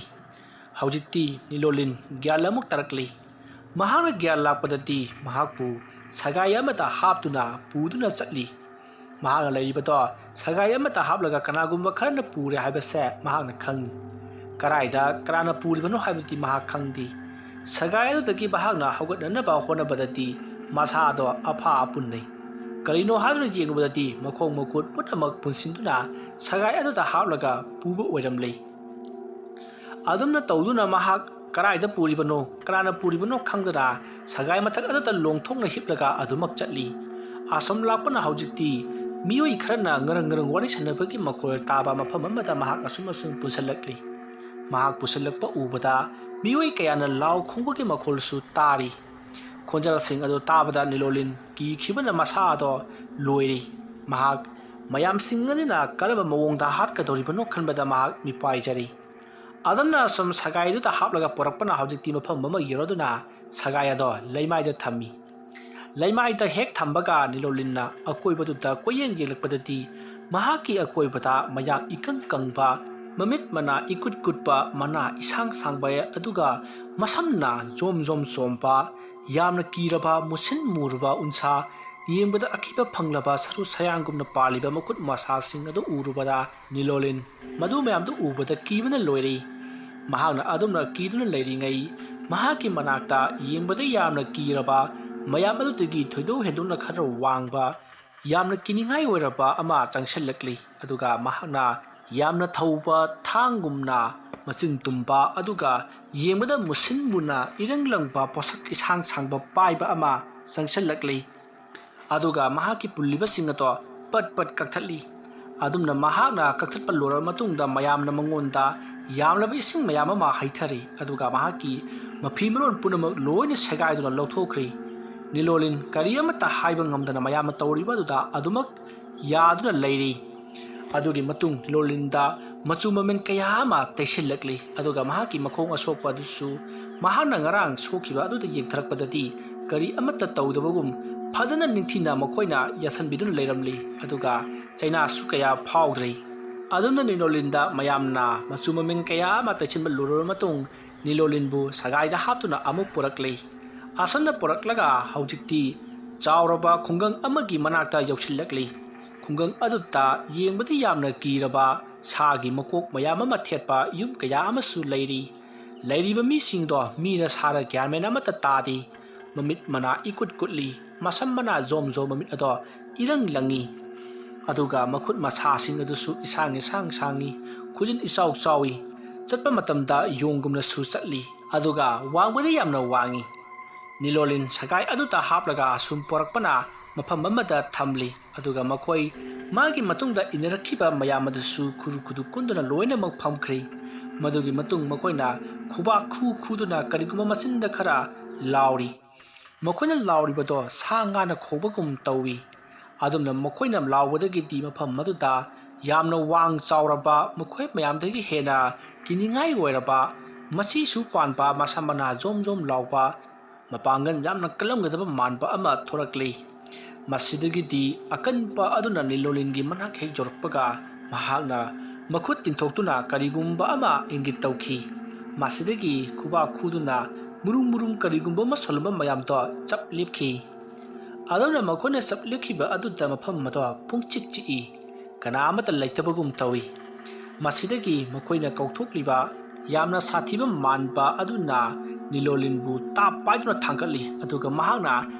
ꯍꯧꯖꯤꯛꯇꯤ ꯅꯤꯂꯣꯂꯤꯟ ꯒ꯭ꯌꯥꯟ ꯑꯃꯨꯛ ꯇꯥꯔꯛꯂꯤ꯫ ꯃꯍꯥꯛꯅ ꯒ꯭ꯌꯥꯟ ꯂꯥꯛꯄꯗꯗꯤ ꯃꯍꯥꯛꯄꯨ ꯁꯒꯥꯏ ꯑꯃꯗ ꯍꯥꯞꯇꯨꯅ ꯄꯨꯗꯨꯅ ꯆꯠꯂꯤ꯫ ꯃꯍꯥꯛꯅ ꯂꯩꯔꯤꯕꯗꯣ ꯁꯒꯥꯏ ꯑꯃꯗ ꯍꯥꯞꯂꯒ ꯀꯅꯥꯒꯨꯝꯕ ꯈꯔꯅ ꯄꯨꯔꯦ ꯍꯥꯏꯕꯁꯦ ꯃꯍꯥꯛꯅ ꯈꯪꯏ꯫ ꯀꯗꯥꯏꯗ ꯀꯅꯥꯅ ꯄꯨꯔꯤꯕꯅꯣ ꯍꯥꯏꯕꯗꯤ ꯃꯍꯥꯛ ꯈꯪꯗꯦ꯫ ꯁꯒꯥꯏ ꯑꯗꯨꯗꯒꯤ ꯃꯍꯥꯛꯅ ꯍꯧꯒꯠꯅꯅꯕ ꯍꯣꯠꯅꯕꯗꯗꯤ ꯃꯁꯥꯗꯣ ꯑꯐꯥ ꯑꯄꯨꯟꯅꯩ꯫ ꯀꯔꯤꯅꯣ ꯍꯥꯏꯗꯨꯅ ꯌꯦꯡꯂꯨꯕꯗꯗꯤ ꯃꯈꯣꯡ ꯃꯈꯨꯠ ꯄꯨꯝꯅꯃꯛ ꯄꯨꯟꯁꯤꯟꯗꯨꯅ ꯁꯒꯥꯏ ꯑꯗꯨꯗ ꯍꯥꯞꯂꯒ ꯄꯨꯕ ꯑꯣꯏꯔꯝꯂꯦ꯫ ꯑꯗꯨꯝꯅ ꯇꯧꯗꯨꯅ ꯃꯍꯥꯛ ꯀꯔꯥꯏꯗ ꯄꯨꯔꯤꯕꯅꯣ, ꯀꯅꯥꯅ ꯄꯨꯔꯤꯕꯅꯣ ꯈꯪꯗꯅ ꯁꯒꯥꯏ ꯃꯊꯛ ꯑꯗꯨꯗ ꯂꯣꯡꯊꯣꯛꯅ ꯍꯤꯞꯂꯒ ꯑꯗꯨꯃꯛ ꯆꯠꯂꯤ꯫ ꯑꯁꯣꯝ ꯂꯥꯛꯄꯅ ꯍꯧꯖꯤꯛꯇꯤ ꯃꯤꯑꯣꯏ ꯈꯔꯅ ꯉꯔꯪ ꯉꯔꯪ ꯋꯥꯔꯤ ꯁꯥꯟꯅꯕꯒꯤ ꯃꯈꯣꯜ ꯇꯥꯕ ꯃꯐꯝ ꯑꯃꯗ ꯃꯍꯥꯛ ꯑꯁꯨꯝ ꯑꯁꯨꯝ ꯄꯨꯁꯜꯂꯛꯂꯤ꯫ ꯃꯍꯥꯛ ꯄꯨꯁꯜꯂꯛꯄ ꯎꯕꯗ ꯃꯤꯑꯣꯏ ꯀꯌꯥꯅ ꯂꯥꯎ ꯈꯣꯡꯕꯒꯤ ꯃꯈꯣꯜꯁꯨ ꯇꯥꯔꯤ꯫ ꯈꯣꯟꯖꯦꯜꯁꯤꯡ ꯑꯗꯨ ꯇꯥꯕꯗ ꯅꯤꯂꯣꯂꯤꯟ ꯀꯤꯈꯤꯕꯅ ꯃꯁꯥꯗꯣ ꯂꯣꯏꯔꯤ꯫ ꯃꯍꯥꯛ ꯃꯌꯥꯝꯁꯤꯡ ꯑꯗꯨꯅ ꯀꯔꯝꯕ ꯃꯑꯣꯡꯗ ꯍꯥꯠꯀꯗꯧꯔꯤꯕꯅꯣ ꯈꯟꯕꯗ ꯃꯍꯥꯛ ꯃꯤꯄꯥꯏꯖꯔꯤ꯫ ꯑꯗꯨꯝꯅ ꯁꯨꯝ ꯁꯒꯥꯏꯗꯨꯗ ꯍꯥꯞꯂꯒ ꯄꯨꯔꯛꯄꯅ ꯍꯧꯖꯤꯛꯇꯤ ꯃꯐꯝ ꯑꯃ ꯌꯧꯔꯗꯨꯅ ꯁꯒꯥꯏ ꯑꯗꯣ ꯂꯩꯃꯥꯏꯗ ꯊꯝꯃꯤ꯫ ꯂꯩꯃꯥꯏꯗ ꯍꯦꯛ ꯊꯝꯕꯒ ꯅꯤꯂꯣꯂꯤꯟꯅ ꯑꯀꯣꯏꯕꯗꯨꯗ ꯀꯣꯏꯌꯦꯡ ꯌꯦꯡꯂꯛꯄꯗꯗꯤ ꯃꯍꯥꯛꯀꯤ ꯑꯀꯣꯏꯕꯗ ꯃꯌꯥ ꯏꯀꯪ ꯀꯪꯕ, ꯃꯃꯤꯠ ꯃꯅꯥ ꯏꯀꯨꯠ ꯀꯨꯠꯄ, ꯃꯅꯥ ꯏꯁꯥꯡ ꯁꯥꯡꯕ, ꯑꯗꯨꯒ ꯃꯁꯝꯅ ꯖꯣꯝ ꯖꯣꯝ ꯆꯣꯝꯕ, ꯌꯥꯝꯅ ꯀꯤꯔꯕ, ꯃꯨꯁꯤꯟ ꯃꯨꯔꯕ ꯎꯟꯁꯥ, ꯌꯦꯡꯕꯗ ꯑꯀꯤꯕ ꯐꯪꯂꯕ ꯁꯔꯨ ꯁꯌꯥꯡꯒꯨꯝꯅ ꯄꯥꯜꯂꯤꯕ ꯃꯈꯨꯠ ꯃꯁꯥꯁꯤꯡ ꯑꯗꯨ ꯎꯔꯨꯕꯗ ꯅꯤꯂꯣꯂꯤꯟ ꯃꯗꯨ ꯃꯌꯥꯝꯗꯨ ꯎꯕꯗ ꯀꯤꯕꯅ ꯂꯣꯏꯔꯦ꯫ ꯃꯍꯥꯛꯅ ꯑꯗꯨꯝꯅ ꯀꯤꯗꯨꯅ ꯂꯩꯔꯤꯉꯩ, ꯃꯍꯥꯛꯀꯤ ꯃꯅꯥꯛꯇ ꯌꯦꯡꯕꯗ ꯌꯥꯝꯅ ꯀꯤꯔꯕ, ꯃꯌꯥꯝ ꯑꯗꯨꯗꯒꯤ ꯊꯣꯏꯗꯣꯛ ꯍꯦꯟꯗꯣꯛꯅ ꯈꯔ ꯋꯥꯡꯕ, ꯌꯥꯝꯅ ꯀꯤꯅꯤꯡꯉꯥꯏ ꯑꯣꯏꯔꯕ ꯑꯃ ꯆꯪꯁꯤꯜꯂꯛꯂꯤ꯫ ꯑꯗꯨꯒ ꯃꯍꯥꯛꯅ ꯌꯥꯝꯅ ꯊꯧꯕ ꯊꯥꯡꯒꯨꯝꯅ ꯃꯆꯤꯟ ꯇꯨꯝꯕ, ꯑꯗꯨꯒ ꯌꯦꯡꯕꯗ ꯃꯨꯁꯤꯟ ꯃꯨꯅ ꯏꯔꯪ ꯂꯪꯕ ꯄꯣꯠꯁꯛ ꯏꯁꯥꯡ ꯁꯥꯡꯕ ꯄꯥꯏꯕ ꯑꯃ ꯆꯪꯁꯤꯜꯂꯛꯂꯤ꯫ ꯑꯗꯨꯒ ꯃꯍꯥꯛꯀꯤ ꯄꯨꯜꯂꯤꯕꯁꯤꯡ ꯑꯗꯣ ꯄꯠ ꯄꯠ ꯀꯛꯊꯠꯂꯤ꯫ ꯑꯗꯨꯝꯅ ꯃꯍꯥꯛꯅ ꯀꯛꯊꯠꯄ ꯂꯣꯏꯔꯕ ꯃꯇꯨꯡꯗ ꯃꯌꯥꯝꯅ ꯃꯉꯣꯟꯗ ꯌꯥꯝꯂꯕ ꯏꯁꯤꯡ ꯃꯌꯥꯝ ꯑꯃ ꯍꯩꯊꯔꯤ꯫ ꯑꯗꯨꯒ ꯃꯍꯥꯛꯀꯤ ꯃꯐꯤ ꯃꯔꯣꯟ ꯄꯨꯝꯅꯃꯛ ꯂꯣꯏꯅ ꯁꯦꯒꯥꯏꯗꯨꯅ ꯂꯧꯊꯣꯛꯈ꯭ꯔꯤ꯫ ꯅꯤꯂꯣꯂꯤꯟ ꯀꯔꯤ ꯑꯃꯠꯇ ꯍꯥꯏꯕ ꯉꯝꯗꯅ ꯃꯌꯥꯝꯅ ꯇꯧꯔꯤꯕ ꯑꯗꯨꯗ ꯑꯗꯨꯃꯛ ꯌꯥꯗꯨꯅ ꯂꯩꯔꯤ꯫ ꯑꯗꯨꯒꯤ ꯃꯇꯨꯡ ꯅꯤꯂꯣꯂꯤꯟꯗ ꯃꯆꯨ ꯃꯃꯦꯟ ꯀꯌꯥ ꯑꯃ ꯇꯩꯁꯤꯜꯂꯛꯂꯤ꯫ ꯑꯗꯨꯒ ꯃꯍꯥꯛꯀꯤ ꯃꯈꯣꯡ ꯑꯁꯣꯛꯄ ꯑꯗꯨꯁꯨ ꯃꯍꯥꯛꯅ ꯉꯔꯥꯡ ꯁꯣꯛꯈꯤꯕ ꯑꯗꯨꯗ ꯌꯦꯡꯊꯔꯛꯄꯗꯗꯤ ꯀꯔꯤ ꯑꯃꯠꯇ ꯇꯧꯗꯕꯒꯨꯝ ꯐꯖꯅ ꯅꯤꯡꯊꯤꯅ ꯃꯈꯣꯏꯅ ꯌꯥꯁꯟꯕꯤꯗꯨꯅ ꯂꯩꯔꯝꯂꯤ꯫ ꯑꯗꯨꯒ ꯆꯩꯅꯥꯁꯨ ꯀꯌꯥ ꯐꯥꯎꯗ꯭ꯔꯤ꯫ ꯑꯗꯨꯝꯅ ꯅꯤꯂꯣꯂꯤꯟꯗ ꯃꯌꯥꯝꯅ ꯃꯆꯨ ꯃꯃꯦꯟ ꯀꯌꯥ ꯑꯃ ꯇꯩꯁꯤꯟꯕ ꯂꯣꯏꯔꯕ ꯃꯇꯨꯡ ꯅꯤꯂꯣꯂꯤꯟꯕꯨ ꯁꯒꯥꯏꯗ ꯍꯥꯞꯇꯨꯅ ꯑꯃꯨꯛ ꯄꯨꯔꯛꯂꯤ꯫ ꯑꯁꯨꯝꯅ ꯄꯨꯔꯛꯂꯒ ꯍꯧꯖꯤꯛꯇꯤ ꯆꯥꯎꯔꯕ ꯈꯨꯡꯒꯪ ꯑꯃꯒꯤ ꯃꯅꯥꯛꯇ ꯌꯧꯁꯤꯜꯂꯛꯂꯤ꯫ ꯈꯨꯡꯒꯪ ꯑꯗꯨꯗ ꯌꯦꯡꯕꯗ ꯌꯥꯝꯅ ꯀꯤꯔꯕ ꯁꯥꯒꯤ ꯃꯀꯣꯛ ꯃꯌꯥꯝ ꯑꯃ ꯊꯦꯠꯄ ꯌꯨꯝ ꯀꯌꯥ ꯑꯃꯁꯨ ꯂꯩꯔꯤ꯫ ꯂꯩꯔꯤꯕ ꯃꯤꯁꯤꯡꯗꯣ ꯃꯤꯔ ꯁꯥꯔ ꯒ꯭ꯌꯥꯟ ꯃꯦꯟ ꯑꯃꯠꯇ ꯇꯥꯗꯦ꯫ ꯃꯃꯤꯠ ꯃꯅꯥ ꯏꯀꯨꯠ ꯀꯨꯠꯂꯤ, ꯃꯁꯝ ꯃꯅꯥ ꯖꯣꯝ ꯖꯣꯝ ꯃꯃꯤꯠ ꯑꯗꯣ ꯏꯔꯪ ꯂꯪꯉꯤ꯫ ꯑꯗꯨꯒ ꯃꯈꯨꯠ ꯃꯁꯥꯁꯤꯡ ꯑꯗꯨꯁꯨ ꯏꯁꯥꯡ ꯏꯁꯥꯡ ꯁꯥꯡꯉꯤ, ꯈꯨꯖꯤꯟ ꯏꯆꯥꯎ ꯆꯥꯎꯏ꯫ ꯆꯠꯄ ꯃꯇꯝꯗ ꯌꯣꯡꯒꯨꯝꯅꯁꯨ ꯆꯠꯂꯤ, ꯑꯗꯨꯒ ꯋꯥꯡꯕꯗꯤ ꯌꯥꯝꯅ ꯋꯥꯡꯏ꯫ ꯅꯤꯂꯣꯂꯤꯟ ꯁꯒꯥꯏ ꯑꯗꯨꯗ ꯍꯥꯞꯂꯒ ꯑꯁꯨꯝ ꯄꯣꯔꯛꯄꯅ ꯃꯐꯝ ꯑꯃꯗ ꯊꯝꯂꯤ, ꯑꯗꯨꯒ ꯃꯈꯣꯏ ꯃꯥꯒꯤ ꯃꯇꯨꯡꯗ ꯏꯟꯅꯔꯛꯈꯤꯕ ꯃꯌꯥꯝ ꯑꯗꯨꯁꯨ ꯈꯨꯔꯨ ꯈꯨꯗꯨ ꯀꯨꯟꯗꯨꯅ ꯂꯣꯏꯅꯃꯛ ꯐꯝꯈ꯭ꯔꯤ꯫ ꯃꯗꯨꯒꯤ ꯃꯇꯨꯡ ꯃꯈꯣꯏꯅ ꯈꯨꯕꯥꯛ ꯈꯨ ꯈꯨꯗꯨꯅ ꯀꯔꯤꯒꯨꯝꯕ ꯃꯆꯤꯟꯗ ꯈꯔ ꯂꯥꯎꯔꯤ꯫ ꯃꯈꯣꯏꯅ ꯂꯥꯎꯔꯤꯕꯗꯣ ꯁꯥ ꯉꯥꯅ ꯈꯣꯡꯕꯒꯨꯝ ꯇꯧꯏ꯫ ꯑꯗꯨꯝꯅ ꯃꯈꯣꯏꯅ ꯂꯥꯎꯕꯗꯒꯤꯗꯤ ꯃꯐꯝ ꯑꯗꯨꯗ ꯌꯥꯝꯅ ꯋꯥꯡ ꯆꯥꯎꯔꯕ, ꯃꯈꯣꯏ ꯃꯌꯥꯝꯗꯒꯤ ꯍꯦꯟꯅ ꯀꯤꯅꯤꯡꯉꯥꯏ ꯑꯣꯏꯔꯕ, ꯃꯆꯤꯁꯨ ꯄꯥꯟꯕ, ꯃꯁꯥ ꯃꯅꯥ ꯖꯣꯝ ꯖꯣꯝ ꯂꯥꯎꯕ, ꯃꯄꯥꯡꯒꯜ ꯌꯥꯝꯅ ꯀꯜꯂꯝꯒꯗꯕ ꯃꯥꯟꯕ ꯑꯃ ꯊꯣꯔꯛꯂꯤ꯫ ꯃꯁꯤꯗꯒꯤꯗꯤ ꯑꯀꯟꯕ ꯑꯗꯨꯅ ꯅꯤꯂꯣꯂꯤꯟꯒꯤ ꯃꯅꯥꯛ ꯍꯦꯛ ꯌꯧꯔꯛꯄꯒ ꯃꯍꯥꯛꯅ ꯃꯈꯨꯠ ꯇꯤꯡꯊꯣꯛꯇꯨꯅ ꯀꯔꯤꯒꯨꯝꯕ ꯑꯃ ꯏꯪꯒꯤꯠ ꯇꯧꯈꯤ꯫ ꯃꯁꯤꯗꯒꯤ ꯈꯨꯕꯥꯛ ꯈꯨꯗꯨꯅ ꯃꯨꯔꯨꯝ ꯃꯨꯔꯨꯝ ꯀꯔꯤꯒꯨꯝꯕ ꯑꯃ ꯁꯣꯜꯂꯝꯕ ꯃꯌꯥꯝꯗꯣ ꯆꯞ ꯂꯦꯞꯈꯤ꯫ ꯑꯗꯨꯝꯅ ꯃꯈꯣꯏꯅ ꯆꯞ ꯂꯦꯞꯈꯤꯕ ꯑꯗꯨꯗ ꯃꯐꯝ ꯑꯗꯣ ꯄꯨꯡꯆꯤꯛ ꯆꯤꯛꯏ꯫ ꯀꯅꯥ ꯑꯃꯠꯇ ꯂꯩꯇꯕꯒꯨꯝ ꯇꯧꯏ꯫ ꯃꯁꯤꯗꯒꯤ ꯃꯈꯣꯏꯅ ꯀꯧꯊꯣꯛꯂꯤꯕ ꯌꯥꯝꯅ ꯁꯥꯊꯤꯕ ꯃꯥꯟꯕ ꯑꯗꯨꯅ ꯅꯤꯂꯣꯂꯤꯟꯕꯨ ꯇꯥꯞ ꯄꯥꯏꯗꯨꯅ ꯊꯥꯡꯒꯠꯂꯤ, ꯑꯗꯨꯒ ꯃꯍꯥꯛꯅ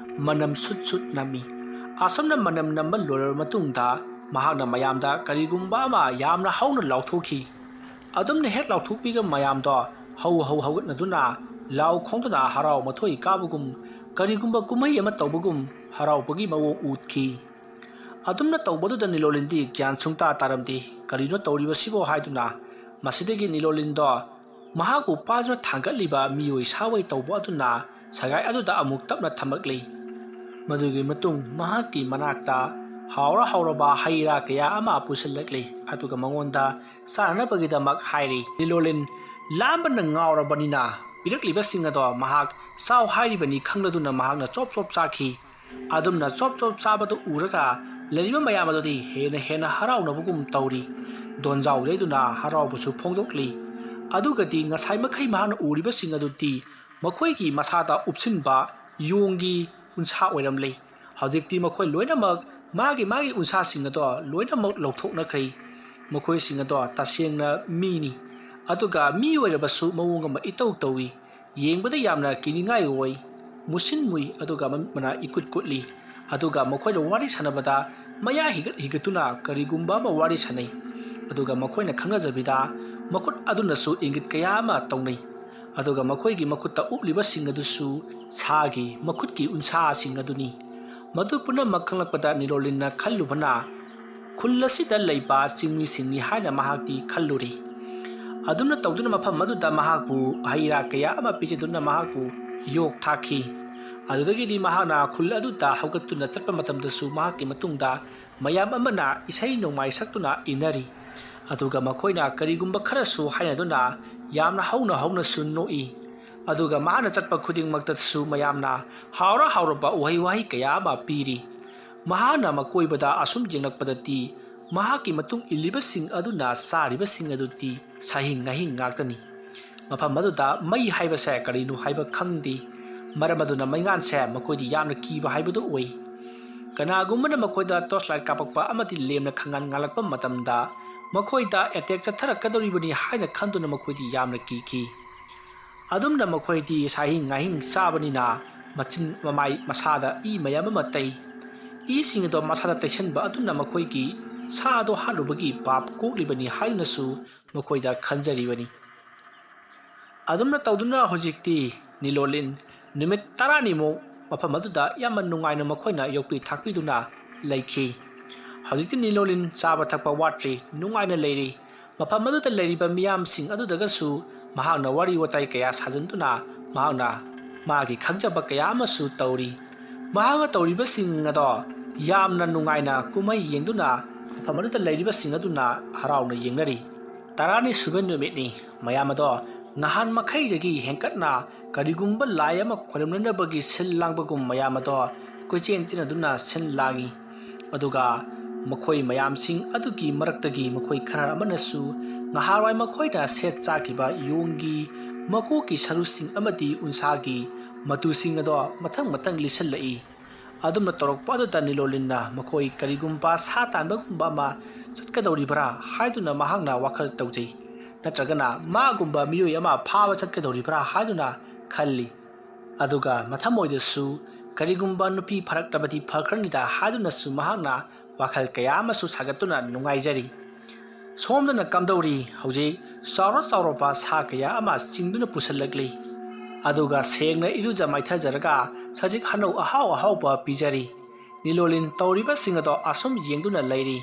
ꯃꯅꯝ ꯁꯨꯠ ꯁꯨꯠ ꯅꯝꯃꯤ꯫ ꯑꯁꯨꯝꯅ ꯃꯅꯝ ꯅꯝꯕ ꯂꯣꯏꯔꯕ ꯃꯇꯨꯡꯗ ꯃꯍꯥꯛꯅ ꯃꯌꯥꯝꯗ ꯀꯔꯤꯒꯨꯝꯕ ꯑꯃ ꯌꯥꯝꯅ ꯍꯧꯅ ꯂꯥꯎꯊꯣꯛꯈꯤ꯫ ꯑꯗꯨꯝꯅ ꯍꯦꯛ ꯂꯥꯎꯊꯣꯛꯄꯤꯒ ꯃꯌꯥꯝꯗꯣ ꯍꯧ ꯍꯧ ꯍꯧꯒꯠꯅꯗꯨꯅ ꯂꯥꯎ ꯈꯣꯡꯗꯨꯅ ꯍꯔꯥꯎ ꯃꯊꯣꯏ ꯀꯥꯕꯒꯨꯝ, ꯀꯔꯤꯒꯨꯝꯕ ꯀꯨꯝꯍꯩ ꯑꯃ ꯇꯧꯕꯒꯨꯝ ꯍꯔꯥꯎꯕꯒꯤ ꯃꯑꯣꯡ ꯎꯠꯈꯤ꯫ ꯑꯗꯨꯝꯅ ꯇꯧꯕꯗꯨꯗ ꯅꯤꯂꯣꯂꯤꯟꯗꯤ ꯒ꯭ꯌꯥꯟ ꯁꯨꯡꯇꯥ ꯇꯥꯔꯝꯗꯦ꯫ ꯀꯔꯤꯅꯣ ꯇꯧꯔꯤꯕꯁꯤꯕꯣ ꯍꯥꯏꯗꯨꯅ ꯃꯁꯤꯗꯒꯤ ꯅꯤꯂꯣꯂꯤꯟꯗꯣ ꯃꯍꯥꯛꯄꯨ ꯄꯥꯗꯨꯅ ꯊꯥꯡꯒꯠꯂꯤꯕ ꯃꯤꯑꯣꯏ ꯁꯥꯑꯣꯏ ꯇꯧꯕ ꯑꯗꯨꯅ ꯁꯒꯥꯏ ꯑꯗꯨꯗ ꯑꯃꯨꯛ ꯇꯞꯅ ꯊꯝꯃꯛꯂꯤ꯫ ꯃꯗꯨꯒꯤ ꯃꯇꯨꯡ ꯃꯍꯥꯛꯀꯤ ꯃꯅꯥꯛꯇ ꯍꯥꯎꯔ ꯍꯥꯎꯔꯕ ꯍꯩ ꯔꯥ ꯀꯌꯥ ꯑꯃ ꯄꯨꯁꯤꯜꯂꯛꯂꯤ, ꯑꯗꯨꯒ ꯃꯉꯣꯟꯗ ꯆꯥꯅꯅꯕꯒꯤꯗꯃꯛ ꯍꯥꯏꯔꯤ꯫ ꯅꯤꯂꯣꯂꯤꯟ ꯂꯥꯝꯕꯅ ꯉꯥꯎꯔꯕꯅꯤꯅ ꯄꯤꯔꯛꯂꯤꯕꯁꯤꯡ ꯑꯗꯣ ꯃꯍꯥꯛ ꯆꯥꯎ ꯍꯥꯏꯔꯤꯕꯅꯤ ꯈꯪꯂꯗꯨꯅ ꯃꯍꯥꯛꯅ ꯆꯣꯞ ꯆꯣꯞ ꯆꯥꯈꯤ꯫ ꯑꯗꯨꯝꯅ ꯆꯣꯞ ꯆꯣꯞ ꯆꯥꯕꯗꯨ ꯎꯔꯒ ꯂꯩꯔꯤꯕ ꯃꯌꯥꯝ ꯑꯗꯨꯗꯤ ꯍꯦꯟꯅ ꯍꯦꯟꯅ ꯍꯔꯥꯎꯅꯕꯒꯨꯝ ꯇꯧꯔꯤ꯫ ꯗꯣꯟꯖꯥꯎ ꯌꯩꯗꯨꯅ ꯍꯔꯥꯎꯕꯁꯨ ꯐꯣꯡꯗꯣꯛꯂꯤ꯫ ꯑꯗꯨꯒꯗꯤ ꯉꯁꯥꯏ ꯃꯈꯩ ꯃꯍꯥꯛꯅ ꯎꯔꯤꯕꯁꯤꯡ ꯑꯗꯨꯗꯤ ꯃꯈꯣꯏꯒꯤ ꯃꯁꯥꯗ ꯎꯞꯁꯤꯟꯕ ꯌꯣꯡꯒꯤ ꯎꯟꯁꯥ ꯑꯣꯏꯔꯝꯂꯦ꯫ ꯍꯧꯖꯤꯛꯇꯤ ꯃꯈꯣꯏ ꯂꯣꯏꯅꯃꯛ ꯃꯥꯒꯤ ꯃꯥꯒꯤ ꯎꯟꯁꯥꯁꯤꯡ ꯑꯗꯣ ꯂꯣꯏꯅꯃꯛ ꯂꯧꯊꯣꯛꯅꯈ꯭ꯔꯦ꯫ ꯃꯈꯣꯏꯁꯤꯡ ꯑꯗꯣ ꯇꯁꯦꯡꯅ ꯃꯤꯅꯤ, ꯑꯗꯨꯒ ꯃꯤ ꯑꯣꯏꯔꯕꯁꯨ ꯃꯑꯣꯡ ꯑꯃ ꯏꯇꯧ ꯇꯧꯏ꯫ ꯌꯦꯡꯕꯗ ꯌꯥꯝꯅ ꯀꯤꯅꯤꯡꯉꯥꯏ ꯑꯣꯏ, ꯃꯨꯁꯤꯟ ꯃꯨꯏ, ꯑꯗꯨꯒ ꯃꯃꯤꯠ ꯃꯅꯥ ꯏꯀꯨꯠ ꯀꯨꯠꯂꯤ꯫ ꯑꯗꯨꯒ ꯃꯈꯣꯏꯅ ꯋꯥꯔꯤ ꯁꯥꯟꯅꯕꯗ ꯃꯌꯥ ꯍꯤꯒꯠ ꯍꯤꯒꯠꯇꯨꯅ ꯀꯔꯤꯒꯨꯝꯕ ꯑꯃ ꯋꯥꯔꯤ ꯁꯥꯟꯅꯩ꯫ ꯑꯗꯨꯒ ꯃꯈꯣꯏꯅ ꯈꯪꯅꯖꯕꯤꯗ ꯃꯈꯨꯠ ꯑꯗꯨꯅꯁꯨ ꯏꯪꯒꯤꯠ ꯀꯌꯥ ꯑꯃ ꯇꯧꯅꯩ꯫ ꯑꯗꯨꯒ ꯃꯈꯣꯏꯒꯤ ꯃꯈꯨꯠꯇ ꯎꯞꯂꯤꯕꯁꯤꯡ ꯑꯗꯨꯁꯨ ꯁꯥꯒꯤ ꯃꯈꯨꯠꯀꯤ ꯎꯟꯁꯥꯁꯤꯡ ꯑꯗꯨꯅꯤ꯫ ꯃꯗꯨ ꯄꯨꯝꯅꯃꯛ ꯈꯪꯂꯛꯄꯗ ꯅꯤꯂꯣꯂꯤꯟꯅ ꯈꯜꯂꯨꯕꯅ, "ꯈꯨꯜ ꯑꯁꯤꯗ ꯂꯩꯕ ꯆꯤꯡꯃꯤꯁꯤꯡꯅꯤ" ꯍꯥꯏꯅ ꯃꯍꯥꯛꯇꯤ ꯈꯜꯂꯨꯔꯦ꯫ ꯑꯗꯨꯝꯅ ꯇꯧꯗꯨꯅ ꯃꯐꯝ ꯑꯗꯨꯗ ꯃꯍꯥꯛꯄꯨ ꯍꯩ ꯔꯥ ꯀꯌꯥ ꯑꯃ ꯄꯤꯖꯗꯨꯅ ꯃꯍꯥꯛꯄꯨ ꯌꯣꯛ ꯊꯥꯛꯈꯤ꯫ ꯑꯗꯨꯗꯒꯤꯗꯤ ꯃꯍꯥꯛꯅ ꯈꯨꯜ ꯑꯗꯨꯗ ꯍꯧꯒꯠꯇꯨꯅ ꯆꯠꯄ ꯃꯇꯝꯗꯁꯨ ꯃꯍꯥꯛꯀꯤ ꯃꯇꯨꯡꯗ ꯃꯌꯥꯝ ꯑꯃꯅ ꯏꯁꯩ ꯅꯣꯡꯃꯥꯏ ꯁꯛꯇꯨꯅ ꯏꯟꯅꯔꯤ꯫ ꯑꯗꯨꯒ ꯃꯈꯣꯏꯅ ꯀꯔꯤꯒꯨꯝꯕ ꯈꯔꯁꯨ ꯍꯥꯏꯅꯗꯨꯅ ꯌꯥꯝꯅ ꯍꯧꯅ ꯍꯧꯅꯁꯨ ꯅꯣꯛꯏ꯫ ꯑꯗꯨꯒ ꯃꯍꯥꯛꯅ ꯆꯠꯄ ꯈꯨꯗꯤꯡꯃꯛꯇꯁꯨ ꯃꯌꯥꯝꯅ ꯍꯥꯎꯔ ꯍꯥꯎꯔꯕ ꯎꯍꯩ ꯋꯥꯍꯩ ꯀꯌꯥ ꯑꯃ ꯄꯤꯔꯤ꯫ ꯃꯍꯥꯛꯅ ꯃꯀꯣꯏꯕꯗ ꯑꯁꯨꯝ ꯌꯦꯡꯂꯛꯄꯗꯗꯤ ꯃꯍꯥꯛꯀꯤ ꯃꯇꯨꯡ ꯏꯜꯂꯤꯕꯁꯤꯡ ꯑꯗꯨꯅ ꯆꯥꯔꯤꯕꯁꯤꯡ ꯑꯗꯨꯗꯤ ꯁꯥꯍꯤꯡ ꯉꯥꯍꯤꯡ ꯉꯥꯛꯇꯅꯤ꯫ ꯃꯐꯝ ꯑꯗꯨꯗ ꯃꯩ ꯍꯥꯏꯕꯁꯦ ꯀꯔꯤꯅꯣ ꯍꯥꯏꯕ ꯈꯪꯗꯦ꯫ ꯃꯔꯝ ꯑꯗꯨꯅ ꯃꯩꯉꯥꯟꯁꯦ ꯃꯈꯣꯏꯗꯤ ꯌꯥꯝꯅ ꯀꯤꯕ ꯍꯥꯏꯕꯗꯨ ꯑꯣꯏ꯫ ꯀꯅꯥꯒꯨꯝꯕꯅ ꯃꯈꯣꯏꯗ torch light ꯀꯥꯞꯄꯛꯄ ꯑꯃꯗꯤ ꯂꯦꯝꯅ ꯈꯪꯉꯥꯟ ꯉꯥꯜꯂꯛꯄ ꯃꯇꯝꯗ ꯃꯈꯣꯏꯗ attack ꯆꯠꯊꯔꯛꯀꯗꯧꯔꯤꯕꯅꯤ ꯍꯥꯏꯅ ꯈꯟꯗꯨꯅ ꯃꯈꯣꯏꯗꯤ ꯌꯥꯝꯅ ꯀꯤꯈꯤ꯫ ꯑꯗꯨꯝꯅ ꯃꯈꯣꯏꯗꯤ ꯁꯥꯍꯤꯡ ꯉꯥꯍꯤꯡ ꯆꯥꯕꯅꯤꯅ ꯃꯆꯤꯟ ꯃꯃꯥꯏ ꯃꯁꯥꯗ ꯏ ꯃꯌꯥꯝ ꯑꯃ ꯇꯩ꯫ ꯏꯁꯤꯡ ꯑꯗꯣ ꯃꯁꯥꯗ ꯇꯩꯁꯟꯕ ꯑꯗꯨꯅ ꯃꯈꯣꯏꯒꯤ ꯁꯥ ꯑꯗꯣ ꯍꯥꯠꯂꯨꯕꯒꯤ ꯄꯥꯞ ꯀꯣꯛꯂꯤꯕꯅꯤ ꯍꯥꯏꯗꯨꯅꯁꯨ ꯃꯈꯣꯏꯗ ꯈꯟꯖꯔꯤꯕꯅꯤ꯫ ꯑꯗꯨꯝꯅ ꯇꯧꯗꯨꯅ ꯍꯧꯖꯤꯛꯇꯤ ꯅꯤꯂꯣꯂꯤꯟ ꯅꯨꯃꯤꯠ ꯇꯔꯥꯅꯤꯃꯨꯛ ꯃꯐꯝ ꯑꯗꯨꯗ ꯌꯥꯝꯅ ꯅꯨꯡꯉꯥꯏꯅ ꯃꯈꯣꯏꯅ ꯌꯣꯛꯄꯤ ꯊꯥꯛꯄꯤꯗꯨꯅ ꯂꯩꯈꯤ꯫ ꯍꯧꯖꯤꯛꯇꯤ ꯅꯤꯂꯣꯂꯤꯟ ꯆꯥꯕ ꯊꯛꯄ ꯋꯥꯠꯇ꯭ꯔꯤ, ꯅꯨꯡꯉꯥꯏꯅ ꯂꯩꯔꯤ꯫ ꯃꯐꯝ ꯑꯗꯨꯗ ꯂꯩꯔꯤꯕ ꯃꯤꯌꯥꯝꯁꯤꯡ ꯑꯗꯨꯗꯒꯁꯨ ꯃꯍꯥꯛꯅ ꯋꯥꯔꯤ ꯋꯥꯇꯥꯏ ꯀꯌꯥ ꯁꯥꯖꯤꯟꯗꯨꯅ ꯃꯍꯥꯛꯅ ꯃꯥꯒꯤ ꯈꯪꯖꯕ ꯀꯌꯥ ꯑꯃꯁꯨ ꯇꯧꯔꯤ꯫ ꯃꯍꯥꯛꯅ ꯇꯧꯔꯤꯕꯁꯤꯡ ꯑꯗꯣ ꯌꯥꯝꯅ ꯅꯨꯡꯉꯥꯏꯅ ꯀꯨꯝꯍꯩ ꯌꯦꯡꯗꯨꯅ ꯃꯐꯝ ꯑꯗꯨꯗ ꯂꯩꯔꯤꯕꯁꯤꯡ ꯑꯗꯨꯅ ꯍꯔꯥꯎꯅ ꯌꯦꯡꯅꯔꯤ꯫ ꯇꯔꯥꯅꯤ ꯁꯨꯕ ꯅꯨꯃꯤꯠꯅꯤ꯫ ꯃꯌꯥꯝ ꯑꯗꯣ ꯅꯍꯥꯟ ꯃꯈꯩꯗꯒꯤ ꯍꯦꯟꯀꯠꯅ ꯀꯔꯤꯒꯨꯝꯕ ꯂꯥꯏ ꯑꯃ ꯈꯣꯏꯔꯝꯅꯅꯕꯒꯤ ꯁꯤꯜ ꯂꯥꯡꯕꯒꯨꯝ ꯃꯌꯥꯝ ꯑꯗꯣ ꯀꯣꯏꯆꯦꯟ ꯆꯦꯟꯅꯗꯨꯅ ꯁꯤꯜ ꯂꯥꯡꯏ꯫ ꯑꯗꯨꯒ ꯃꯈꯣꯏ ꯃꯌꯥꯝꯁꯤꯡ ꯑꯗꯨꯒꯤ ꯃꯔꯛꯇꯒꯤ ꯃꯈꯣꯏ ꯈꯔ ꯑꯃꯅꯁꯨ ꯉꯍꯥꯟꯋꯥꯏ ꯃꯈꯣꯏꯅ ꯁꯦꯠ ꯆꯥꯈꯤꯕ ꯌꯣꯡꯒꯤ ꯃꯀꯣꯛꯀꯤ ꯁꯔꯨꯁꯤꯡ ꯑꯃꯗꯤ ꯎꯟꯁꯥꯒꯤ ꯃꯇꯨꯁꯤꯡ ꯑꯗꯣ ꯃꯊꯪ ꯃꯊꯪ ꯂꯤꯠꯁꯤꯜꯂꯛꯏ꯫ ꯑꯗꯨꯝꯅ ꯇꯧꯔꯛꯄ ꯑꯗꯨꯗ ꯅꯤꯂꯣꯂꯤꯟꯅ ꯃꯈꯣꯏ ꯀꯔꯤꯒꯨꯝꯕ ꯁꯥ ꯇꯥꯟꯕꯒꯨꯝꯕ ꯑꯃ ꯆꯠꯀꯗꯧꯔꯤꯕ꯭ꯔꯥ ꯍꯥꯏꯗꯨꯅ ꯃꯍꯥꯛꯅ ꯋꯥꯈꯜ ꯇꯧꯖꯩ, ꯅꯠꯇ꯭ꯔꯒꯅ ꯃꯥꯒꯨꯝꯕ ꯃꯤꯑꯣꯏ ꯑꯃ ꯐꯥꯕ ꯆꯠꯀꯗꯧꯔꯤꯕ꯭ꯔꯥ ꯍꯥꯏꯗꯨꯅ ꯈꯜꯂꯤ꯫ ꯑꯗꯨꯒ ꯃꯊꯃꯣꯏꯗꯁꯨ ꯀꯔꯤꯒꯨꯝꯕ ꯅꯨꯄꯤ ꯐꯔꯛꯂꯕꯗꯤ ꯐꯈ꯭ꯔꯅꯤꯗ ꯍꯥꯏꯗꯨꯅꯁꯨ ꯃꯍꯥꯛꯅ ꯋꯥꯈꯜ ꯀꯌꯥ ꯑꯃꯁꯨ ꯁꯥꯒꯠꯇꯨꯅ ꯅꯨꯡꯉꯥꯏꯖꯔꯤ꯫ ꯁꯣꯝꯗꯅ ꯀꯝꯗꯧꯔꯤ? ꯍꯧꯖꯤꯛ ꯆꯥꯎꯔ ꯆꯥꯎꯔꯕ ꯁꯥ ꯀꯌꯥ ꯑꯃ ꯆꯤꯡꯗꯨꯅ ꯄꯨꯁꯤꯜꯂꯛꯂꯤ꯫ ꯑꯗꯨꯒ ꯁꯦꯡꯅ ꯏꯔꯨꯖ ꯃꯥꯏꯊꯖꯔꯒ ꯁꯖꯤꯛ ꯍꯅꯧ ꯑꯍꯥꯎ ꯑꯍꯥꯎꯕ ꯄꯤꯖꯔꯤ꯫ ꯅꯤꯂꯣꯂꯤꯟ ꯇꯧꯔꯤꯕꯁꯤꯡ ꯑꯗꯣ ꯑꯁꯨꯝ ꯌꯦꯡꯗꯨꯅ ꯂꯩꯔꯤ꯫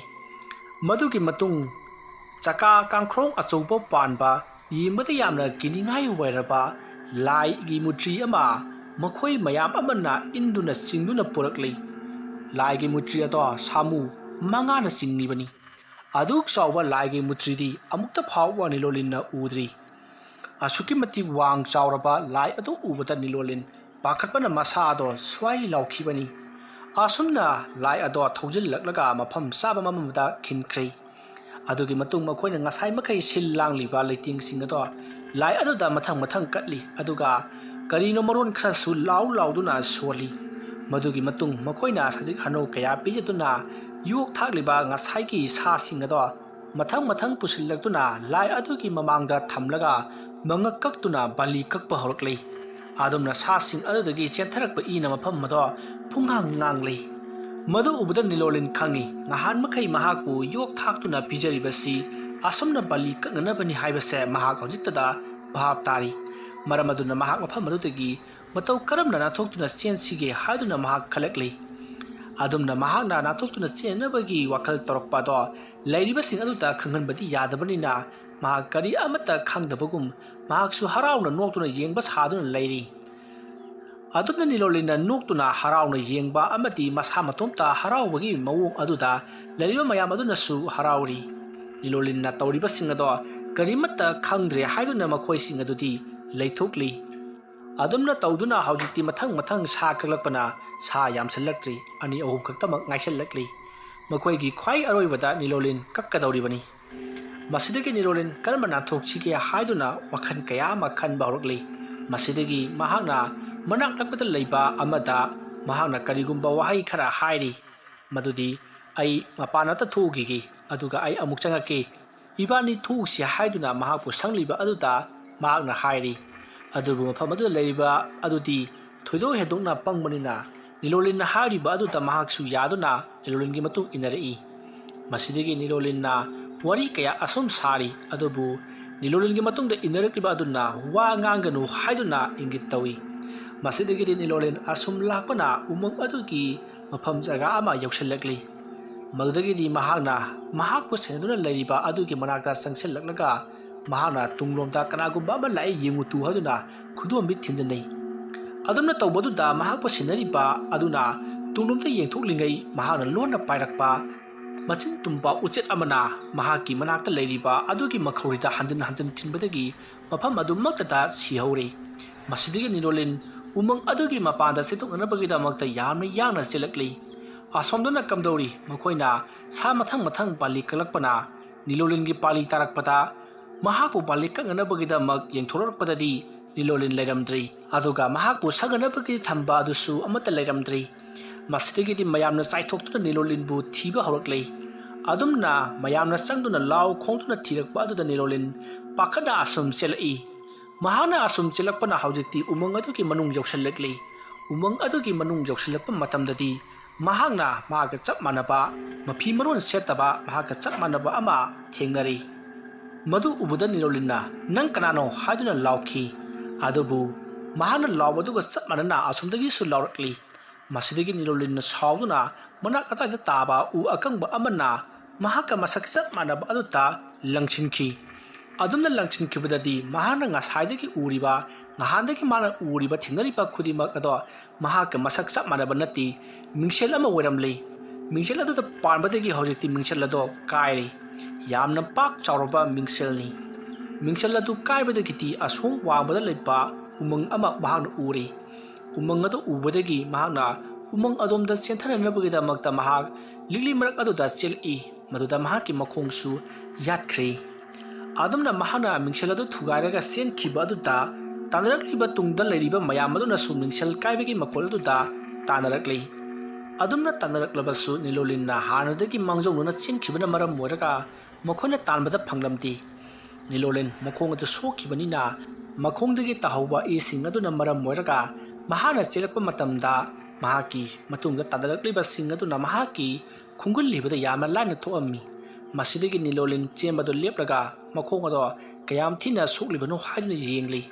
ꯃꯗꯨꯒꯤ ꯃꯇꯨꯡ ꯆꯀꯥ ꯀꯥꯡꯈ꯭ꯔꯣꯡ ꯑꯆꯧꯕ ꯄꯥꯟꯕ, ꯌꯦꯡꯕꯗ ꯌꯥꯝꯅ ꯀꯤꯅꯤꯡꯉꯥꯏ ꯑꯣꯏꯔꯕ ꯂꯥꯏꯒꯤ ꯃꯨꯔꯇꯤ ꯑꯃ ꯃꯈꯣꯏ ꯃꯌꯥꯝ ꯑꯃꯅ ꯏꯟꯗꯨꯅ ꯆꯤꯡꯗꯨꯅ ꯄꯨꯔꯛꯂꯤ꯫ ꯂꯥꯏꯒꯤ ꯃꯨꯔꯇꯤ ꯑꯗꯣ ꯁꯥꯃꯨ ꯃꯉꯥꯅ ꯆꯤꯡꯂꯤꯕꯅꯤ꯫ ꯑꯗꯨꯛ ꯆꯥꯎꯕ ꯂꯥꯏꯒꯤ ꯃꯨꯔꯇꯤꯗꯤ ꯑꯃꯨꯛꯇ ꯐꯥꯎꯕ ꯅꯤꯂꯣꯂꯤꯟꯅ ꯎꯗ꯭ꯔꯤ꯫ ꯑꯁꯨꯛꯀꯤ ꯃꯇꯤꯛ ꯋꯥꯡ ꯆꯥꯎꯔꯕ ꯂꯥꯏ ꯑꯗꯨ ꯎꯕꯗ ꯅꯤꯂꯣꯂꯤꯟ ꯄꯥꯈꯠꯄꯅ ꯃꯁꯥ ꯑꯗꯣ ꯁ꯭ꯋꯥꯏ ꯂꯥꯎꯈꯤꯕꯅꯤ꯫ ꯑꯁꯨꯝꯅ ꯂꯥꯏ ꯑꯗꯣ ꯊꯧꯖꯤꯜꯂꯛꯂꯒ ꯃꯐꯝ ꯆꯥꯕ ꯑꯃꯗ ꯈꯤꯟꯈ꯭ꯔꯦ꯫ ꯑꯗꯨꯒꯤ ꯃꯇꯨꯡ ꯃꯈꯣꯏꯅ ꯉꯁꯥꯏ ꯃꯈꯩ ꯁꯤꯜ ꯂꯥꯡꯂꯤꯕ ꯂꯩꯇꯦꯡꯁꯤꯡ ꯑꯗꯣ ꯂꯥꯏ ꯑꯗꯨꯗ ꯃꯊꯪ ꯃꯊꯪ ꯀꯠꯂꯤ꯫ ꯑꯗꯨꯒ ꯀꯔꯤꯅꯣ ꯃꯔꯣꯟ ꯈꯔꯁꯨ ꯂꯥꯎ ꯂꯥꯎꯗꯨꯅ ꯁꯣꯜꯂꯤ꯫ ꯃꯗꯨꯒꯤ ꯃꯇꯨꯡ ꯃꯈꯣꯏꯅ ꯁꯖꯤꯛ ꯍꯅꯧ ꯀꯌꯥ ꯄꯤꯖꯗꯨꯅ ꯌꯣꯛ ꯊꯥꯛꯂꯤꯕ ꯉꯁꯥꯏꯒꯤ ꯁꯥꯁꯤꯡ ꯑꯗꯣ ꯃꯊꯪ ꯃꯊꯪ ꯄꯨꯁꯤꯜꯂꯛꯇꯨꯅ ꯂꯥꯏ ꯑꯗꯨꯒꯤ ꯃꯃꯥꯡꯗ ꯊꯝꯂꯒ ꯃꯉꯛ ꯀꯛꯇꯨꯅ ꯕꯥꯂꯤ ꯀꯛꯄ ꯍꯧꯔꯛꯂꯤ꯫ ꯑꯗꯨꯝꯅ ꯁꯥꯁꯤꯡ ꯑꯗꯨꯗꯒꯤ ꯆꯦꯟꯊꯔꯛꯄ ꯏꯅ ꯃꯐꯝ ꯑꯗꯣ ꯄꯨꯡꯉꯥꯡ ꯉꯥꯡꯂꯤ꯫ ꯃꯗꯨ ꯎꯕꯗ ꯅꯤꯂꯣꯂꯤꯟ ꯈꯪꯏ, ꯅꯍꯥꯟ ꯃꯈꯩ ꯃꯍꯥꯛꯄꯨ ꯌꯣꯛ ꯊꯥꯛꯇꯨꯅ ꯄꯤꯖꯔꯤꯕꯁꯤ ꯑꯁꯨꯝꯅ ꯕꯥꯂꯤ ꯀꯛꯅꯅꯕꯅꯤ ꯍꯥꯏꯕꯁꯦ ꯃꯍꯥꯛ ꯍꯧꯖꯤꯛꯇꯗ ꯚꯥꯞ ꯇꯥꯔꯤ꯫ ꯃꯔꯝ ꯑꯗꯨꯅ ꯃꯍꯥꯛ ꯃꯐꯝ ꯑꯗꯨꯗꯒꯤ ꯃꯇꯧ ꯀꯔꯝꯅ ꯅꯥꯟꯊꯣꯛꯇꯨꯅ ꯆꯦꯟꯁꯤꯒꯦ ꯍꯥꯏꯗꯨꯅ ꯃꯍꯥꯛ ꯈꯜꯂꯛꯂꯤ꯫ ꯑꯗꯨꯝꯅ ꯃꯍꯥꯛꯅ ꯅꯥꯟꯊꯣꯛꯇꯨꯅ ꯆꯦꯟꯅꯕꯒꯤ ꯋꯥꯈꯜ ꯇꯧꯔꯛꯄ ꯑꯗꯣ ꯂꯩꯔꯤꯕꯁꯤꯡ ꯑꯗꯨꯗ ꯈꯪꯍꯟꯕꯗꯤ ꯌꯥꯗꯕꯅꯤꯅ ꯃꯍꯥꯛ ꯀꯔꯤ ꯑꯃꯠꯇ ꯈꯪꯗꯕꯒꯨꯝ ꯃꯍꯥꯛꯁꯨ ꯍꯔꯥꯎꯅ ꯅꯣꯛꯇꯨꯅ ꯌꯦꯡꯕ ꯁꯥꯗꯨꯅ ꯂꯩꯔꯤ꯫ ꯑꯗꯨꯝꯅ ꯅꯤꯂꯣꯂꯤꯟꯅ ꯅꯣꯛꯇꯨꯅ ꯍꯔꯥꯎꯅ ꯌꯦꯡꯕ ꯑꯃꯗꯤ ꯃꯁꯥ ꯃꯇꯣꯝꯇ ꯍꯔꯥꯎꯕꯒꯤ ꯃꯑꯣꯡ ꯑꯗꯨꯗ ꯂꯩꯔꯤꯕ ꯃꯌꯥꯝ ꯑꯗꯨꯅꯁꯨ ꯍꯔꯥꯎꯔꯤ꯫ ꯅꯤꯂꯣꯂꯤꯟꯅ ꯇꯧꯔꯤꯕꯁꯤꯡ ꯑꯗꯣ ꯀꯔꯤꯃꯠꯇ ꯈꯪꯗ꯭ꯔꯦ ꯍꯥꯏꯗꯨꯅ ꯃꯈꯣꯏꯁꯤꯡ ꯑꯗꯨꯗꯤ ꯂꯩꯊꯣꯛꯂꯤ꯫ ꯑꯗꯨꯝꯅ ꯇꯧꯗꯨꯅ ꯍꯧꯖꯤꯛꯇꯤ ꯃꯊꯪ ꯃꯊꯪ ꯁꯥ ꯀꯛꯂꯛꯄꯅ ꯁꯥ ꯌꯥꯝꯁꯤꯜꯂꯛꯇ꯭ꯔꯤ, ꯑꯅꯤ ꯑꯍꯨꯝ ꯈꯛꯇꯃꯛ ꯉꯥꯏꯁꯤꯜꯂꯛꯂꯤ꯫ ꯃꯈꯣꯏꯒꯤ ꯈ꯭ꯋꯥꯏ ꯑꯔꯣꯏꯕꯗ ꯅꯤꯂꯣꯂꯤꯟ ꯀꯛꯀꯗꯧꯔꯤꯕꯅꯤ꯫ ꯃꯁꯤꯗꯒꯤ ꯅꯤꯂꯣꯂꯤꯟ ꯀꯔꯝꯅ ꯅꯥꯟꯊꯣꯛꯁꯤꯒꯦ ꯍꯥꯏꯗꯨꯅ ꯋꯥꯈꯜ ꯀꯌꯥ ꯑꯃ ꯈꯟꯕ ꯍꯧꯔꯛꯂꯤ꯫ ꯃꯁꯤꯗꯒꯤ ꯃꯍꯥꯛꯅ ꯃꯅꯥꯛ ꯅꯛꯄꯗ ꯂꯩꯕ ꯑꯃꯗ ꯃꯍꯥꯛꯅ ꯀꯔꯤꯒꯨꯝꯕ ꯋꯥꯍꯩ ꯈꯔ ꯍꯥꯏꯔꯤ, ꯃꯗꯨꯗꯤ, "ꯑꯩ ꯃꯄꯥꯟ ꯑꯇ ꯊꯣꯛꯎꯈꯤꯒꯦ, ꯑꯗꯨꯒ ꯑꯩ ꯑꯃꯨꯛ ꯆꯪꯉꯛꯀꯦ, ꯏꯕꯥꯅꯤ ꯊꯣꯛꯎꯁꯤ" ꯍꯥꯏꯗꯨꯅ ꯃꯍꯥꯛꯄꯨ ꯁꯪꯂꯤꯕ ꯑꯗꯨꯗ ꯃꯍꯥꯛꯅ ꯍꯥꯏꯔꯤ꯫ ꯑꯗꯨꯕꯨ ꯃꯐꯝ ꯑꯗꯨꯗ ꯂꯩꯔꯤꯕ ꯑꯗꯨꯗꯤ ꯊꯣꯏꯗꯣꯛ ꯍꯦꯟꯗꯣꯛꯅ ꯄꯪꯕꯅꯤꯅ ꯅꯤꯂꯣꯂꯤꯟꯅ ꯍꯥꯏꯔꯤꯕ ꯑꯗꯨꯗ ꯃꯍꯥꯛꯁꯨ ꯌꯥꯗꯨꯅ ꯅꯤꯂꯣꯂꯤꯟꯒꯤ ꯃꯇꯨꯡ ꯏꯟꯅꯔꯛꯏ꯫ ꯃꯁꯤꯗꯒꯤ ꯅꯤꯂꯣꯂꯤꯟꯅ ꯋꯥꯔꯤ ꯀꯌꯥ ꯑꯁꯨꯝ ꯁꯥꯔꯤ, ꯑꯗꯨꯕꯨ ꯅꯤꯂꯣꯂꯤꯟꯒꯤ ꯃꯇꯨꯡꯗ ꯏꯟꯅꯔꯛꯂꯤꯕ ꯑꯗꯨꯅ ꯋꯥ ꯉꯥꯡꯒꯅꯨ ꯍꯥꯏꯗꯨꯅ ꯏꯪꯒꯤꯠ ꯇꯧꯏ꯫ ꯃꯁꯤꯗꯒꯤꯗꯤ ꯅꯤꯂꯣꯂꯤꯟ ꯑꯁꯨꯝ ꯂꯥꯛꯄꯅ ꯎꯃꯪ ꯑꯗꯨꯒꯤ ꯃꯐꯝ ꯖꯒꯥ ꯑꯃ ꯌꯧꯁꯤꯜꯂꯛꯂꯤ꯫ ꯃꯗꯨꯗꯒꯤꯗꯤ ꯃꯍꯥꯛꯅ ꯃꯍꯥꯛꯄꯨ ꯁꯦꯟꯅꯗꯨꯅ ꯂꯩꯔꯤꯕ ꯑꯗꯨꯒꯤ ꯃꯅꯥꯛꯇ ꯆꯪꯁꯤꯜꯂꯛꯂꯒ ꯃꯍꯥꯛꯅ ꯇꯨꯡꯂꯣꯝꯗ ꯀꯅꯥꯒꯨꯝꯕ ꯑꯃ ꯂꯥꯛꯏ ꯌꯦꯡꯉꯨ ꯇꯨ ꯍꯥꯏꯗꯨꯅ ꯈꯨꯗꯣꯝꯕꯤ ꯊꯤꯟꯖꯤꯟꯅꯩ꯫ ꯑꯗꯨꯝꯅ ꯇꯧꯕꯗꯨꯗ ꯃꯍꯥꯛꯄꯨ ꯁꯦꯟꯅꯔꯤꯕ ꯑꯗꯨꯅ ꯇꯨꯡꯂꯣꯝꯗ ꯌꯦꯡꯊꯣꯛꯂꯤꯉꯩ ꯃꯍꯥꯛꯅ ꯂꯣꯟꯅ ꯄꯥꯏꯔꯛꯄ ꯃꯆꯤꯟ ꯇꯨꯝꯕ ꯎꯆꯦꯛ ꯑꯃꯅ ꯃꯍꯥꯛꯀꯤ ꯃꯅꯥꯛꯇ ꯂꯩꯔꯤꯕ ꯑꯗꯨꯒꯤ ꯃꯈꯧꯔꯤꯗ ꯍꯟꯖꯤꯟ ꯍꯟꯖꯤꯟ ꯊꯤꯟꯕꯗꯒꯤ ꯃꯐꯝ ꯑꯗꯨꯃꯛꯇꯗ ꯁꯤꯍꯧꯔꯦ꯫ ꯃꯁꯤꯗꯒꯤ ꯅꯤꯂꯣꯂꯤꯟ ꯎꯃꯪ ꯑꯗꯨꯒꯤ ꯃꯄꯥꯟꯗ ꯆꯦꯟꯊꯣꯛꯅꯅꯕꯒꯤꯗꯃꯛꯇ ꯌꯥꯝꯅ ꯌꯥꯡꯅ ꯆꯦꯜꯂꯛꯂꯤ꯫ ꯑꯁꯣꯝꯗꯅ ꯀꯝꯗꯧꯔꯤ? ꯃꯈꯣꯏꯅ ꯁꯥ ꯃꯊꯪ ꯃꯊꯪ ꯄꯥꯜꯂꯤ ꯀꯛꯂꯛꯄꯅ ꯅꯤꯂꯣꯂꯤꯟꯒꯤ ꯄꯥꯜꯂꯤ ꯇꯥꯔꯛꯄꯗ ꯃꯍꯥꯛꯄꯨ ꯄꯥꯜꯂꯤ ꯀꯛꯅꯅꯕꯒꯤꯗꯃꯛ ꯌꯦꯡꯊꯣꯔꯛꯄꯗꯗꯤ ꯅꯤꯂꯣꯂꯤꯟ ꯂꯩꯔꯝꯗ꯭ꯔꯤ꯫ ꯑꯗꯨꯒ ꯃꯍꯥꯛꯄꯨ ꯁꯛꯅꯅꯕꯒꯤ ꯊꯝꯕ ꯑꯗꯨꯁꯨ ꯑꯃꯠꯇ ꯂꯩꯔꯝꯗ꯭ꯔꯤ꯫ ꯃꯁꯤꯗꯒꯤꯗꯤ ꯃꯌꯥꯝꯅ ꯆꯥꯏꯊꯣꯛꯇꯨꯅ ꯅꯤꯂꯣꯂꯤꯟꯕꯨ ꯊꯤꯕ ꯍꯧꯔꯛꯂꯤ꯫ ꯑꯗꯨꯝꯅ ꯃꯌꯥꯝꯅ ꯆꯪꯗꯨꯅ ꯂꯥꯎ ꯈꯣꯡꯗꯨꯅ ꯊꯤꯔꯛꯄ ꯑꯗꯨꯗ ꯅꯤꯂꯣꯂꯤꯟ ꯄꯥꯈꯠꯅ ꯑꯁꯨꯝ ꯆꯦꯜꯂꯛꯏ꯫ ꯃꯍꯥꯛꯅ ꯑꯁꯨꯝ ꯆꯦꯜꯂꯛꯄꯅ ꯍꯧꯖꯤꯛꯇꯤ ꯎꯃꯪ ꯑꯗꯨꯒꯤ ꯃꯅꯨꯡ ꯌꯧꯁꯤꯜꯂꯛꯂꯤ꯫ ꯎꯃꯪ ꯑꯗꯨꯒꯤ ꯃꯅꯨꯡ ꯌꯧꯁꯤꯜꯂꯛꯄ ꯃꯇꯝꯗꯗꯤ ꯃꯍꯥꯛꯅ ꯃꯍꯥꯛꯀ ꯆꯞ ꯃꯥꯟꯅꯕ ꯃꯐꯤ ꯃꯔꯣꯟ ꯁꯦꯠꯇꯕ ꯃꯍꯥꯛꯀ ꯆꯞ ꯃꯥꯟꯅꯕ ꯑꯃ ꯊꯦꯡꯅꯔꯤ꯫ ꯃꯗꯨ ꯎꯕꯗ ꯅꯤꯂꯣꯂꯤꯟꯅ "ꯅꯪ ꯀꯅꯥꯅꯣ?" ꯍꯥꯏꯗꯨꯅ ꯂꯥꯎꯈꯤ꯫ ꯑꯗꯨꯕꯨ ꯃꯍꯥꯛꯅ ꯂꯥꯎꯕꯗꯨꯒ ꯆꯞ ꯃꯥꯟꯅꯅ ꯑꯁꯣꯝꯗꯒꯤꯁꯨ ꯂꯥꯎꯔꯛꯂꯤ꯫ ꯃꯁꯤꯗꯒꯤ ꯅꯤꯂꯣꯂꯤꯟꯅ ꯁꯥꯎꯗꯨꯅ ꯃꯅꯥꯛ ꯑꯗ꯭ꯋꯥꯏꯗ ꯇꯥꯕ ꯎ ꯑꯀꯪꯕ ꯑꯃꯅ ꯃꯍꯥꯛꯀ ꯃꯁꯛ ꯆꯞ ꯃꯥꯟꯅꯕ ꯑꯗꯨꯗ ꯂꯪꯁꯤꯟꯈꯤ꯫ ꯑꯗꯨꯝꯅ ꯂꯪꯁꯤꯟꯈꯤꯕꯗꯗꯤ ꯃꯍꯥꯛꯅ ꯉꯁꯥꯏꯗꯒꯤ ꯎꯔꯤꯕ, ꯅꯍꯥꯟꯗꯒꯤ ꯃꯥꯅ ꯎꯔꯤꯕ, ꯊꯦꯡꯅꯔꯤꯕ ꯈꯨꯗꯤꯡꯃꯛ ꯑꯗꯣ ꯃꯍꯥꯛꯀ ꯃꯁꯛ ꯆꯞ ꯃꯥꯟꯅꯕ ꯅꯠꯇꯦ꯫ ꯃꯤꯡꯁꯦꯜ ꯑꯃ ꯑꯣꯏꯔꯝꯂꯤ꯫ ꯃꯤꯡꯁꯦꯜ ꯑꯗꯨꯗ ꯄꯥꯟꯕꯗꯒꯤ ꯍꯧꯖꯤꯛꯇꯤ ꯃꯤꯡꯁꯦꯜ ꯑꯗꯣ ꯀꯥꯏꯔꯦ꯫ ꯌꯥꯝꯅ ꯄꯥꯛ ꯆꯥꯎꯔꯕ ꯃꯤꯡꯁꯦꯜꯅꯤ꯫ ꯃꯤꯡꯁꯦꯜ ꯑꯗꯨ ꯀꯥꯏꯕꯗꯒꯤꯗꯤ ꯑꯁꯣꯝ ꯋꯥꯡꯃꯗ ꯂꯩꯕ ꯎꯃꯪ ꯑꯃ ꯃꯍꯥꯛꯅ ꯎꯔꯦ꯫ ꯎꯃꯪ ꯑꯗꯨ ꯎꯕꯗꯒꯤ ꯃꯍꯥꯛꯅ ꯎꯃꯪ ꯑꯗꯣꯝꯗ ꯆꯦꯟꯊꯅꯅꯕꯒꯤꯗꯃꯛꯇ ꯃꯍꯥꯛ ꯂꯤꯛꯂꯤ ꯃꯔꯛ ꯑꯗꯨꯗ ꯆꯦꯜꯂꯛꯏ꯫ ꯃꯗꯨꯗ ꯃꯍꯥꯛꯀꯤ ꯃꯈꯣꯡꯁꯨ ꯌꯥꯠꯈ꯭ꯔꯦ꯫ ꯑꯗꯨꯝꯅ ꯃꯍꯥꯛꯅ ꯃꯤꯡꯁꯦꯜ ꯑꯗꯨ ꯊꯨꯒꯥꯏꯔꯒ ꯆꯦꯟꯈꯤꯕ ꯑꯗꯨꯗ ꯇꯥꯟꯅꯔꯛꯂꯤꯕ ꯇꯨꯡꯗ ꯂꯩꯔꯤꯕ ꯃꯌꯥꯝ ꯑꯗꯨꯅꯁꯨ ꯃꯤꯡꯁꯦꯜ ꯀꯥꯏꯕꯒꯤ ꯃꯈꯣꯜ ꯑꯗꯨꯗ ꯇꯥꯟꯅꯔꯛꯂꯤ꯫ ꯑꯗꯨꯝꯅ ꯇꯥꯟꯅꯔꯛꯂꯕꯁꯨ ꯅꯤꯂꯣꯂꯤꯟꯅ ꯍꯥꯟꯅꯗꯒꯤ ꯃꯥꯡꯖꯧꯅꯅ ꯆꯦꯟꯈꯤꯕꯅ ꯃꯔꯝ ꯑꯣꯏꯔꯒ ꯃꯈꯣꯏꯅ ꯇꯥꯟꯕꯗ ꯐꯪꯂꯝꯗꯦ꯫ ꯅꯤꯂꯣꯂꯤꯟ ꯃꯈꯣꯡ ꯑꯗꯨ ꯁꯣꯛꯈꯤꯕꯅꯤꯅ ꯃꯈꯣꯡꯗꯒꯤ ꯇꯥꯍꯧꯕ ꯏꯁꯤꯡ ꯑꯗꯨꯅ ꯃꯔꯝ ꯑꯣꯏꯔꯒ ꯃꯍꯥꯛꯅ ꯆꯦꯜꯂꯛꯄ ꯃꯇꯝꯗ ꯃꯍꯥꯛꯀꯤ ꯃꯇꯨꯡꯗ ꯇꯥꯟꯅꯔꯛꯂꯤꯕꯁꯤꯡ ꯑꯗꯨꯅ ꯃꯍꯥꯛꯀꯤ ꯈꯣꯡꯒꯨꯜ ꯂꯤꯕꯗ ꯌꯥꯝꯅ ꯂꯥꯏꯅ ꯊꯣꯛꯑꯝꯃꯤ꯫ ꯃꯁꯤꯗꯒꯤ ꯅꯤꯂꯣꯂꯤꯟ ꯆꯦꯟꯕꯗꯨ ꯂꯦꯞꯂꯒ ꯃꯈꯣꯡ ꯑꯗꯣ ꯀꯌꯥꯝ ꯊꯤꯅ ꯁꯣꯛꯂꯤꯕꯅꯣ ꯍꯥꯏꯗꯨꯅ ꯌꯦꯡꯂꯤ꯫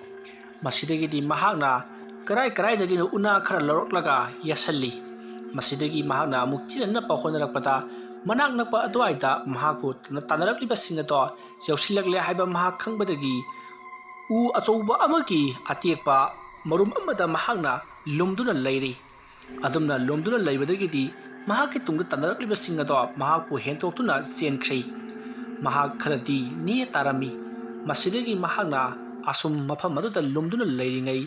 ꯃꯁꯤꯗꯒꯤꯗꯤ ꯃꯍꯥꯛꯅ ꯀꯔꯥꯏ ꯀꯔꯥꯏꯗꯒꯤꯅꯣ ꯎꯅꯥ ꯈꯔ ꯂꯧꯔꯛꯂꯒ ꯌꯦꯠꯁꯜꯂꯤ꯫ ꯃꯁꯤꯗꯒꯤ ꯃꯍꯥꯛꯅ ꯑꯃꯨꯛ ꯆꯤꯟꯅꯅꯕ ꯍꯣꯠꯅꯔꯛꯄꯗ, ꯃꯅꯥꯛ ꯅꯛꯄ ꯑꯗꯨꯋꯥꯏꯗ ꯃꯍꯥꯛꯄꯨ ꯇꯥꯟꯅꯔꯛꯂꯤꯕꯁꯤꯡ ꯑꯗꯣ ꯌꯧꯁꯤꯜꯂꯛꯂꯦ ꯍꯥꯏꯕ ꯃꯍꯥꯛ ꯈꯪꯕꯗꯒꯤ, ꯎ ꯑꯆꯧꯕ ꯑꯃꯒꯤ ꯑꯇꯦꯛꯄ ꯃꯔꯨꯝ ꯑꯃꯗ ꯃꯍꯥꯛꯅ ꯂꯨꯝꯗꯨꯅ ꯂꯩꯔꯤ꯫ ꯑꯗꯨꯝꯅ ꯂꯨꯝꯗꯨꯅ ꯂꯩꯕꯗꯒꯤꯗꯤ ꯃꯍꯥꯛꯀꯤ ꯇꯨꯡꯗ ꯇꯥꯟꯅꯔꯛꯂꯤꯕꯁꯤꯡ ꯑꯗꯣ ꯃꯍꯥꯛꯄꯨ ꯍꯦꯟꯇꯣꯛꯇꯨꯅ ꯆꯦꯟꯈ꯭ꯔꯦ꯫ ꯃꯍꯥꯛ ꯈꯔꯗꯤ ꯅꯦ ꯇꯥꯔꯝꯃꯤ꯫ ꯃꯁꯤꯗꯒꯤ ꯃꯍꯥꯛꯅ ꯑꯁꯨꯝ ꯃꯐꯝ ꯑꯗꯨꯗ ꯂꯨꯝꯗꯨꯅ ꯂꯩꯔꯤꯉꯩ,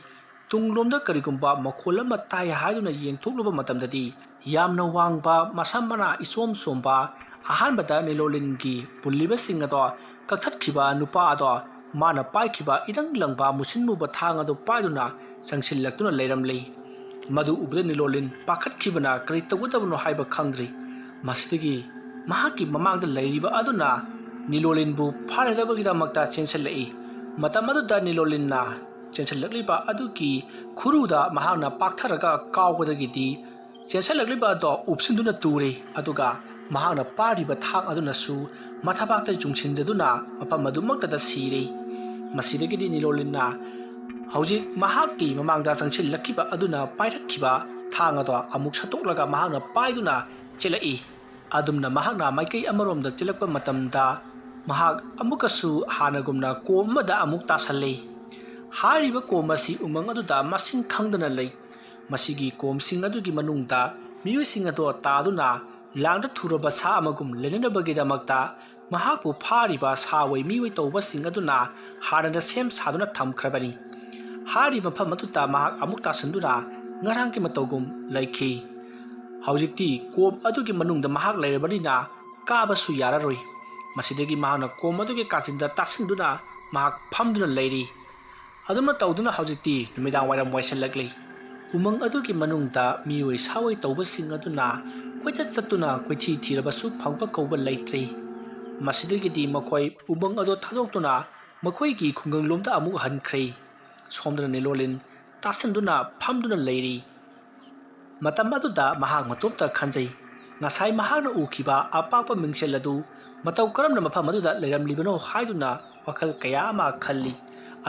ꯇꯨꯡꯂꯣꯝꯗ ꯀꯔꯤꯒꯨꯝꯕ ꯃꯈꯣꯜ ꯑꯃ ꯇꯥꯏ ꯍꯥꯏꯗꯨꯅ ꯌꯦꯡꯊꯣꯛꯂꯨꯕ ꯃꯇꯝꯗꯗꯤ, ꯌꯥꯝꯅ ꯋꯥꯡꯕ, ꯃꯁꯝ ꯃꯅꯥ ꯏꯆꯣꯝ ꯆꯣꯝꯕ, ꯑꯍꯥꯟꯕꯗ ꯅꯤꯂꯣꯂꯤꯟꯒꯤ ꯄꯨꯜꯂꯤꯕꯁꯤꯡ ꯑꯗꯣ ꯀꯛꯊꯠꯈꯤꯕ ꯅꯨꯄꯥ ꯑꯗꯣ ꯃꯥꯅ ꯄꯥꯏꯈꯤꯕ ꯏꯔꯪ ꯂꯪꯕ ꯃꯨꯁꯤꯟ ꯃꯨꯕ ꯊꯥꯡ ꯑꯗꯨ ꯄꯥꯏꯗꯨꯅ ꯆꯪꯁꯤꯜꯂꯛꯇꯨꯅ ꯂꯩꯔꯝꯂꯤ꯫ ꯃꯗꯨ ꯎꯕꯗ ꯅꯤꯂꯣꯂꯤꯟ ꯄꯥꯈꯠꯈꯤꯕꯅ ꯀꯔꯤ ꯇꯧꯒꯗꯕꯅꯣ ꯍꯥꯏꯕ ꯈꯪꯗ꯭ꯔꯤ꯫ ꯃꯁꯤꯗꯒꯤ ꯃꯍꯥꯛꯀꯤ ꯃꯃꯥꯡꯗ ꯂꯩꯔꯤꯕ ꯑꯗꯨꯅ ꯅꯤꯂꯣꯂꯤꯟꯕꯨ ꯐꯥꯅꯅꯕꯒꯤꯗꯃꯛꯇ ꯆꯦꯟꯁꯤꯜꯂꯛꯏ꯫ ꯃꯇꯝ ꯑꯗꯨꯗ ꯅꯤꯂꯣꯂꯤꯟꯅ ꯆꯦꯟꯁꯤꯜꯂꯛꯂꯤꯕ ꯑꯗꯨꯒꯤ ꯈꯨꯔꯨꯗ ꯃꯍꯥꯛꯅ ꯄꯥꯛꯊꯔꯒ ꯀꯥꯎꯕꯗꯒꯤꯗꯤ ꯆꯦꯟꯁꯤꯜꯂꯛꯂꯤꯕ ꯑꯗꯣ ꯎꯞꯁꯤꯟꯗꯨꯅ ꯇꯨꯔꯤ꯫ ꯑꯗꯨꯒ ꯃꯍꯥꯛꯅ ꯄꯥꯏꯔꯤꯕ ꯊꯥꯡ ꯑꯗꯨꯅꯁꯨ ꯃꯊꯕꯥꯛꯇ ꯆꯨꯡꯁꯤꯟꯖꯗꯨꯅ ꯃꯐꯝ ꯑꯗꯨꯃꯛꯇꯗ ꯁꯤꯔꯤ꯫ ꯃꯁꯤꯗꯒꯤꯗꯤ ꯅꯤꯂꯣꯂꯤꯟꯅ ꯍꯧꯖꯤꯛ ꯃꯍꯥꯛꯀꯤ ꯃꯃꯥꯡꯗ ꯆꯪꯁꯤꯜꯂꯛꯈꯤꯕ ꯑꯗꯨꯅ ꯄꯥꯏꯔꯛꯈꯤꯕ ꯊꯥꯡ ꯑꯗꯣ ꯑꯃꯨꯛ ꯁꯠꯇꯣꯛꯂꯒ ꯃꯍꯥꯛꯅ ꯄꯥꯏꯗꯨꯅ ꯆꯦꯜꯂꯛꯏ꯫ ꯑꯗꯨꯝꯅ ꯃꯍꯥꯛꯅ ꯃꯥꯏꯀꯩ ꯑꯃꯔꯣꯝꯗ ꯆꯦꯜꯂꯛꯄ ꯃꯇꯝꯗ, ꯃꯍꯥꯛ ꯑꯃꯨꯛꯀꯁꯨ ꯍꯥꯟꯅꯒꯨꯝꯅ ꯀꯣꯝ ꯑꯃꯗ ꯑꯃꯨꯛ ꯇꯥꯁꯜꯂꯤ꯫ ꯍꯥꯏꯔꯤꯕ ꯀꯣꯝ ꯑꯁꯤ ꯎꯃꯪ ꯑꯗꯨꯗ ꯃꯁꯤꯡ ꯈꯪꯗꯅ ꯂꯩ꯫ ꯃꯁꯤꯒꯤ ꯀꯣꯝꯁꯤꯡ ꯑꯗꯨꯒꯤ ꯃꯅꯨꯡꯗ ꯃꯤꯑꯣꯏꯁꯤꯡ ꯑꯗꯣ ꯇꯥꯗꯨꯅ ꯂꯥꯡꯗ ꯊꯨꯔꯕ ꯁꯥ ꯑꯃꯒꯨꯝ ꯂꯩꯅꯅꯕꯒꯤꯗꯃꯛꯇ ꯃꯍꯥꯛꯄꯨ ꯐꯥꯔꯤꯕ ꯁꯥ ꯑꯣꯏ ꯃꯤꯑꯣꯏ ꯇꯧꯕꯁꯤꯡ ꯑꯗꯨꯅ ꯍꯥꯟꯅꯅ ꯁꯦꯝ ꯁꯥꯗꯨꯅ ꯊꯝꯈ꯭ꯔꯕꯅꯤ꯫ ꯍꯥꯏꯔꯤꯕ ꯃꯐꯝ ꯑꯗꯨꯗ ꯃꯍꯥꯛ ꯑꯃꯨꯛ ꯇꯥꯁꯤꯟꯗꯨꯅ ꯉꯔꯥꯡꯒꯤ ꯃꯇꯧꯒꯨꯝ ꯂꯩꯈꯤ꯫ ꯍꯧꯖꯤꯛꯇꯤ ꯀꯣꯝ ꯑꯗꯨꯒꯤ ꯃꯅꯨꯡꯗ ꯃꯍꯥꯛ ꯂꯩꯔꯕꯅꯤꯅ ꯀꯥꯕꯁꯨ ꯌꯥꯔꯔꯣꯏ꯫ ꯃꯁꯤꯗꯒꯤ ꯃꯍꯥꯛꯅ ꯀꯣꯝ ꯑꯗꯨꯒꯤ ꯀꯥꯆꯤꯟꯗ ꯇꯥꯁꯤꯟꯗꯨꯅ ꯃꯍꯥꯛ ꯐꯝꯗꯨꯅ ꯂꯩꯔꯤ꯫ ꯑꯗꯨꯝꯅ ꯇꯧꯗꯨꯅ ꯍꯧꯖꯤꯛꯇꯤ ꯅꯨꯃꯤꯗꯥꯡ ꯋꯥꯏꯔꯝ ꯋꯥꯏꯁꯤꯜꯂꯛꯂꯤ꯫ ꯎꯃꯪ ꯑꯗꯨꯒꯤ ꯃꯅꯨꯡꯗ ꯃꯤꯑꯣꯏ ꯁꯥꯑꯣꯏ ꯇꯧꯕꯁꯤꯡ ꯑꯗꯨꯅ ꯀꯣꯏꯆꯠ ꯆꯠꯇꯨꯅ ꯀꯣꯏꯊꯤ ꯊꯤꯔꯕꯁꯨ ꯐꯪꯕ ꯀꯧꯕ ꯂꯩꯇ꯭ꯔꯦ꯫ ꯃꯁꯤꯗꯒꯤꯗꯤ ꯃꯈꯣꯏ ꯎꯃꯪ ꯑꯗꯨ ꯊꯥꯗꯣꯛꯇꯨꯅ ꯃꯈꯣꯏꯒꯤ ꯈꯨꯡꯒꯪꯂꯣꯝꯗ ꯑꯃꯨꯛ ꯍꯟꯈ꯭ꯔꯦ꯫ ꯁꯣꯝꯗꯅ ꯅꯤꯂꯣꯂꯤꯟ ꯇꯥꯁꯤꯟꯗꯨꯅ ꯐꯝꯗꯨꯅ ꯂꯩꯔꯤ꯫ ꯃꯇꯝ ꯑꯗꯨꯗ ꯃꯍꯥꯛ ꯃꯇꯣꯝꯇ ꯈꯟꯖꯩ, ꯉꯁꯥꯏ ꯃꯍꯥꯛꯅ ꯎꯈꯤꯕ ꯑꯄꯥꯛꯄ ꯃꯤꯡꯁꯦꯜ ꯑꯗꯨ ꯃꯇꯧ ꯀꯔꯝꯅ ꯃꯐꯝ ꯑꯗꯨꯗ ꯂꯩꯔꯝꯂꯤꯕꯅꯣ ꯍꯥꯏꯗꯨꯅ ꯋꯥꯈꯜ ꯀꯌꯥ ꯑꯃ ꯈꯜꯂꯤ꯫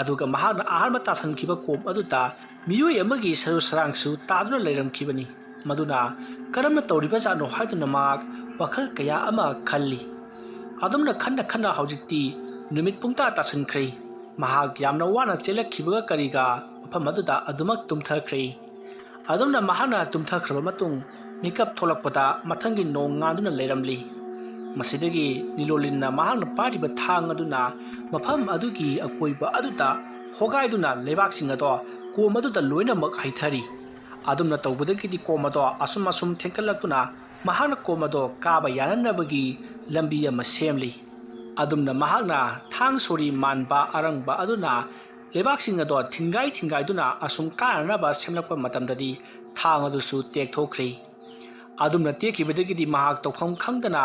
ꯑꯗꯨꯒ ꯃꯍꯥꯛꯅ ꯑꯍꯥꯟꯕ ꯇꯥꯁꯟꯈꯤꯕ ꯀꯣꯝ ꯑꯗꯨꯗ ꯃꯤꯑꯣꯏ ꯑꯃꯒꯤ ꯁꯔꯨ ꯁꯔꯥꯡꯁꯨ ꯇꯥꯗꯨꯅ ꯂꯩꯔꯝꯈꯤꯕꯅꯤ꯫ ꯃꯗꯨꯅ ꯀꯔꯝꯅ ꯇꯧꯔꯤꯕꯖꯥꯠꯅꯣ ꯍꯥꯏꯗꯨꯅ ꯃꯍꯥꯛ ꯋꯥꯈꯜ ꯀꯌꯥ ꯑꯃ ꯈꯜꯂꯤ꯫ ꯑꯗꯨꯝꯅ ꯈꯟꯅ ꯈꯟꯅ ꯍꯧꯖꯤꯛꯇꯤ ꯅꯨꯃꯤꯠ ꯄꯨꯡꯇꯥ ꯇꯥꯁꯟꯈ꯭ꯔꯦ꯫ ꯃꯍꯥꯛ ꯌꯥꯝꯅ ꯋꯥꯅ ꯆꯦꯜꯂꯛꯈꯤꯕꯒ ꯀꯔꯤꯒ ꯃꯐꯝ ꯑꯗꯨꯗ ꯑꯗꯨꯃꯛ ꯇꯨꯝꯊꯈ꯭ꯔꯦ꯫ ꯑꯗꯨꯝꯅ ꯃꯍꯥꯛꯅ ꯇꯨꯝꯊꯈ꯭ꯔꯕ ꯃꯇꯨꯡ ꯃꯤꯀꯞ ꯊꯣꯛꯂꯛꯄꯗ ꯃꯊꯪꯒꯤ ꯅꯣꯡ ꯉꯥꯟꯗꯨꯅ ꯂꯩꯔꯝꯂꯤ꯫ ꯃꯁꯤꯗꯒꯤ ꯅꯤꯂꯣꯂꯤꯟꯅ ꯃꯍꯥꯛꯅ ꯄꯥꯏꯔꯤꯕ ꯊꯥꯡ ꯑꯗꯨꯅ ꯃꯐꯝ ꯑꯗꯨꯒꯤ ꯑꯀꯣꯏꯕ ꯑꯗꯨꯗ ꯍꯣꯒꯥꯏꯗꯨꯅ ꯂꯩꯕꯥꯛꯁꯤꯡ ꯑꯗꯣ ꯀꯣꯝ ꯑꯗꯨꯗ ꯂꯣꯏꯅꯃꯛ ꯍꯩꯊꯔꯤ꯫ ꯑꯗꯨꯝꯅ ꯇꯧꯕꯗꯒꯤꯗꯤ ꯀꯣꯝ ꯑꯗꯣ ꯑꯁꯨꯝ ꯑꯁꯨꯝ ꯊꯦꯡꯒꯠꯂꯛꯇꯨꯅ ꯃꯍꯥꯛꯅ ꯀꯣꯝ ꯑꯗꯣ ꯀꯥꯕ ꯌꯥꯅꯅꯕꯒꯤ ꯂꯝꯕꯤ ꯑꯃ ꯁꯦꯝꯂꯤ꯫ ꯑꯗꯨꯝꯅ ꯃꯍꯥꯛꯅ ꯊꯥꯡ ꯁꯣꯔꯤ ꯃꯥꯟꯕ ꯑꯔꯪꯕ ꯑꯗꯨꯅ ꯂꯩꯕꯥꯛꯁꯤꯡ ꯑꯗꯣ ꯊꯤꯟꯒꯥꯏ ꯊꯤꯟꯒꯥꯏꯗꯨꯅ ꯑꯁꯨꯝ ꯀꯥꯅꯅꯕ ꯁꯦꯝꯂꯛꯄ ꯃꯇꯝꯗꯗꯤ ꯊꯥꯡ ꯑꯗꯨꯁꯨ ꯇꯦꯛꯊꯣꯛꯈ꯭ꯔꯦ꯫ ꯑꯗꯨꯝꯅ ꯇꯦꯛꯈꯤꯕꯗꯒꯤꯗꯤ ꯃꯍꯥꯛ ꯇꯧꯐꯝ ꯈꯪꯗꯅ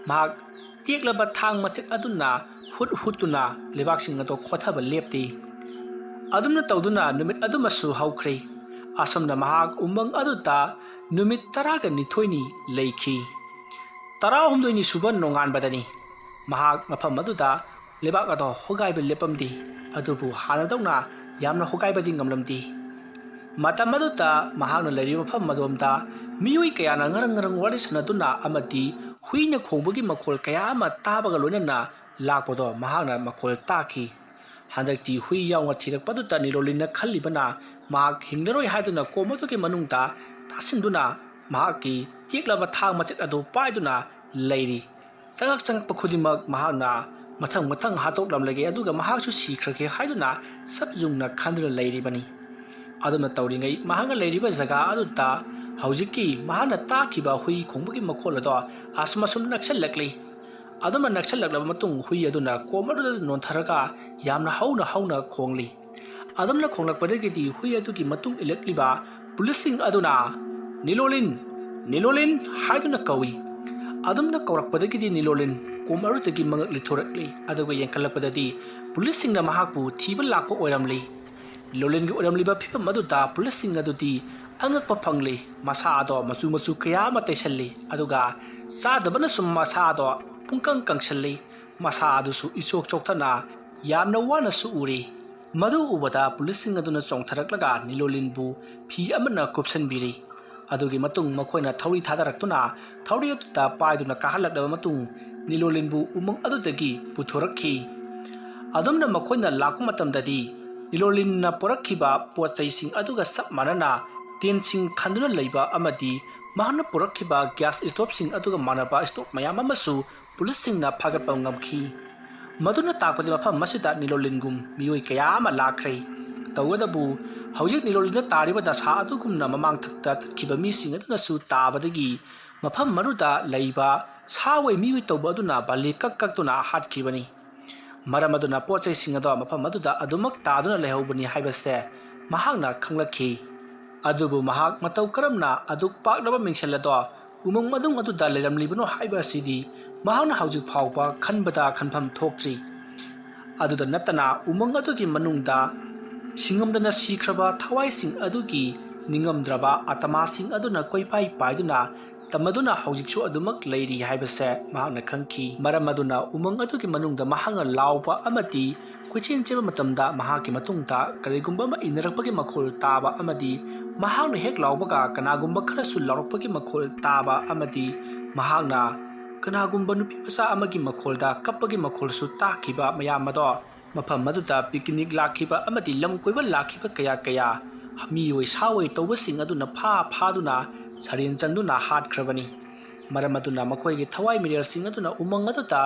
ꯃꯍꯥꯛ ꯇꯦꯛꯂꯕ ꯊꯥꯡ ꯃꯆꯦꯠ ꯑꯗꯨꯅ ꯍꯨꯠ ꯍꯨꯠꯇꯨꯅ ꯂꯩꯕꯥꯛꯁꯤꯡ ꯑꯗꯣ ꯈꯣꯊꯕ ꯂꯦꯞꯇꯦ꯫ ꯑꯗꯨꯝꯅ ꯇꯧꯗꯨꯅ ꯅꯨꯃꯤꯠ ꯑꯗꯨꯃꯁꯨ ꯍꯧꯈ꯭ꯔꯦ꯫ ꯑꯁꯨꯝꯅ ꯃꯍꯥꯛ ꯎꯃꯪ ꯑꯗꯨꯗ ꯅꯨꯃꯤꯠ ꯇꯔꯥꯒ ꯅꯤꯊꯣꯏꯅꯤ ꯂꯩꯈꯤ꯫ ꯇꯔꯥꯍꯨꯝꯗꯣꯏꯅꯤ ꯁꯨꯕ ꯅꯣꯡꯉꯥꯟꯕꯗꯅꯤ꯫ ꯃꯍꯥꯛ ꯃꯐꯝ ꯑꯗꯨꯗ ꯂꯩꯕꯥꯛ ꯑꯗꯣ ꯍꯣꯒꯥꯏꯕ ꯂꯦꯞꯄꯝꯗꯦ꯫ ꯑꯗꯨꯕꯨ ꯍꯥꯟꯅꯗꯧꯅ ꯌꯥꯝꯅ ꯍꯣꯒꯥꯏꯕꯗꯤ ꯉꯝꯂꯝꯗꯦ꯫ ꯃꯇꯝ ꯑꯗꯨꯗ ꯃꯍꯥꯛꯅ ꯂꯩꯔꯤꯕ ꯃꯐꯝ ꯑꯗꯣꯝꯗ ꯃꯤꯑꯣꯏ ꯀꯌꯥꯅ ꯉꯔꯪ ꯉꯔꯪ ꯋꯥꯔꯤ ꯁꯥꯟꯅꯗꯨꯅ ꯑꯃꯗꯤ ꯍꯨꯏꯅ ꯈꯣꯡꯕꯒꯤ ꯃꯈꯣꯜ ꯀꯌꯥ ꯑꯃ ꯇꯥꯕꯒ ꯂꯣꯏꯅꯅ ꯂꯥꯛꯄꯗꯣ ꯃꯍꯥꯛꯅ ꯃꯈꯣꯜ ꯇꯥꯈꯤ꯫ ꯍꯟꯗꯛꯇꯤ ꯍꯨꯏ ꯌꯥꯎꯅ ꯊꯤꯔꯛꯄꯗꯨꯗ ꯅꯤꯂꯣꯂꯤꯟꯅ ꯈꯜꯂꯤꯕꯅ ꯃꯍꯥꯛ ꯍꯤꯡꯂꯔꯣꯏ ꯍꯥꯏꯗꯨꯅ ꯀꯣꯝ ꯑꯗꯨꯒꯤ ꯃꯅꯨꯡꯗ ꯇꯥꯁꯤꯟꯗꯨꯅ ꯃꯍꯥꯛꯀꯤ ꯇꯦꯛꯂꯕ ꯊꯥꯡ ꯃꯆꯦꯠ ꯑꯗꯨ ꯄꯥꯏꯗꯨꯅ ꯂꯩꯔꯤ꯫ ꯆꯪꯉꯛ ꯆꯪꯉꯛꯄ ꯈꯨꯗꯤꯡꯃꯛ ꯃꯍꯥꯛꯅ ꯃꯊꯪ ꯃꯊꯪ ꯍꯥꯠꯇꯣꯛꯂꯝꯂꯒꯦ, ꯑꯗꯨꯒ ꯃꯍꯥꯛꯁꯨ ꯁꯤꯈ꯭ꯔꯒꯦ ꯍꯥꯏꯗꯨꯅ ꯁꯞ ꯌꯨꯡꯅ ꯈꯟꯗꯨꯅ ꯂꯩꯔꯤꯕꯅꯤ꯫ ꯑꯗꯨꯝꯅ ꯇꯧꯔꯤꯉꯩ ꯃꯍꯥꯛꯅ ꯂꯩꯔꯤꯕ ꯖꯒꯥ ꯑꯗꯨꯗ ꯍꯧꯖꯤꯛꯀꯤ ꯃꯍꯥꯛꯅ ꯇꯥꯈꯤꯕ ꯍꯨꯏ ꯈꯣꯡꯕꯒꯤ ꯃꯈꯣꯜ ꯑꯗꯣ ꯑꯁꯨꯝ ꯑꯁꯨꯝ ꯅꯛꯁꯜꯂꯛꯂꯤ꯫ ꯑꯗꯨꯝꯅ ꯅꯛꯁꯜꯂꯛꯂꯕ ꯃꯇꯨꯡ ꯍꯨꯏ ꯑꯗꯨꯅ ꯀꯣꯝ ꯑꯗꯨꯗ ꯅꯣꯟꯊꯔꯒ ꯌꯥꯝꯅ ꯍꯧꯅ ꯍꯧꯅ ꯈꯣꯡꯂꯤ꯫ ꯑꯗꯨꯝꯅ ꯈꯣꯡꯂꯛꯄꯗꯒꯤꯗꯤ ꯍꯨꯏ ꯑꯗꯨꯒꯤ ꯃꯇꯨꯡ ꯏꯜꯂꯛꯂꯤꯕ ꯄꯨꯂꯤꯁꯁꯤꯡ ꯑꯗꯨꯅ "ꯅꯤꯂꯣꯂꯤꯟ, ꯅꯤꯂꯣꯂꯤꯟ" ꯍꯥꯏꯗꯨꯅ ꯀꯧꯏ꯫ ꯑꯗꯨꯝꯅ ꯀꯧꯔꯛꯄꯗꯒꯤꯗꯤ ꯅꯤꯂꯣꯂꯤꯟ ꯀꯣꯝ ꯑꯗꯨꯗꯒꯤ ꯃꯉꯛ ꯂꯤꯊꯣꯔꯛꯂꯤ꯫ ꯑꯗꯨꯒ ꯌꯦꯡꯈꯠꯂꯛꯄꯗꯗꯤ ꯄꯨꯂꯤꯁꯁꯤꯡꯅ ꯃꯍꯥꯛꯄꯨ ꯊꯤꯕ ꯂꯥꯛꯄ ꯑꯣꯏꯔꯝꯂꯤ꯫ ꯅꯤꯂꯣꯂꯤꯟꯒꯤ ꯑꯣꯏꯔꯝꯂꯤꯕ ꯐꯤꯕꯝ ꯑꯗꯨꯗ ꯄꯨꯂꯤꯁꯁꯤꯡ ꯑꯗꯨꯗꯤ ꯑꯉꯛꯄ ꯐꯪꯂꯤ꯫ ꯃꯁꯥ ꯑꯗꯣ ꯃꯆꯨ ꯃꯆꯨ ꯀꯌꯥ ꯑꯃ ꯇꯩꯁꯜꯂꯤ, ꯑꯗꯨꯒ ꯆꯥꯗꯕꯅꯁꯨ ꯃꯁꯥ ꯑꯗꯣ ꯄꯨꯡꯀꯪ ꯀꯪꯁꯜꯂꯤ꯫ ꯃꯁꯥ ꯑꯗꯨꯁꯨ ꯏꯆꯣꯛ ꯆꯣꯛꯊꯅ ꯌꯥꯝꯅ ꯋꯥꯅꯁꯨ ꯎꯔꯤ꯫ ꯃꯗꯨ ꯎꯕꯗ ꯄꯨꯂꯤꯁꯁꯤꯡ ꯑꯗꯨꯅ ꯆꯣꯡꯊꯔꯛꯂꯒ ꯅꯤꯂꯣꯂꯤꯟꯕꯨ ꯐꯤ ꯑꯃꯅ ꯀꯨꯞꯁꯟꯕꯤꯔꯤ꯫ ꯑꯗꯨꯒꯤ ꯃꯇꯨꯡ ꯃꯈꯣꯏꯅ ꯊꯧꯔꯤ ꯊꯥꯗꯔꯛꯇꯨꯅ ꯊꯧꯔꯤ ꯑꯗꯨꯗ ꯄꯥꯏꯗꯨꯅ ꯀꯥꯍꯜꯂꯛꯂꯕ ꯃꯇꯨꯡ ꯅꯤꯂꯣꯂꯤꯟꯕꯨ ꯎꯃꯪ ꯑꯗꯨꯗꯒꯤ ꯄꯨꯊꯣꯔꯛꯈꯤ꯫ ꯑꯗꯨꯝꯅ ꯃꯈꯣꯏꯅ ꯂꯥꯛꯄ ꯃꯇꯝꯗꯗꯤ ꯅꯤꯂꯣꯂꯤꯟꯅ ꯄꯨꯔꯛꯈꯤꯕ ꯄꯣꯠ ꯆꯩꯁꯤꯡ ꯑꯗꯨꯒ ꯆꯞ ꯃꯥꯟꯅꯅ ꯇꯦꯟꯁꯤꯡ ꯈꯟꯗꯨꯅ ꯂꯩꯕ ꯑꯃꯗꯤ ꯃꯍꯥꯛꯅ ꯄꯨꯔꯛꯈꯤꯕ ꯒ꯭ꯌꯥꯁ ꯁ꯭ꯇꯣꯞꯁꯤꯡ ꯑꯗꯨꯒ ꯃꯥꯟꯅꯕ ꯁ꯭ꯇꯣꯞ ꯃꯌꯥꯝ ꯑꯃꯁꯨ ꯄꯨꯂꯤꯁꯁꯤꯡꯅ ꯐꯥꯒꯠꯄ ꯉꯝꯈꯤ꯫ ꯃꯗꯨꯅ ꯇꯥꯛꯄꯗꯤ ꯃꯐꯝ ꯑꯁꯤꯗ ꯅꯤꯂꯣꯂꯤꯟꯒꯨꯝ ꯃꯤꯑꯣꯏ ꯀꯌꯥ ꯑꯃ ꯂꯥꯛꯈ꯭ꯔꯦ꯫ ꯇꯧꯕꯇꯕꯨ ꯍꯧꯖꯤꯛ ꯅꯤꯂꯣꯂꯤꯟꯗ ꯇꯥꯔꯤꯕ ꯗꯁꯥ ꯑꯗꯨꯒꯨꯝꯅ ꯃꯃꯥꯡꯊꯛꯇ ꯆꯠꯈꯤꯕ ꯃꯤꯁꯤꯡ ꯑꯗꯨꯅꯁꯨ ꯇꯥꯕꯗꯒꯤ ꯃꯐꯝ ꯑꯗꯨꯗ ꯂꯩꯕ ꯁꯥ ꯑꯣꯏ ꯃꯤꯑꯣꯏ ꯇꯧꯕ ꯑꯗꯨꯅ ꯕꯥꯂꯤ ꯀꯛ ꯀꯛꯇꯨꯅ ꯍꯥꯠꯈꯤꯕꯅꯤ꯫ ꯃꯔꯝ ꯑꯗꯨꯅ ꯄꯣꯠ ꯆꯩꯁꯤꯡ ꯑꯗꯣ ꯃꯐꯝ ꯑꯗꯨꯗ ꯑꯗꯨꯃꯛ ꯇꯥꯗꯨꯅ ꯂꯩꯍꯧꯕꯅꯤ ꯍꯥꯏꯕꯁꯦ ꯃꯍꯥꯛꯅ ꯈꯪꯂꯛꯈꯤ꯫ ꯑꯗꯨꯕꯨ ꯃꯍꯥꯛ ꯃꯇꯧ ꯀꯔꯝꯅ ꯑꯗꯨꯛ ꯄꯥꯛꯂꯕ ꯃꯤꯡꯁꯦꯜ ꯑꯗꯣ ꯎꯃꯪ ꯃꯅꯨꯡ ꯑꯗꯨꯗ ꯂꯩꯔꯝꯂꯤꯕꯅꯣ ꯍꯥꯏꯕ ꯑꯁꯤꯗꯤ ꯃꯍꯥꯛꯅ ꯍꯧꯖꯤꯛ ꯐꯥꯎꯕ ꯈꯟꯕꯗ ꯈꯟꯐꯝ ꯊꯣꯛꯇ꯭ꯔꯤ꯫ ꯑꯗꯨꯗ ꯅꯠꯇꯅ ꯎꯃꯪ ꯑꯗꯨꯒꯤ ꯃꯅꯨꯡꯗ ꯁꯤꯡꯉꯝꯗꯅ ꯁꯤꯈ꯭ꯔꯕ ꯊꯋꯥꯏꯁꯤꯡ ꯑꯗꯨꯒꯤ ꯅꯤꯡꯉꯝꯗ꯭ꯔꯕ ꯑꯇꯃꯥꯁꯤꯡ ꯑꯗꯨꯅ ꯀꯣꯏꯄꯥꯏ ꯄꯥꯏꯗꯨꯅ ꯇꯝꯃꯗꯨꯅ ꯍꯧꯖꯤꯛꯁꯨ ꯑꯗꯨꯃꯛ ꯂꯩꯔꯤ ꯍꯥꯏꯕꯁꯦ ꯃꯍꯥꯛꯅ ꯈꯪꯈꯤ꯫ ꯃꯔꯝ ꯑꯗꯨꯅ ꯎꯃꯪ ꯑꯗꯨꯒꯤ ꯃꯅꯨꯡꯗ ꯃꯍꯥꯛꯅ ꯂꯥꯎꯕ ꯑꯃꯗꯤ ꯀꯣꯏꯆꯦꯟ ꯆꯦꯟꯕ ꯃꯇꯝꯗ ꯃꯍꯥꯛꯀꯤ ꯃꯇꯨꯡꯗ ꯀꯔꯤꯒꯨꯝꯕ ꯑꯃ ꯏꯟꯅꯔꯛꯄꯒꯤ ꯃꯈꯣꯜ ꯇꯥꯕ ꯑꯃꯗꯤ ꯃꯍꯥꯛꯅ ꯍꯦꯛ ꯂꯥꯎꯕꯒ ꯀꯅꯥꯒꯨꯝꯕ ꯈꯔꯁꯨ ꯂꯥꯎꯔꯛꯄꯒꯤ ꯃꯈꯣꯜ ꯇꯥꯕ ꯑꯃꯗꯤ ꯃꯍꯥꯛꯅ ꯀꯅꯥꯒꯨꯝꯕ ꯅꯨꯄꯤ ꯃꯆꯥ ꯑꯃꯒꯤ ꯃꯈꯣꯜꯗ ꯀꯞꯄꯒꯤ ꯃꯈꯣꯜꯁꯨ ꯇꯥꯈꯤꯕ ꯃꯌꯥꯝ ꯑꯗꯣ ꯃꯐꯝ ꯑꯗꯨꯗ ꯄꯤꯛꯅꯤꯛ ꯂꯥꯛꯈꯤꯕ ꯑꯃꯗꯤ ꯂꯝ ꯀꯣꯏꯕ ꯂꯥꯛꯈꯤꯕ ꯀꯌꯥ ꯀꯌꯥ ꯃꯤꯑꯣꯏ ꯁꯥꯑꯣꯏ ꯇꯧꯕꯁꯤꯡ ꯑꯗꯨꯅ ꯐꯥ ꯐꯥꯗꯨꯅ ꯁꯔꯦꯟ ꯆꯟꯗꯨꯅ ꯍꯥꯠꯈ꯭ꯔꯕꯅꯤ꯫ ꯃꯔꯝ ꯑꯗꯨꯅ ꯃꯈꯣꯏꯒꯤ ꯊꯋꯥꯏ ꯃꯤꯔꯦꯜꯁꯤꯡ ꯑꯗꯨꯅ ꯎꯃꯪ ꯑꯗꯨꯗ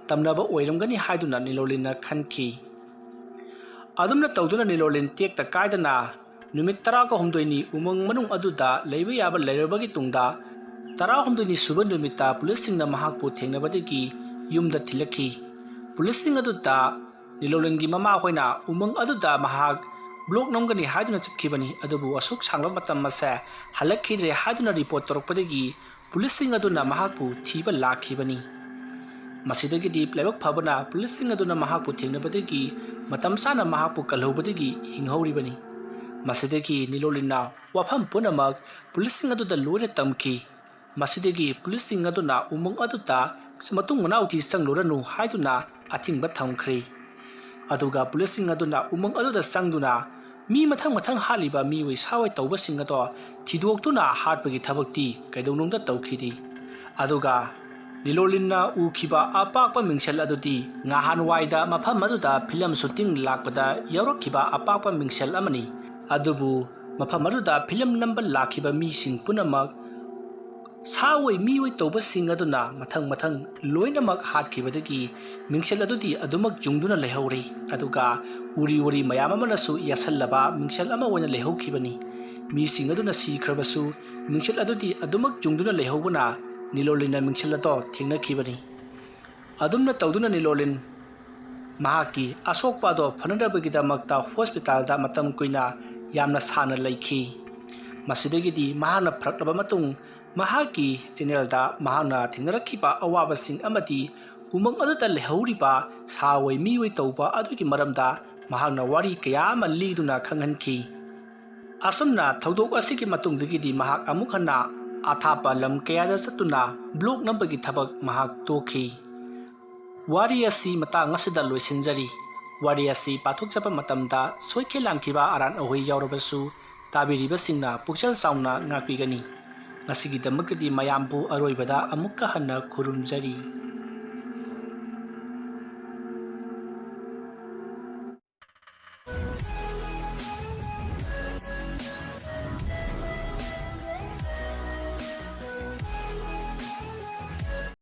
ꯇꯝꯅꯕ ꯑꯣꯏꯔꯝꯒꯅꯤ ꯍꯥꯏꯗꯨꯅ ꯅꯤꯂꯣꯂꯤꯟꯅ ꯈꯟꯈꯤ꯫ ꯑꯗꯨꯝꯅ ꯇꯧꯗꯨꯅ ꯅꯤꯂꯣꯂꯤꯟ ꯇꯦꯛꯇ ꯀꯥꯏꯗꯅ ꯅꯨꯃꯤꯠ ꯇꯔꯥꯒ ꯍꯨꯝꯗꯣꯏꯅꯤ ꯎꯃꯪ ꯃꯅꯨꯡ ꯑꯗꯨꯗ ꯂꯩꯕ ꯌꯥꯕ ꯂꯩꯔꯕꯒꯤ ꯇꯨꯡꯗ, ꯇꯔꯥꯍꯨꯝꯗꯣꯏꯅꯤ ꯁꯨꯕ ꯅꯨꯃꯤꯠꯇ ꯄꯨꯂꯤꯁꯁꯤꯡꯅ ꯃꯍꯥꯛꯄꯨ ꯊꯦꯡꯅꯕꯗꯒꯤ ꯌꯨꯝꯗ ꯊꯤꯜꯂꯛꯈꯤ꯫ ꯄꯨꯂꯤꯁꯁꯤꯡ ꯑꯗꯨꯗ ꯅꯤꯂꯣꯂꯤꯟꯒꯤ ꯃꯃꯥ ꯍꯣꯏꯅ ꯎꯃꯪ ꯑꯗꯨꯗ ꯃꯍꯥꯛ ꯕ꯭ꯂꯣꯛ ꯅꯝꯒꯅꯤ ꯍꯥꯏꯗꯨꯅ ꯆꯠꯈꯤꯕꯅꯤ, ꯑꯗꯨꯕꯨ ꯑꯁꯨꯛ ꯁꯥꯡꯂꯕ ꯃꯇꯝ ꯑꯁꯦ ꯍꯜꯂꯛꯈꯤꯗ꯭ꯔꯦ ꯍꯥꯏꯗꯨꯅ ꯔꯤꯄꯣꯔꯠ ꯇꯧꯔꯛꯄꯗꯒꯤ ꯄꯨꯂꯤꯁꯁꯤꯡ ꯑꯗꯨꯅ ꯃꯍꯥꯛꯄꯨ ꯊꯤꯕ ꯂꯥꯛꯈꯤꯕꯅꯤ꯫ ꯃꯁꯤꯗꯒꯤꯗꯤ ꯂꯥꯏꯕꯛ ꯐꯕꯅ ꯄꯨꯂꯤꯁꯁꯤꯡ ꯑꯗꯨꯅ ꯃꯍꯥꯛꯄꯨ ꯊꯦꯡꯅꯕꯗꯒꯤ ꯃꯇꯝ ꯆꯥꯅ ꯃꯍꯥꯛꯄꯨ ꯀꯜꯍꯧꯕꯗꯒꯤ ꯍꯤꯡꯍꯧꯔꯤꯕꯅꯤ꯫ ꯃꯁꯤꯗꯒꯤ ꯅꯤꯂꯣꯂꯤꯟꯅ ꯋꯥꯐꯝ ꯄꯨꯝꯅꯃꯛ ꯄꯨꯂꯤꯁꯁꯤꯡ ꯑꯗꯨꯗ ꯂꯣꯏꯅ ꯇꯝꯈꯤ꯫ ꯃꯁꯤꯗꯒꯤ ꯄꯨꯂꯤꯁꯁꯤꯡ ꯑꯗꯨꯅ ꯎꯃꯪ ꯑꯗꯨꯗ ꯃꯇꯨꯡ ꯃꯅꯥꯎꯗꯤ ꯆꯪꯂꯨꯔꯅꯨ ꯍꯥꯏꯗꯨꯅ ꯑꯊꯤꯡꯕ ꯊꯝꯈ꯭ꯔꯦ꯫ ꯑꯗꯨꯒ ꯄꯨꯂꯤꯁꯁꯤꯡ ꯑꯗꯨꯅ ꯎꯃꯪ ꯑꯗꯨꯗ ꯆꯪꯗꯨꯅ ꯃꯤ ꯃꯊꯪ ꯃꯊꯪ ꯍꯥꯠꯂꯤꯕ ꯃꯤꯑꯣꯏ ꯁꯥꯑꯣꯏ ꯇꯧꯕꯁꯤꯡ ꯑꯗꯣ ꯊꯤꯗꯣꯛꯇꯨꯅ ꯍꯥꯠꯄꯒꯤ ꯊꯕꯛꯇꯤ ꯀꯩꯗꯧꯅꯨꯡꯗ ꯇꯧꯈꯤꯗꯦ꯫ ꯑꯗꯨꯒ ꯅꯤꯂꯣꯂꯤꯟꯅ ꯎꯈꯤꯕ ꯑꯄꯥꯛꯄ ꯃꯤꯡꯁꯦꯜ ꯑꯗꯨꯗꯤ ꯉꯍꯥꯟꯋꯥꯏꯗ ꯃꯐꯝ ꯑꯗꯨꯗ ꯐꯤꯂꯝ ꯁꯨꯇꯤꯡ ꯂꯥꯛꯄꯗ ꯌꯥꯎꯔꯛꯈꯤꯕ ꯑꯄꯥꯛꯄ ꯃꯤꯡꯁꯦꯜ ꯑꯃꯅꯤ꯫ ꯑꯗꯨꯕꯨ ꯃꯐꯝ ꯑꯗꯨꯗ ꯐꯤꯂꯝ ꯅꯝꯕ ꯂꯥꯛꯈꯤꯕ ꯃꯤꯁꯤꯡ ꯄꯨꯝꯅꯃꯛ ꯁꯥ ꯑꯣꯏ ꯃꯤꯑꯣꯏ ꯇꯧꯕꯁꯤꯡ ꯑꯗꯨꯅ ꯃꯊꯪ ꯃꯊꯪ ꯂꯣꯏꯅꯃꯛ ꯍꯥꯠꯈꯤꯕꯗꯒꯤ ꯃꯤꯡꯁꯦꯜ ꯑꯗꯨꯗꯤ ꯑꯗꯨꯃꯛ ꯌꯨꯡꯗꯨꯅ ꯂꯩꯍꯧꯔꯤ꯫ ꯑꯗꯨꯒ ꯎꯔꯤ ꯎꯔꯤ ꯃꯌꯥꯝ ꯑꯃꯅꯁꯨ ꯌꯥꯁꯜꯂꯕ ꯃꯤꯡꯁꯦꯜ ꯑꯃ ꯑꯣꯏꯅ ꯂꯩꯍꯧꯈꯤꯕꯅꯤ꯫ ꯃꯤꯁꯤꯡ ꯑꯗꯨꯅ ꯁꯤꯈ꯭ꯔꯕꯁꯨ ꯃꯤꯡꯁꯦꯜ ꯑꯗꯨꯗꯤ ꯑꯗꯨꯃꯛ ꯌꯨꯡꯗꯨꯅ ꯂꯩꯍꯧꯕꯅ ꯅꯤꯂꯣꯂꯤꯟꯅ ꯃꯤꯡꯁꯦꯜ ꯑꯗꯣ ꯊꯦꯡꯅꯈꯤꯕꯅꯤ꯫ ꯑꯗꯨꯝꯅ ꯇꯧꯗꯨꯅ ꯅꯤꯂꯣꯂꯤꯟ ꯃꯍꯥꯛꯀꯤ ꯑꯁꯣꯛꯄ ꯑꯗꯣ ꯐꯅꯅꯕꯒꯤꯗꯃꯛꯇ ꯍꯣꯁꯄꯤꯇꯥꯜꯗ ꯃꯇꯝ ꯀꯨꯏꯅ ꯌꯥꯝꯅ ꯁꯥꯡꯅ ꯂꯩꯈꯤ꯫ ꯃꯁꯤꯗꯒꯤꯗꯤ ꯃꯍꯥꯛꯅ ꯐꯔꯛꯂꯕ ꯃꯇꯨꯡ ꯃꯍꯥꯛꯀꯤ ꯆꯦꯅꯦꯜꯗ ꯃꯍꯥꯛꯅ ꯊꯦꯡꯅꯔꯛꯈꯤꯕ ꯑꯋꯥꯕꯁꯤꯡ ꯑꯃꯗꯤ ꯎꯃꯪ ꯑꯗꯨꯗ ꯂꯩꯍꯧꯔꯤꯕ ꯁꯥ ꯑꯣꯏ ꯃꯤꯑꯣꯏ ꯇꯧꯕ ꯑꯗꯨꯒꯤ ꯃꯔꯝꯗ ꯃꯍꯥꯛꯅ ꯋꯥꯔꯤ ꯀꯌꯥ ꯑꯃ ꯂꯤꯗꯨꯅ ꯈꯪꯍꯟꯈꯤ꯫ ꯑꯁꯨꯝꯅ ꯊꯧꯗꯣꯛ ꯑꯁꯤꯒꯤ ꯃꯇꯨꯡꯗꯒꯤꯗꯤ ꯃꯍꯥꯛ ꯑꯃꯨꯛ ꯍꯟꯅ ꯑꯊꯥꯞꯄ ꯂꯝ ꯀꯌꯥꯗ ꯆꯠꯇꯨꯅ ꯕ꯭ꯂꯣꯛ ꯅꯝꯕꯒꯤ ꯊꯕꯛ ꯃꯍꯥꯛ ꯇꯣꯛꯈꯤ꯫ ꯋꯥꯔꯤ ꯑꯁꯤ ꯃꯇꯥꯡ ꯑꯁꯤꯗ ꯂꯣꯏꯁꯤꯟꯖꯔꯤ꯫ ꯋꯥꯔꯤ ꯑꯁꯤ ꯄꯥꯊꯣꯛꯆꯕ ꯃꯇꯝꯗ ꯁꯣꯏꯈꯤ ꯂꯥꯟꯈꯤꯕ ꯑꯔꯥꯟ ꯑꯍꯣꯏ ꯌꯥꯎꯔꯕꯁꯨ ꯇꯥꯕꯤꯔꯤꯕꯁꯤꯡꯅ ꯄꯨꯛꯆꯦꯜ ꯆꯥꯎꯅ ꯉꯥꯛꯄꯤꯒꯅꯤ꯫ ꯉꯁꯤꯒꯤꯗꯃꯛꯇꯗꯤ ꯃꯌꯥꯝꯕꯨ ꯑꯔꯣꯏꯕꯗ ꯑꯃꯨꯛꯀ ꯍꯟꯅ ꯈꯨꯔꯨꯝꯖꯔꯤ꯫